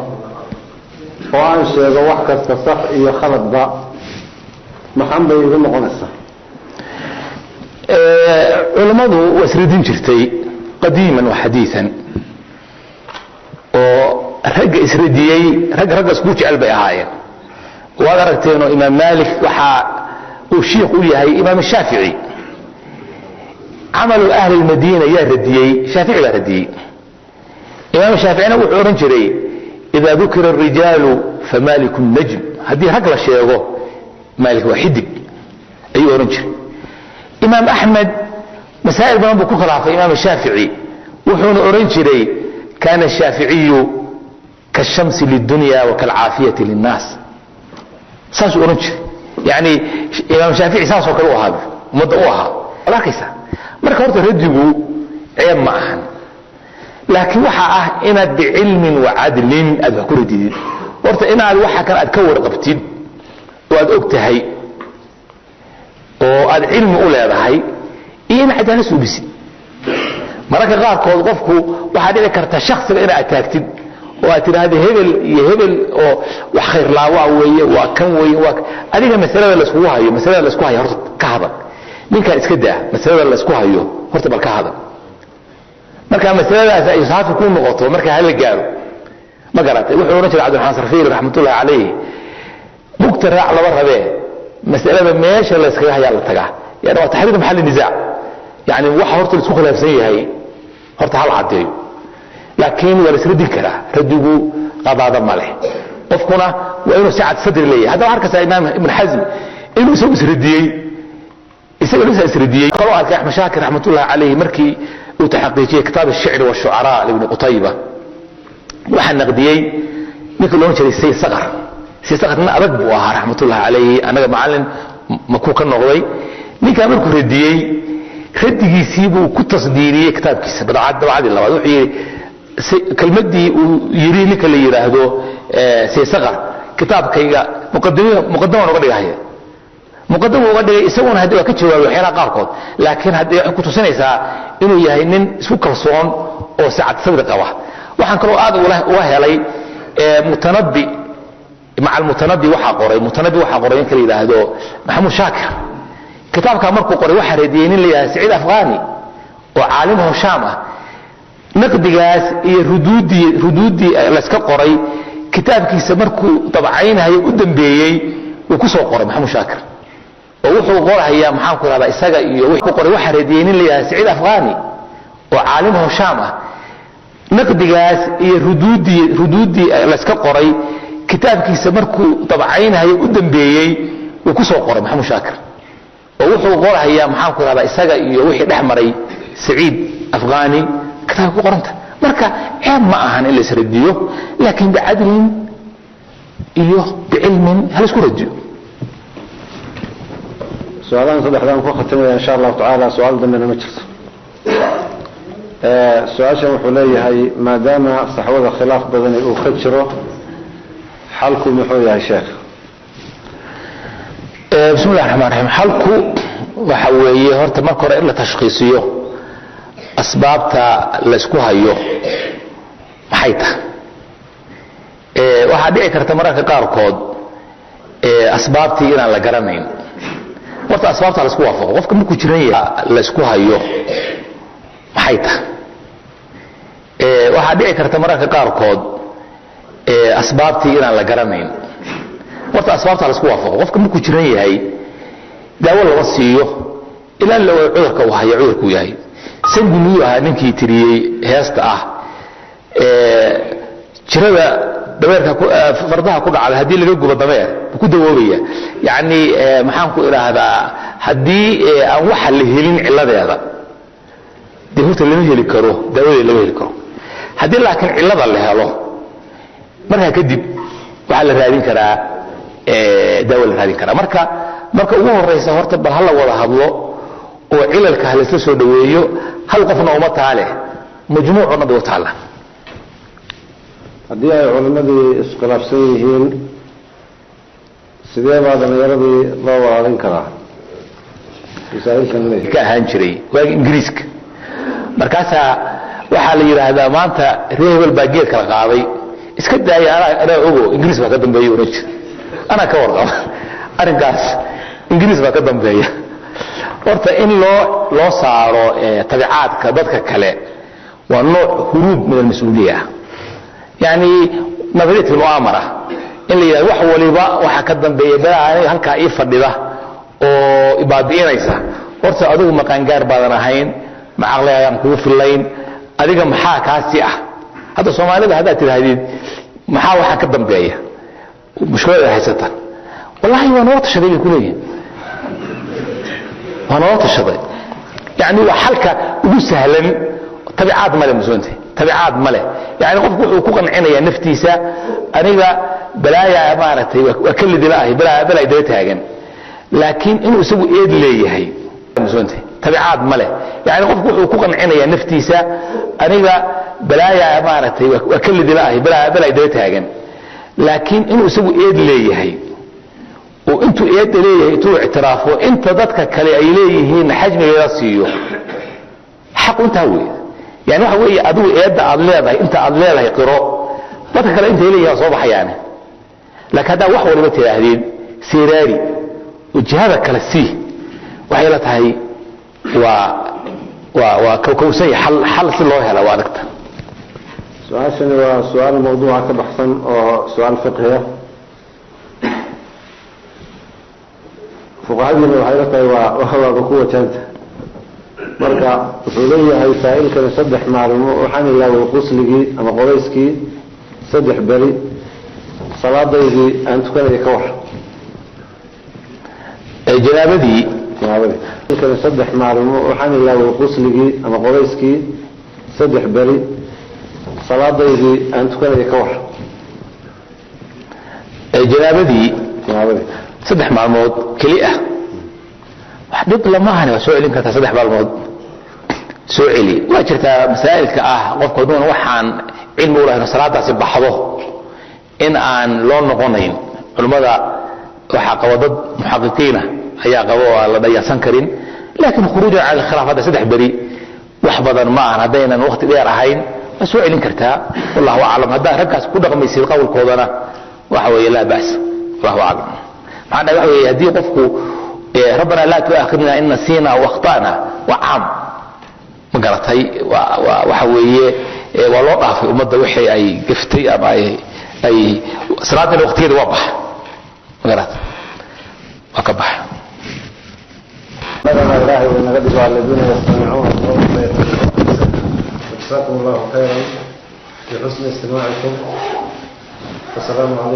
oo aan sheego wax kasta sax iyo khaladba, maxan bay igu noqonaysaa? Culammadu waa isridin jirtay qadiiman wa xadiian, oo ragga isradiyey ragga ragga isku jecel bay ahaayeen. Waad aragteenoo imaam Maalik waxaa uu shiikh u yahay imaam Shaafici. Camalu ahli lmadiina yaa radiyey? Shaafici baa radiyey. Imaam Shaaficina wuxuu odhan jiray: "Idaa dukira arijaalu famaliku najm." Haddii rag la sheego, Maalik waa xidig, ayuu odhan jiray. Imaam Axmed masaa'il badan buu ku khilaafay Imaam Shaafici, wuxuuna odhan jiray: "Kana Shaaficiyu kashamsi lidunya wa kalcaafiyati linnaas." Saasuu odhan jiray. Yani Imaam Shaafici saasoo kale u ahaa, ummadda u ahaa, waad arkaysaa. Marka horta radigu ceeb ma ahan, laakiin waxa ah inaad bicilmin wa cadlin aad wax ku radidid. Horta inaad waxa kan aad ka warqabtid oo aad og tahay oo aad cilmi u leedahay, iyo inaad cadaalad suubisid. Mararka qaarkood qofku waxaa dhici karta shaksiga inaad ataagtid oo aad tidhaahda hebel iyo hebel oo wax khayrlaawaa weeye, waa kan weeye, waa adiga. Masalada layskugu hayo, masalada laysku hayo horta ka hadal. Ninkaan iska daa, masalada laysku hayo horta bal ka hadal. Marka masaladaas ay saafi ku noqoto, marka hala gaaro, ma garatay? Wuxuu odhan jiray Cabdiraxmaan Sarfiil raxmatullahi calayh: "Bugta raac laba rabee, masalada meesha layskaga hayaa la tagaa." Yani waa taxriir maxalli nisaac. Yani waxa horta laisku khilaafsan yahay horta hal caddeeyo, laakiin waa la isradin karaa. Radigu qadaada ma leh, qofkuna waa inuu si cad sadri leeyahay. Haddaba arkaysaa Imaam Ibn Xasm inuu isagu isradiyey, isaga nafsa isradiyey. Kaloo arkay Axmed Shaakir raxmatullahi calayhi markii uu taxaqiijiyey kitaab الshicr والshucaraa libni Qutayba, waxaa naqdiyey ninka loodhan jiray Sayd Saqar. Sayd Saqar nin adag buu ahaa raxmatullahi calayhi, annaga macallin makuu ka noqday. Ninkaa markuu radiyey, radigiisii buu ku tasdiiriyey kitaabkiisa dabcadii labaad. Wuxuu yidhi kelmaddii uu yidhi ninka la yidhaahdo Sayd Saqar kitaabkayga muqadamaan uga dhigahaya. Muqadama uga dhigay, isaguna haddi waa ka jawaabay waxyaalaha qaarkood, laakiin haddee waxay ku tusinaysaa inuu yahay nin isku kalsoon oo sacad sadri qaba. Waxaan kaloo aad uga helay Mutanabi maca Almutanabi. Waxaa qoray Mutanabi, waxaa qoray ninka la yidhaahdo Maxamuud Shaakir. Kitaabkaa markuu qoray, waxaa radiyey nin la yidhahdo Saciid Afghani oo caalimho Shaam ah. Naqdigaas iyo ruduuddii layska qoray kitaabkiisa markuu dabcaynayo u dambeeyey wuu ku soo qoray Maxamuud Shaakir, oo wuxuu qorahayaa, maxaan ku rahdaa, isaga iyo ku qoray. Waxaa radiyey nin la yidhahdo Saciid Afghani oo caalimho Shaam ah. Naqdigaas iyo ruduuddii layska qoray kitaabkiisa markuu dabcaynayo u dambeeyey wuu ku soo qoray Maxamuud Shaakir, oo wuxuu qorahayaa, maxaan ku rahdaa, isaga iyo wixii dhex maray Saciid Afghani kitaabka ku qoranta. Marka ceeb ma ahan in la isradiyo, laakiin bicadlin iyo bicilmin hala isku radiyo. Su-aalahan saddexdaan ku khatimaya insha Allahu tacaala, su-aal dambena ma jirto. Su-aashan wuxuu leeyahay: maadaama saxwada khilaaf badani uu ka jiro, xalku muxuu yahay, sheekh? Bismi llahi raxmaan raxiim. Xalku waxa weeye horta marka hore in la tashkhiisiyo asbaabta laysku hayo maxay tahay. Waxaa dhici karta mararka qaarkood asbaabtii inaan la garanayn. Horta asbaabta laisku waafaqo. Qofka markuu jiran yahay laysku hayo maxay tahay. Waxaa dhici karta mararka qaarkood asbaabtii inaan la garanayn. Horta asbaabta laisku waafaqo. Qofka markuu jiran yahay daawo lama siiyo ilaa la cudurka uu hayo cudurkuu yahay. Sangu miyuu ahaa ninkii tiriyey heesta ah jirada dameerka fardaha ku dhacda haddii laga gubo dameer ku dawoobaya? Yacni maxaan ku idhaahdaa, haddii aan waxa la helin cilladeeda, dee horta lama heli karo daawadeeda, lama heli karo. Haddii laakiin cillada la helo, markaa kadib waxaa la raadin karaa daawo la raadin karaa. Marka ugu horeysa horta bal hala wada hadlo oo cilalka ha laysla soo dhaweeyo. Hal qofna uma taale, majmuuc dhan bay u taalla. Haddii ay culimmadii iskhilaafsan yihiin, sidee baa dhalinyaradii loo walaadin karaa masaa'ilkan leeyahay? Ka ahaan jiray waagi Ingiriiska. Markaasaa waxaa la yidhaahdaa maanta reer hebel baa geed kala qaaday. Iska daaya, anaa ogo, Ingiriis baa ka dambeeya oran jira. Anaa ka warqaba arrinkaas, Ingiriis baa ka dambeeya. Horta in loo saaro tabicaadka dadka kale waa nooc huruub min almas-uuliya ah, yani nadariyat almu'amara, in la yidhahdo wax waliba waxaa ka dambeeya balaa aniga halkaa ii fadhida oo ibaabi'inaysa. Horta adigu maqaangaar baadan ahayn. Ma caqligaagaan kugu fillayn? Adiga maxaa kaasi ah? Hadda Soomaalida haddaad tidhaahdid maxaa waxaa ka dambeeya mushkilada haysata, wallahi waa noo tashaday bay kuleeyihin, waa noo tashaday. Yani waa xalka ugu sahlan. Tabicaad male muslimiinta, tabicaad male. Yani qofku wuxuu ku qancinayaa naftiisa, aniga balaaya maaragtay waa ka lidila ahi, balaa daba taagan, laakiin inuu isagu eed leeyahay muslimiinta, tabicaad male. Yani qofku wuxuu ku qancinayaa naftiisa, aniga balaaya maaragtay waa ka lidila ahi, balaa daba taagan, laakiin inuu isagu eed leeyahay oo intuu eedda leeyahay intuu ictiraafo, inta dadka kale ay leeyihiin xajmigeeda siiyo, xaqu intaa wey. Yani waxa weeye, adigu eedda aad leedahay, inta aad leedahay qiro, dadka kale intay leeyihin waa soo baxayaane. Laakiin haddaa wax waliba tidhaahdeen seeraari oo jihada kale sii, waxay la tahay waa kowkowsanya. Xal si loo hela waa adagta. Su-aashani waa su-aal mawduuca ka baxsan oo su-aal fiqhiya. Fuqahadiina waxay la tahay waa waaba ku wajahanta. Marka wuxuu leeyahay saa'ilkani, 3 maalmo waxaan ilaaway qusligii ama qobayskii 3 beri, salaadaydii aan tukanaya ka war? Janaabadii. Janaabadii. Kani 3 maalmo waxaan ilaaway qusligii ama qobayskii 3 beri, salaadaydii aan tukanaya ka war? Janaabadii. Janaabadii. 3 maalmood keli ah wax dhib lamahani, waa soo celin kartaa. 3 maalmood soo celi. Waa jirtaa masaa'ilka ah qofku hadduuna waxaan cilmi u lahayn salaadaasi baxdo in aan loo noqonayn. Culimmada waxaa qaba dad muxaqiqiina ayaa qaba oo aan la dhayalsan karin, laakiin khuruujan cala alkhilaaf hadda 3 beri wax badan ma ahan, haddaynan waqti dheer ahayn waa soo celin kartaa. Wallahu aclam. Haddaad raggaas ku dhaqmaysid qowlkoodana waxa weeye laa ba's, wallahu aclam. Maxaa dhahay, waxa weeye haddii qofku rabbana laa tu'aakhidna in nasiina aw akhta'na waa caam, ma garatay? Waxa weeye waa loo dhaafay ummadda wixii ay gaftay ama ay salaadana waqtigeeda waa baxa, ma garatay? Waa ka baxa. Magana Ilaahay uu naga dhigo aladiina yastamicuuna alqawla fayattabicuuna. Jazakum Allahu khayran bixusni istimaacikum. Wasalaamu calaykum.